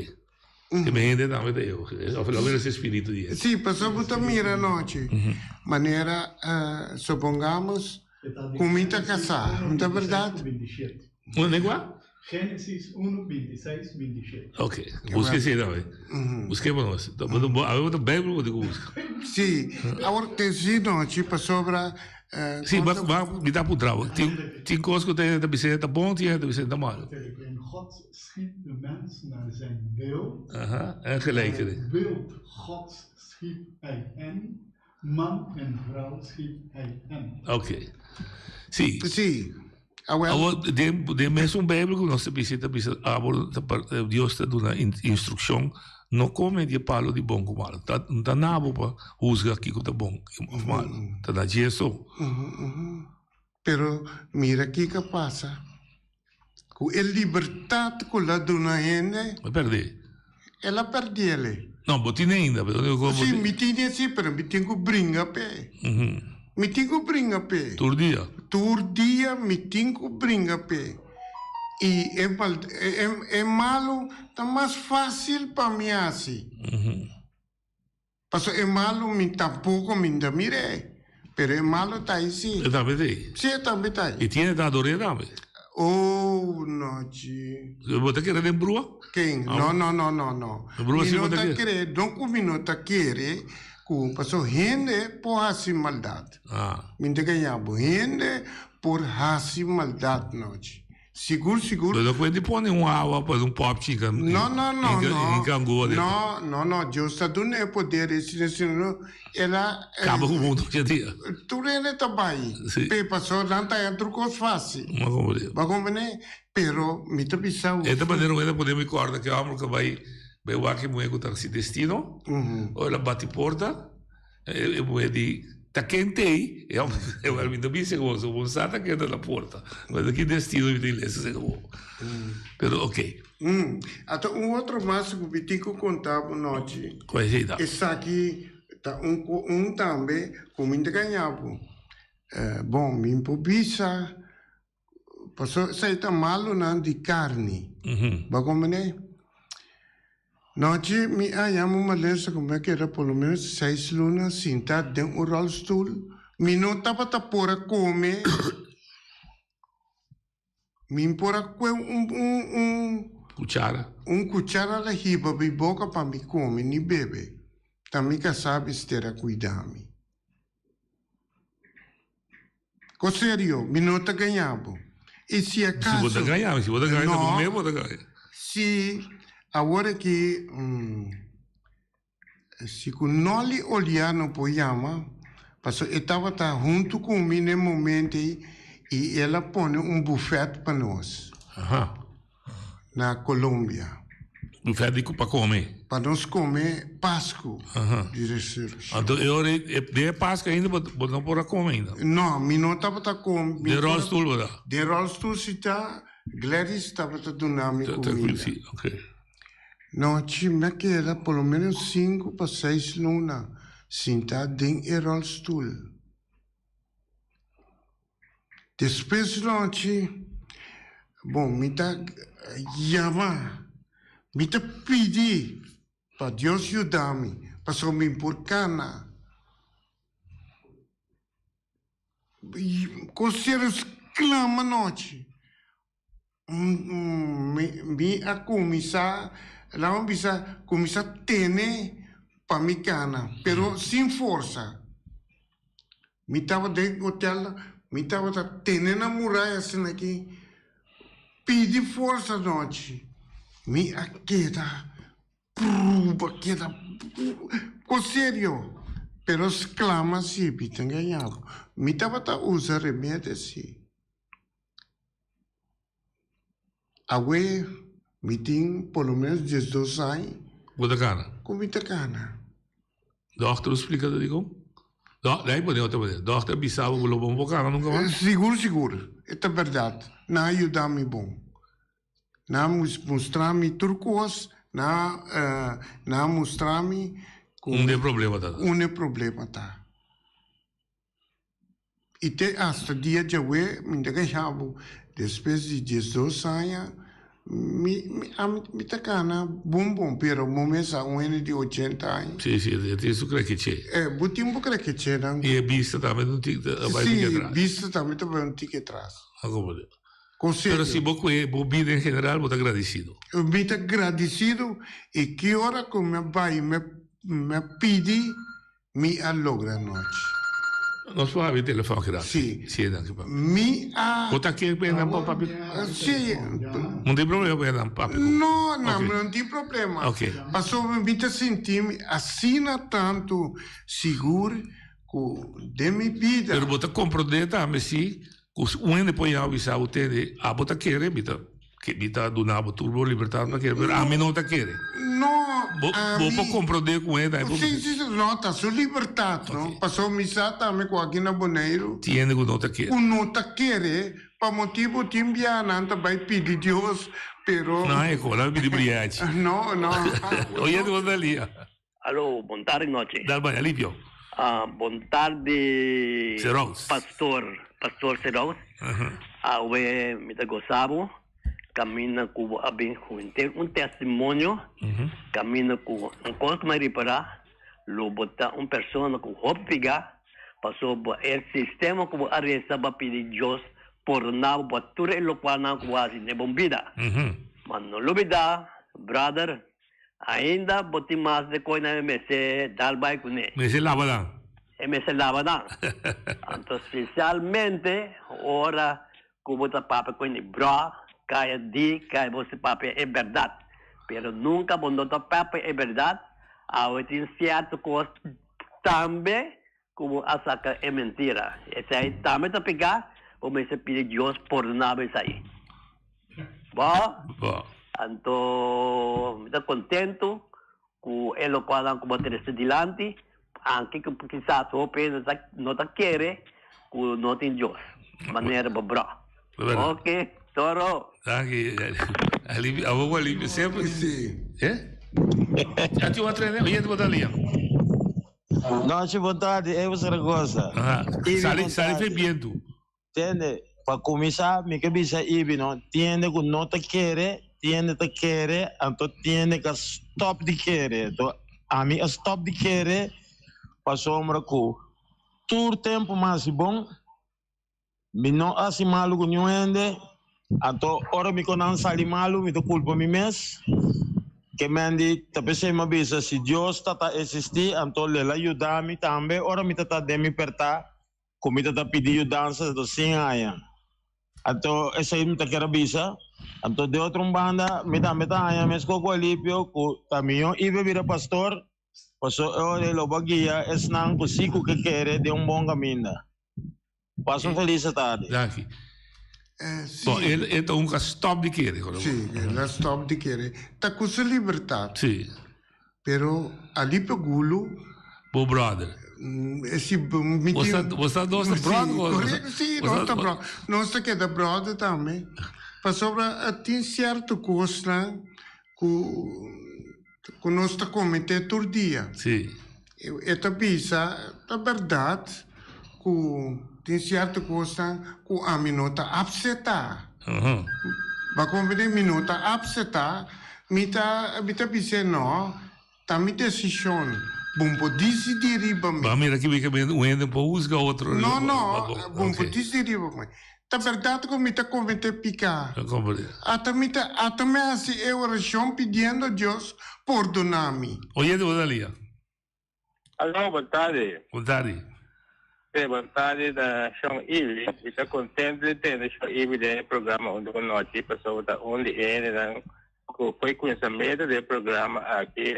E mi hende tambe ta eeuwig. Of lo menos e spiritu di hende. Sí, pasobra bo ta mira anochi, manera, supongamos ku mi ta kasá, no ta bèrdat? Unda kua? Génesis 1, 26, 27. Ok, buska esei tambe. Busk'é pa nos. Awe bo ta Bijbel bo tin ku buska. Sí, awor te si nochi pasobra. Sí, ba, ba, mi ta puntra bo. Tin, tin kos ku ta bisa ta bon, tin hende ta bisa ta malu. En God schiep de mens naar zijn beeld. Aha, en gelijkenis. Naar het beeld Gods schiep hij hen. Man en vrouw schiep hij hen. Ok. Sí. Sí. Awel. Awor, den, den mesun Bijbel ku nos ta bisa, ta bisa, abo, ta par, Dios ta duna instrukshon, no kome di e palo di bon ku malu. Ta, no ta na bo pa husga kiko ta bon òf malu. Ta na dje so. Pero mira kiko a pasa. Ku e libertat ku el a duna hende. El a pèrdè. El a pèrdèle. No, bo tin ainda. Sí, mi tin sí, pero mi tin ku bringa p'e. Mi tin ku bringa p'e. Tur dia? Tur dia mi tin ku bringa p'e. I e e malu ta mas fásil pa mi hasi. Pasobra e malu mi tampoko mi no ta mir'é, pero e malu ta ei sí. E tambe ta ei? Sí, e tambe ta ei. I tiene ta ador'é tambe? Oh, nochi. Bo ta kere den brua? Ken? No, no, no, no, no. Brua Mi sí no bo ta ta kere? kere, no ku mi no ta kere ku pasobra hende por hasi maldat. Ah. Mi ta gaña bo, hende por hasi maldat, nochi. Sigur, sigur. Pero no puede pone un awa pa un popchi in No, no, no, no. in cangua de. No, no, no. Dios ta duna e poder e sino sino el a Caba cu mundo hoy dia. Tur hende ta bai. Sí. Pe paso nan ta haña tur cos facil. Bo a comprende. Bo a comprende? Pero mi ta bisa E ta manera un hende pone mi corda ke homber cu bai bai wak e muher cu ta si destino. Ora el a bati porta. E muher di, Ta ken ta ei? E homber di, Wel, mi ta bisa ku bo, bo sa ta ken ta na porta. Ma ta ki destino mi ta iglesia seka bo. Pero ok. Ata un otro mas ku mi tin ku konta bo nochi. Ku esei ta? Esaki ta un un tambe ku mi ta gaña bo. Bon, mi por bisa Pasobra esei ta malunan di karni. Bo a komprendé? Nochi mi a yama un malesa ku mi a keda por lo menos seis luna sinta den un ròlstul. Mi no tabata por a kome. Mi por a kue un un un. Kuchara. Un kuchara la hiba mi boka pa mi kome ni bebe. Ta mi kasá mester a kuida mi. Ko serio, mi no ta gaña bo. I si Si akaso. bo ta gaña mi, si bo ta gaña ta No. bo mes bo ta gaña. Si awor aki si ku Nolly Oliano por yama, pasobra e tabata huntu ku mi na e momento ei i el a pone un bufèt pa nos na Colombia. Bufèt di pa kome? Pa nos kome Pasku di Resurreccion. Anto e ora ei, den e Pasku ainda bo no por a kome ainda? No, mi no tabata kome. Den ròlstul bo ta? Den ròlstul si ta, Gladys tabata duna mi kumida. Nochi mi a keda por lo menos sinku pa seis luna sintá den e ròlstul. Despues nochi, bon, mi ta yama, mi ta pidi pa Dios yuda mi, pasobra mi por kana. Kon ser sklama nochi. Mi a kuminsá, laga mi bisa, kuminsá tene pa mi kana, pero sin forsa. Mi tabata den hotel, mi tabata tene na muraya asina aki, pidi forsa nochi. Mi a keda Pruba keda con serio, pero sclama si mi ta engaña bo. Mi tabata usa remedi si. Awe mi tin por lo menos diesdos aña. Bo ta cana? Cu mi ta cana. Dokter a splica ta dicon? Dok, dai pone otro manera. Dokter a bisa bo cu lo bo no por cana nunca mas? Sigur, sigur. E ta berdad. Nan a yuda mi bon. Nan a mustra mi tur kos, nan a mustra mi ku. Unda e problema ta. Unda e problema ta. I te asta dia djawe mi ta keha bo, despues di diesdos aña mi mi ta kana bon bon, pero bo mes a un hende di ochenta aña. Si, si, e tin su krekeche. E, bo tin bo krekechenan. I e bista tambe ta un tiki ta bai un tiki atras. Si, bista tambe ta bai un tiki atras. Consejo. Pero si bo kue bo bida en general bo ta gradisido. Mi ta gradisido y ki ora cu mi a bay mi a pidi mi a logra anochi. Nos por habri telefon aki rato. Si. Si e danki papi. Mi a. Bo ta kier cu e nan por papia? Si. No tin problema cu e nan papia cu. No, no, no tin problema. Ok. Pasobra mi ta sinti mi asina tanto sigur cu den mi bida. Pero bo ta comprende tambe si Ku un hende por yama bisa bo tende, abo ta kere, mi ta mi ta duna bo tur bo libertat pa kere, pero ami no ta kere. No, Bo ami. bo por komprondé ku un hende tambe por Sí, sí, sí, no, ta su libertat, no. Pasobra mi sa tambe ku aki na Boneiru. Tin hende ku no ta kere. Ku no ta kere, pa motibu tin biaha nan ta bai pidi Dios, pero. No, e kola a pidi briachi. No, no. Oyente bo ta lia. Alo, bon tardi nochi. Dal bai, alivio. Ah, bon tardi Seraus. Pastor, Pastor Seraus. Awe mi ta gosa bo caminda cu bo a bin cu henter un testimonio, caminda cu un cos cu mi a ripara, lo bo ta un persona cu hopi piga, pasobra e sistema cu bo a reza bo a pidi Dios pordona bo pa tur e locualnan cu bo a haci den bo bida. Ma no lubida, brother, Ainda bo tin mas de koe nan e mester dal bai kuné. Mester laba nan. E mester laba nan. Anto spesialmente ora ku bo ta papia ku hende brò, kaya di, kaya bo si papia e bèrdat. Pero nunka bo no ta papia e bèrdat, awe tin sierto kos tambe Ku bo a saka e mentira. Esei tambe ta piká, bo mester pidi Dios pordoná bo esei. Bo? Bo. Anto mi ta kontentu ku e lokualnan ku bo a trese dilanti, anke ku kisas hopi hende no ta kere ku no tin Dios, manera bo brò. Oke, toro. Danki. Alivio, abo ku alivio semper. Sí. Eh? Ya tin un trene, oyente bo ta lia. Nochi bon tardi, Evo Zaragoza. Aha. Ibi Sali, bon sali fe tardi. bientu. Tende, pa kuminsá mi ke bisa Ibi no, tiende ku no ta kere, tiende ta kere, anto tiende ka stòp di kere. Anto ami a stòp di kere pasobra ku tur tempu mi hasi bon, Mi no hasi malu ku niun hende. Anto ora mi konan sali malu mi ta kulpa mi mes. Ke men di ta p'esei mi a bisa si Dios ta ta existi anto lel a yuda mi tambe ora mi ta ta den mi pertá ku mi ta ta pidi yudansa anto sin haña. Anto esei mi ta kier a bisa. Anto di otro un banda mi tambe ta haña meskos ku Alipio ku ta mihó ibe bira pastor paso e ora ei lo bo a guia esnan ku si ku ke kere den un bon kaminda. Pasa un felis tardi. Danki. Bon, el, el ta un ka stop di kere. Sí, el a stop di kere. Ta ku su libertad. Sí. Pero Alipio Gulu. Bo brother. Si, mi tin. Bo sa nos ta brother. Sí, correcto, sí, nos ta brother. Nos ta keda brother tambe. Pasobra tin cierto cosnan ku ku nos ta comete tur dia. Sí. E ta bisa, ta berdad ku tin cierto cosnan ku ami no ta apseta. Bo a comprende? Mi no ta apseta, mi ta mi ta bis'é no, ta mi decision, bo no por dicidi riba mi. Bo a mira ki mi un hende por husga otro riba No, no, bo no por dicidi riba mi. Ta berdad ku mi ta comete pica. Ata mi ta ata mi haci e oracion pidiendo Dios pordona mi. Oyente bo ta lia. Aló, bon tardi. Bon tardi. Sí, bon tardi na Shon Ivi. Mi ta contento di tende Shon Ivi den e programa Un Dun Nochi, pasobra ta un di e hendenan cu foi cuminsamentu di e programa aki.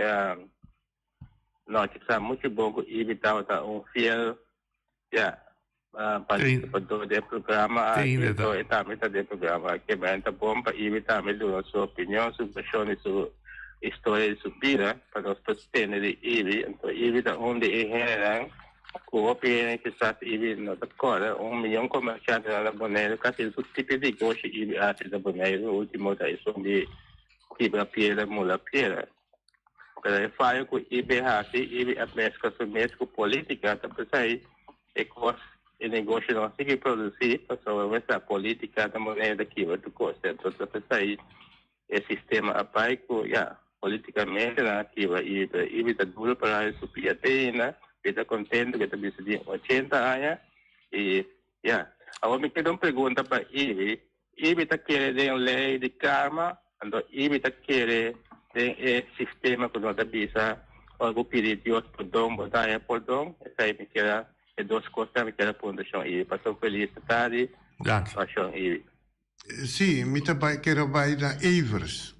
Nochi sa muchu bon cu Ivi tabata un fiel, ya, participador di e programa aki. So e tambe ta den e programa aki. Men ta bon pa Ivi tambe duna su opinion, su version di su historia di su bida pa nos por tende di Ivi. Anto Ivi ta un di e hendenan cu hopi hende kisas Ivi no ta corda. Un miyon comerciantenan na Boneiru, casi tur tipo di negoshi Ivi haci na Boneiru. Ultimo ta esun di kibra piedra, mula piedra. Pero e fayo ku IB hasi, IB a meskla su mes ku politika, ta p'esei e kos, e negosio no a sigui produsí, pasobra bo sa politika ta moneda kibra tur kos. Enton ta p'esei e sistema a bai ku ya, politikamente nan a kibra IB, pero IB ta duro pará den su pia te ainda, mi ta kontento ku e ta bisa tin ochenta aña i ya. Awor mi keda un pregunta pa IB, Ibi ta kere den lei di karma, anto Ibi ta kere den e sistema ku no ta bisa ora bo pidi Dios pordon bo ta haña pordon. Esei mi keda e dos kosnan mi keda puntra shon Ibi. Pasa un felis tardi pa shon Ibi. Sí, mi ta bai kere bai na Evers.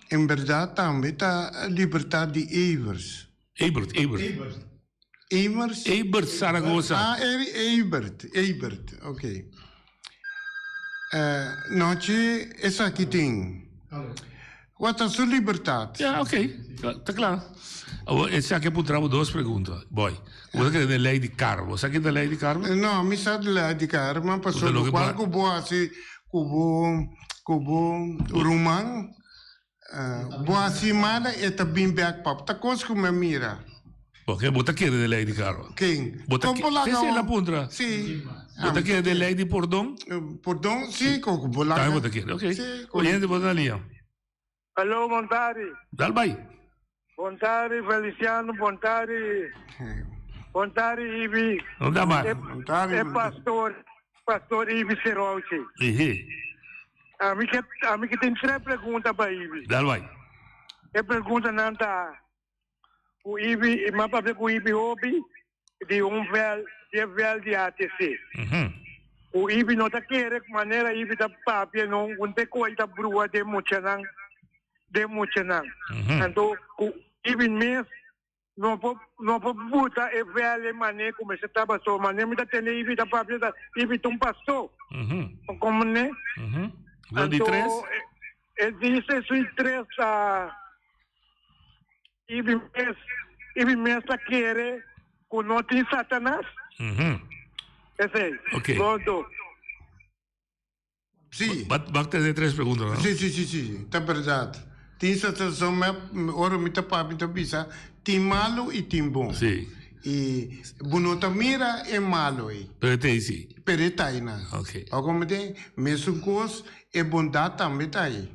En berdad tambe ta libertad di Evers. Ebert, Ebert. Emers? Ebert Zaragoza. Ah, Ebert, Ebert, ok. Nochi esaki tin. Wat ta su libertad? Ja, ok, ta kla. Awor, esaki a puntra bo dos pregunta, boy. Bo ta kere den lei di karma. Bo sa kin ta lei di karma? No, mi sa di lei di karma, pasobra lokual ku bo hasi ku bo, ku bo ruman, Bo hasi mala e ta bin bek pap. Ta kos ku mi a mira. Ok, bo ta kere den lei di karma. Ken? Bo ta Kon bo laga Si, si, el a puntra. Si. Bo ta kere den lei di pordon? Pordon, si, kon ku bo laga. Tambe bo ta kere, ok. Si, kon. Oyente bo ta na liña. Aló, bon tardi. Dal bai. Bon tardi Feliciano, bon tardi, bon tardi Ibi. No da mar. E pastor, pastor Ibi Serouchi. Ehe. Ami ke, ami ke tin tres pregunta pa Ibi. Dal bai. E preguntanan ta, ku Ibi, mi a papia ku Ibi hopi di un vel, di e vel di ATC. Ku Ibi no ta kere manera Ibi ta papia no, un te koi ta brua den muchanan, den muchanan. Anto ku Ibi mes no por no por buta e vel e mane ku mester ta paso mane mi ta tende Ibi ta papia ta Ibi ta un pasto. Komo ne? Lo di tres? Anto e dice su tres ta Ibi mes Ibi mes ta kere ku no tin Satanas? Esei. Ok. Pronto. Sí. Bak bak tene tres pregunta, no? Sí, sí, sí, sí, ta berdad. Tin situacion me ora mi ta papia mi ta bisa tin malo y tin bon. Sí. Y bo no ta mira e malo ey. Pero e ta ey sí. Pero e ta ey nan. Ok. Ora como te mesun cos e bondad tambe ta ey.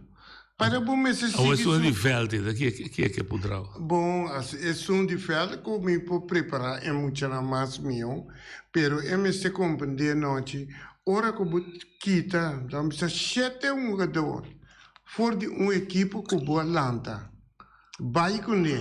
Para bo mester Awor sigui esun su. di veld ei, ki ki ke puntra bo? Bon, as esun di veld ku mi por prepará e muchanan mas mihó, pero e mester komprendé nochi, ora ku bo kita, laga bisa shete hungador for di un ekipo ku bo a lanta, bai kuné,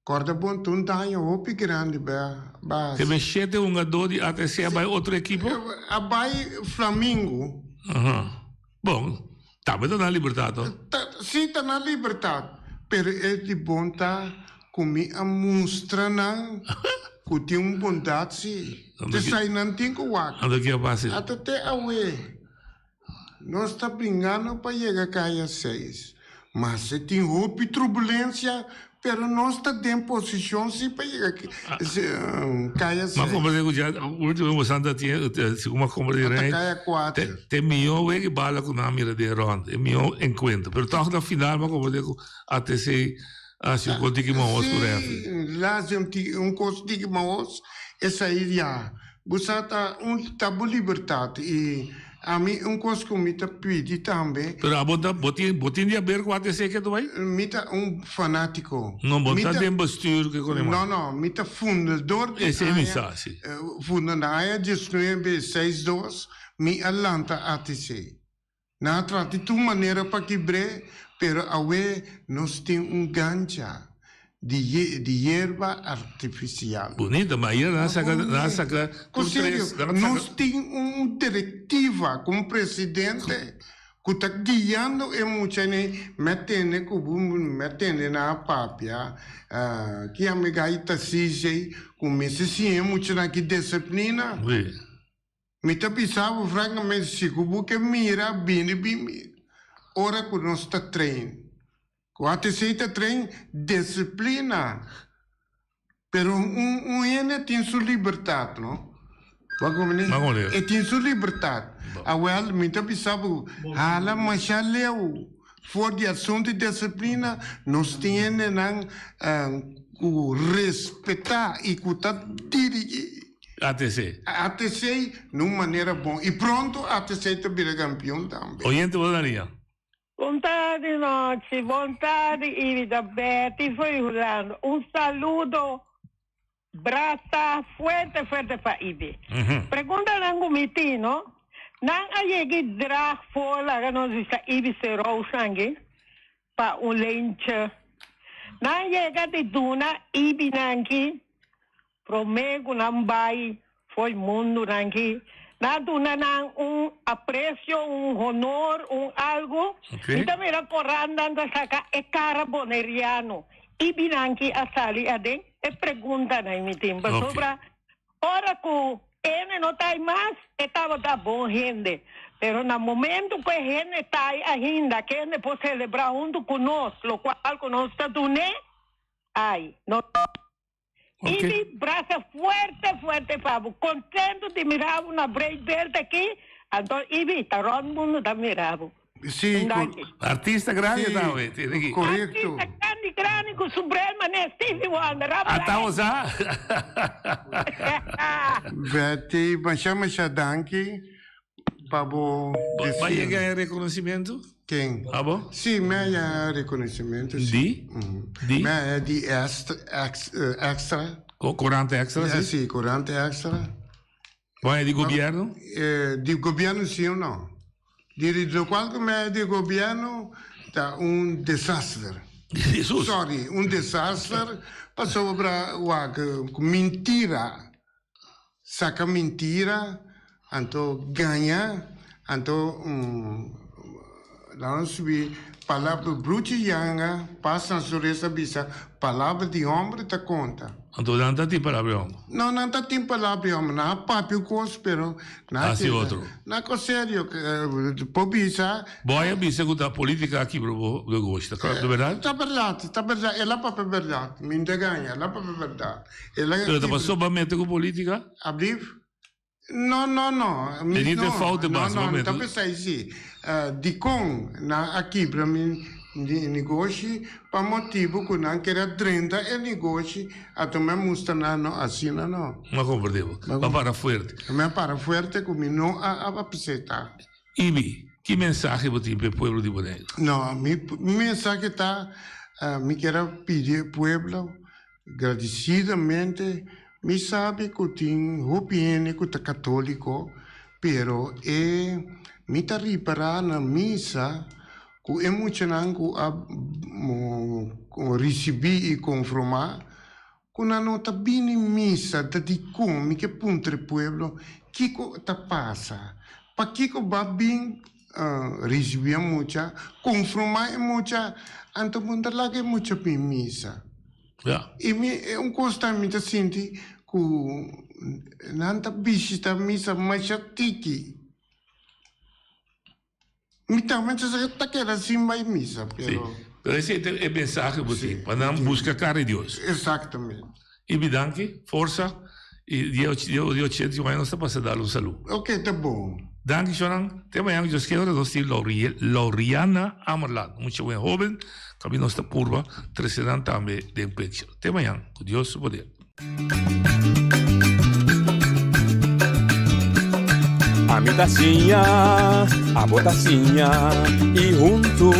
kòrda bon ta un daño hopi grandi ba ba Te hasi. men shete hungador di ATC a bai otro ekipo? A bai Flamingo. Aha. Bon, tambe ta na libertad to? Ta, si ta na libertad, pero e di bon ta cu mi a mustra nan cu tin un bondad si. T'esai nan tin cu wak. Anto ki a pasa? Ata te awe, nos ta bringando pa yega caya seis. Mas e tin hopi trubulencia, pero nos ta den posicion si pa yega caya Ma seis. comprende cu ya ultimo bosan ta tin, segun ma comprende Ata Rey, caya cuater. te miho wega bala cu nan a mira den rond, e miho encuentro. Pero toch na final ma comprende cu ATC a haci un cos diki mahos cu referee. Si, laatste un tiki, un cos diki mahos, esai ya. Bo sa ta un ta bo libertad y ami un cos cu mi ta pidi tambe. Pero abo ta bo tin bo tin di haber cu ATC ke ta bay? Mi ta un fanatico. No bo Mi ta ta den bestuur ke con e No man. no mi ta fundador di Esey mi aña sa si. funda na aña diesnuebe seis dos mi a lanta ATC. Nan a trata di tur manera pa kibr'é, pero awe nos tin un gancha di di yerba artifisial. Bunita, ma ayer nan a saka nan a saka Ku tur serio, tres, nan a saka. nos tin un direktiva ku un presidente ku ta guiando e muchanan mi a tende ku bo mi a tende nan a papia ki amiga ta CJ ku mester siña e muchanan ki disiplina. Mi ta bisa bo francamente si cu bo ke mira bini bin mira ora cu nos ta train. Cu ATC ta train disciplina pero un un hende tin su libertad no. Bo a comprende? Bo a comprende. E tin su libertad. Awel mi ta bisa bo hala masha leu for di asunto di disciplina nos tin hendenan cu respeta y cu ta dirigi. ATC. ATC na un manera bon y pronto ATC ta bira campeon tambe. Oyente bo na liña. Bon tardi nochi, bon tardi Irida Betty for di Hulanda. Un saludo brasa fuerte fuerte pa Ibi. Preguntanan ku mi tin no, nan a yega i draag voor laga nos bisa Ibi Serou sangue pa un lentje. Nan yega di duna Ibi nan ki Promé ku nan bai fo'i mundunan ki, nan a duna nan un apresio, un honor, un algu. Mi ta mira korannan ta saka e kara boneriano i binan ki a sali aden. E preguntanan mi tin pasobra ora ku ene no ta ai mas, e tabata bon hende. Pero na momento ku e hende ta ai ainda, ku hende por selebrá huntu ku nos, lokual ku nos ta dun'é, ai, no. Ok. Ibi brasa fuerte fuerte pa bo. Contento di mira bo na Breed Beeld aki. Anto Ibi ta rond mundo ta mira bo. Sí, Un danki. Artista grandi Sí, ta awe, tiene ki. correcto. Artista grandi grandi cu su bril mane Stevie Wonder. Rabla Ata bo sa. Betty, masha masha danki pa bo Ba yega e reconocimiento? Ken? Abo? Sí, mi haya reconocimiento, sí. Di? Di? Mi haya di extra. Corante extra, sí? Sí, corante extra. Bo haya di gobierno? Di gobierno sí o no. Di locual cu mi haya di gobierno ta un desaster. Jesus. Sorry, un desaster pasobra wak mentira. Saca mentira anto gaña anto laga nos subi palabra bruchi yanga pas na su res a bisa palabra di homber ta conta. Anto nan ta tin palabra di homber? No nan ta tin palabra di homber nan a papia un cos pero nan a Haci otro. Nan cos serio por bisa. Bo a bisa cu ta politica a kibra bo negoshi ta berdad? Ta berdad ta berdad el a papia berdad mi no ta gaña el a papia berdad. Pero ta pasó ba mete ku polítika? Ablief? No, no, no. E ni te fout No, bas, no, ba mi ta mete. pensa si. Dikon nan a kibra mi negoshi? Pa motibu ku nan kere a drenta e negoshi, ato mi a mustra nan no, asina no. Mi a komprende bo. Bo a para fuerte. Mi a para fuerte ku mi no a apseta. Ibi. Ki mensahe bo tin pa e pueblo di Boneiru? No, mi mensahe ta, mi kier a pidi e pueblo Gradisidamente mi sabi ku tin hopi hende ku ta katoliko, pero e mi ta ripará na misa ku e muchanan ku a risibí i konfromá ku nan no ta bini misa ta dikon mi ke puntra e pueblo kiko ta pasa, pakiko ba bin risibí e mucha, konfromá e mucha, anto bo no ta laga e mucha bin misa. Ja. I mi e un kos tambe mi ta sinti ku nan ta bishita misa masha tiki. Mi tambe ta keda sin bai misa, pero. Sí. Pero esei ta e mensahe ku tin, pa nan buska kara di Dios. Exactamente. I mi danki, forsa, i dia dia ochenta i un aña nos ta pasa dal un salu. Ok, ta bon. Danki shornan, te mañana ku Dios kere ora nos tin Lauriana Amerlaan, un mucha buen hoben, ku nos ta purba trese nan tambe den picture. Te mañana, ku Dios su poder. Ami ta siña, abo ta siña y huntu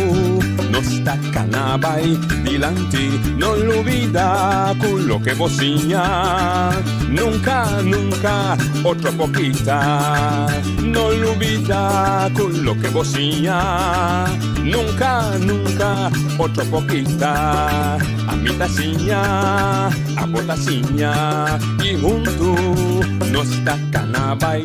nos ta cana bay dilanti. No lubida cu loke bo siña nunca, nunca otro por kita. No lubida cu loke bo siña nunca, nunca otro por kita. Ami ta siña, abo ta siña y huntu nos ta cana bay.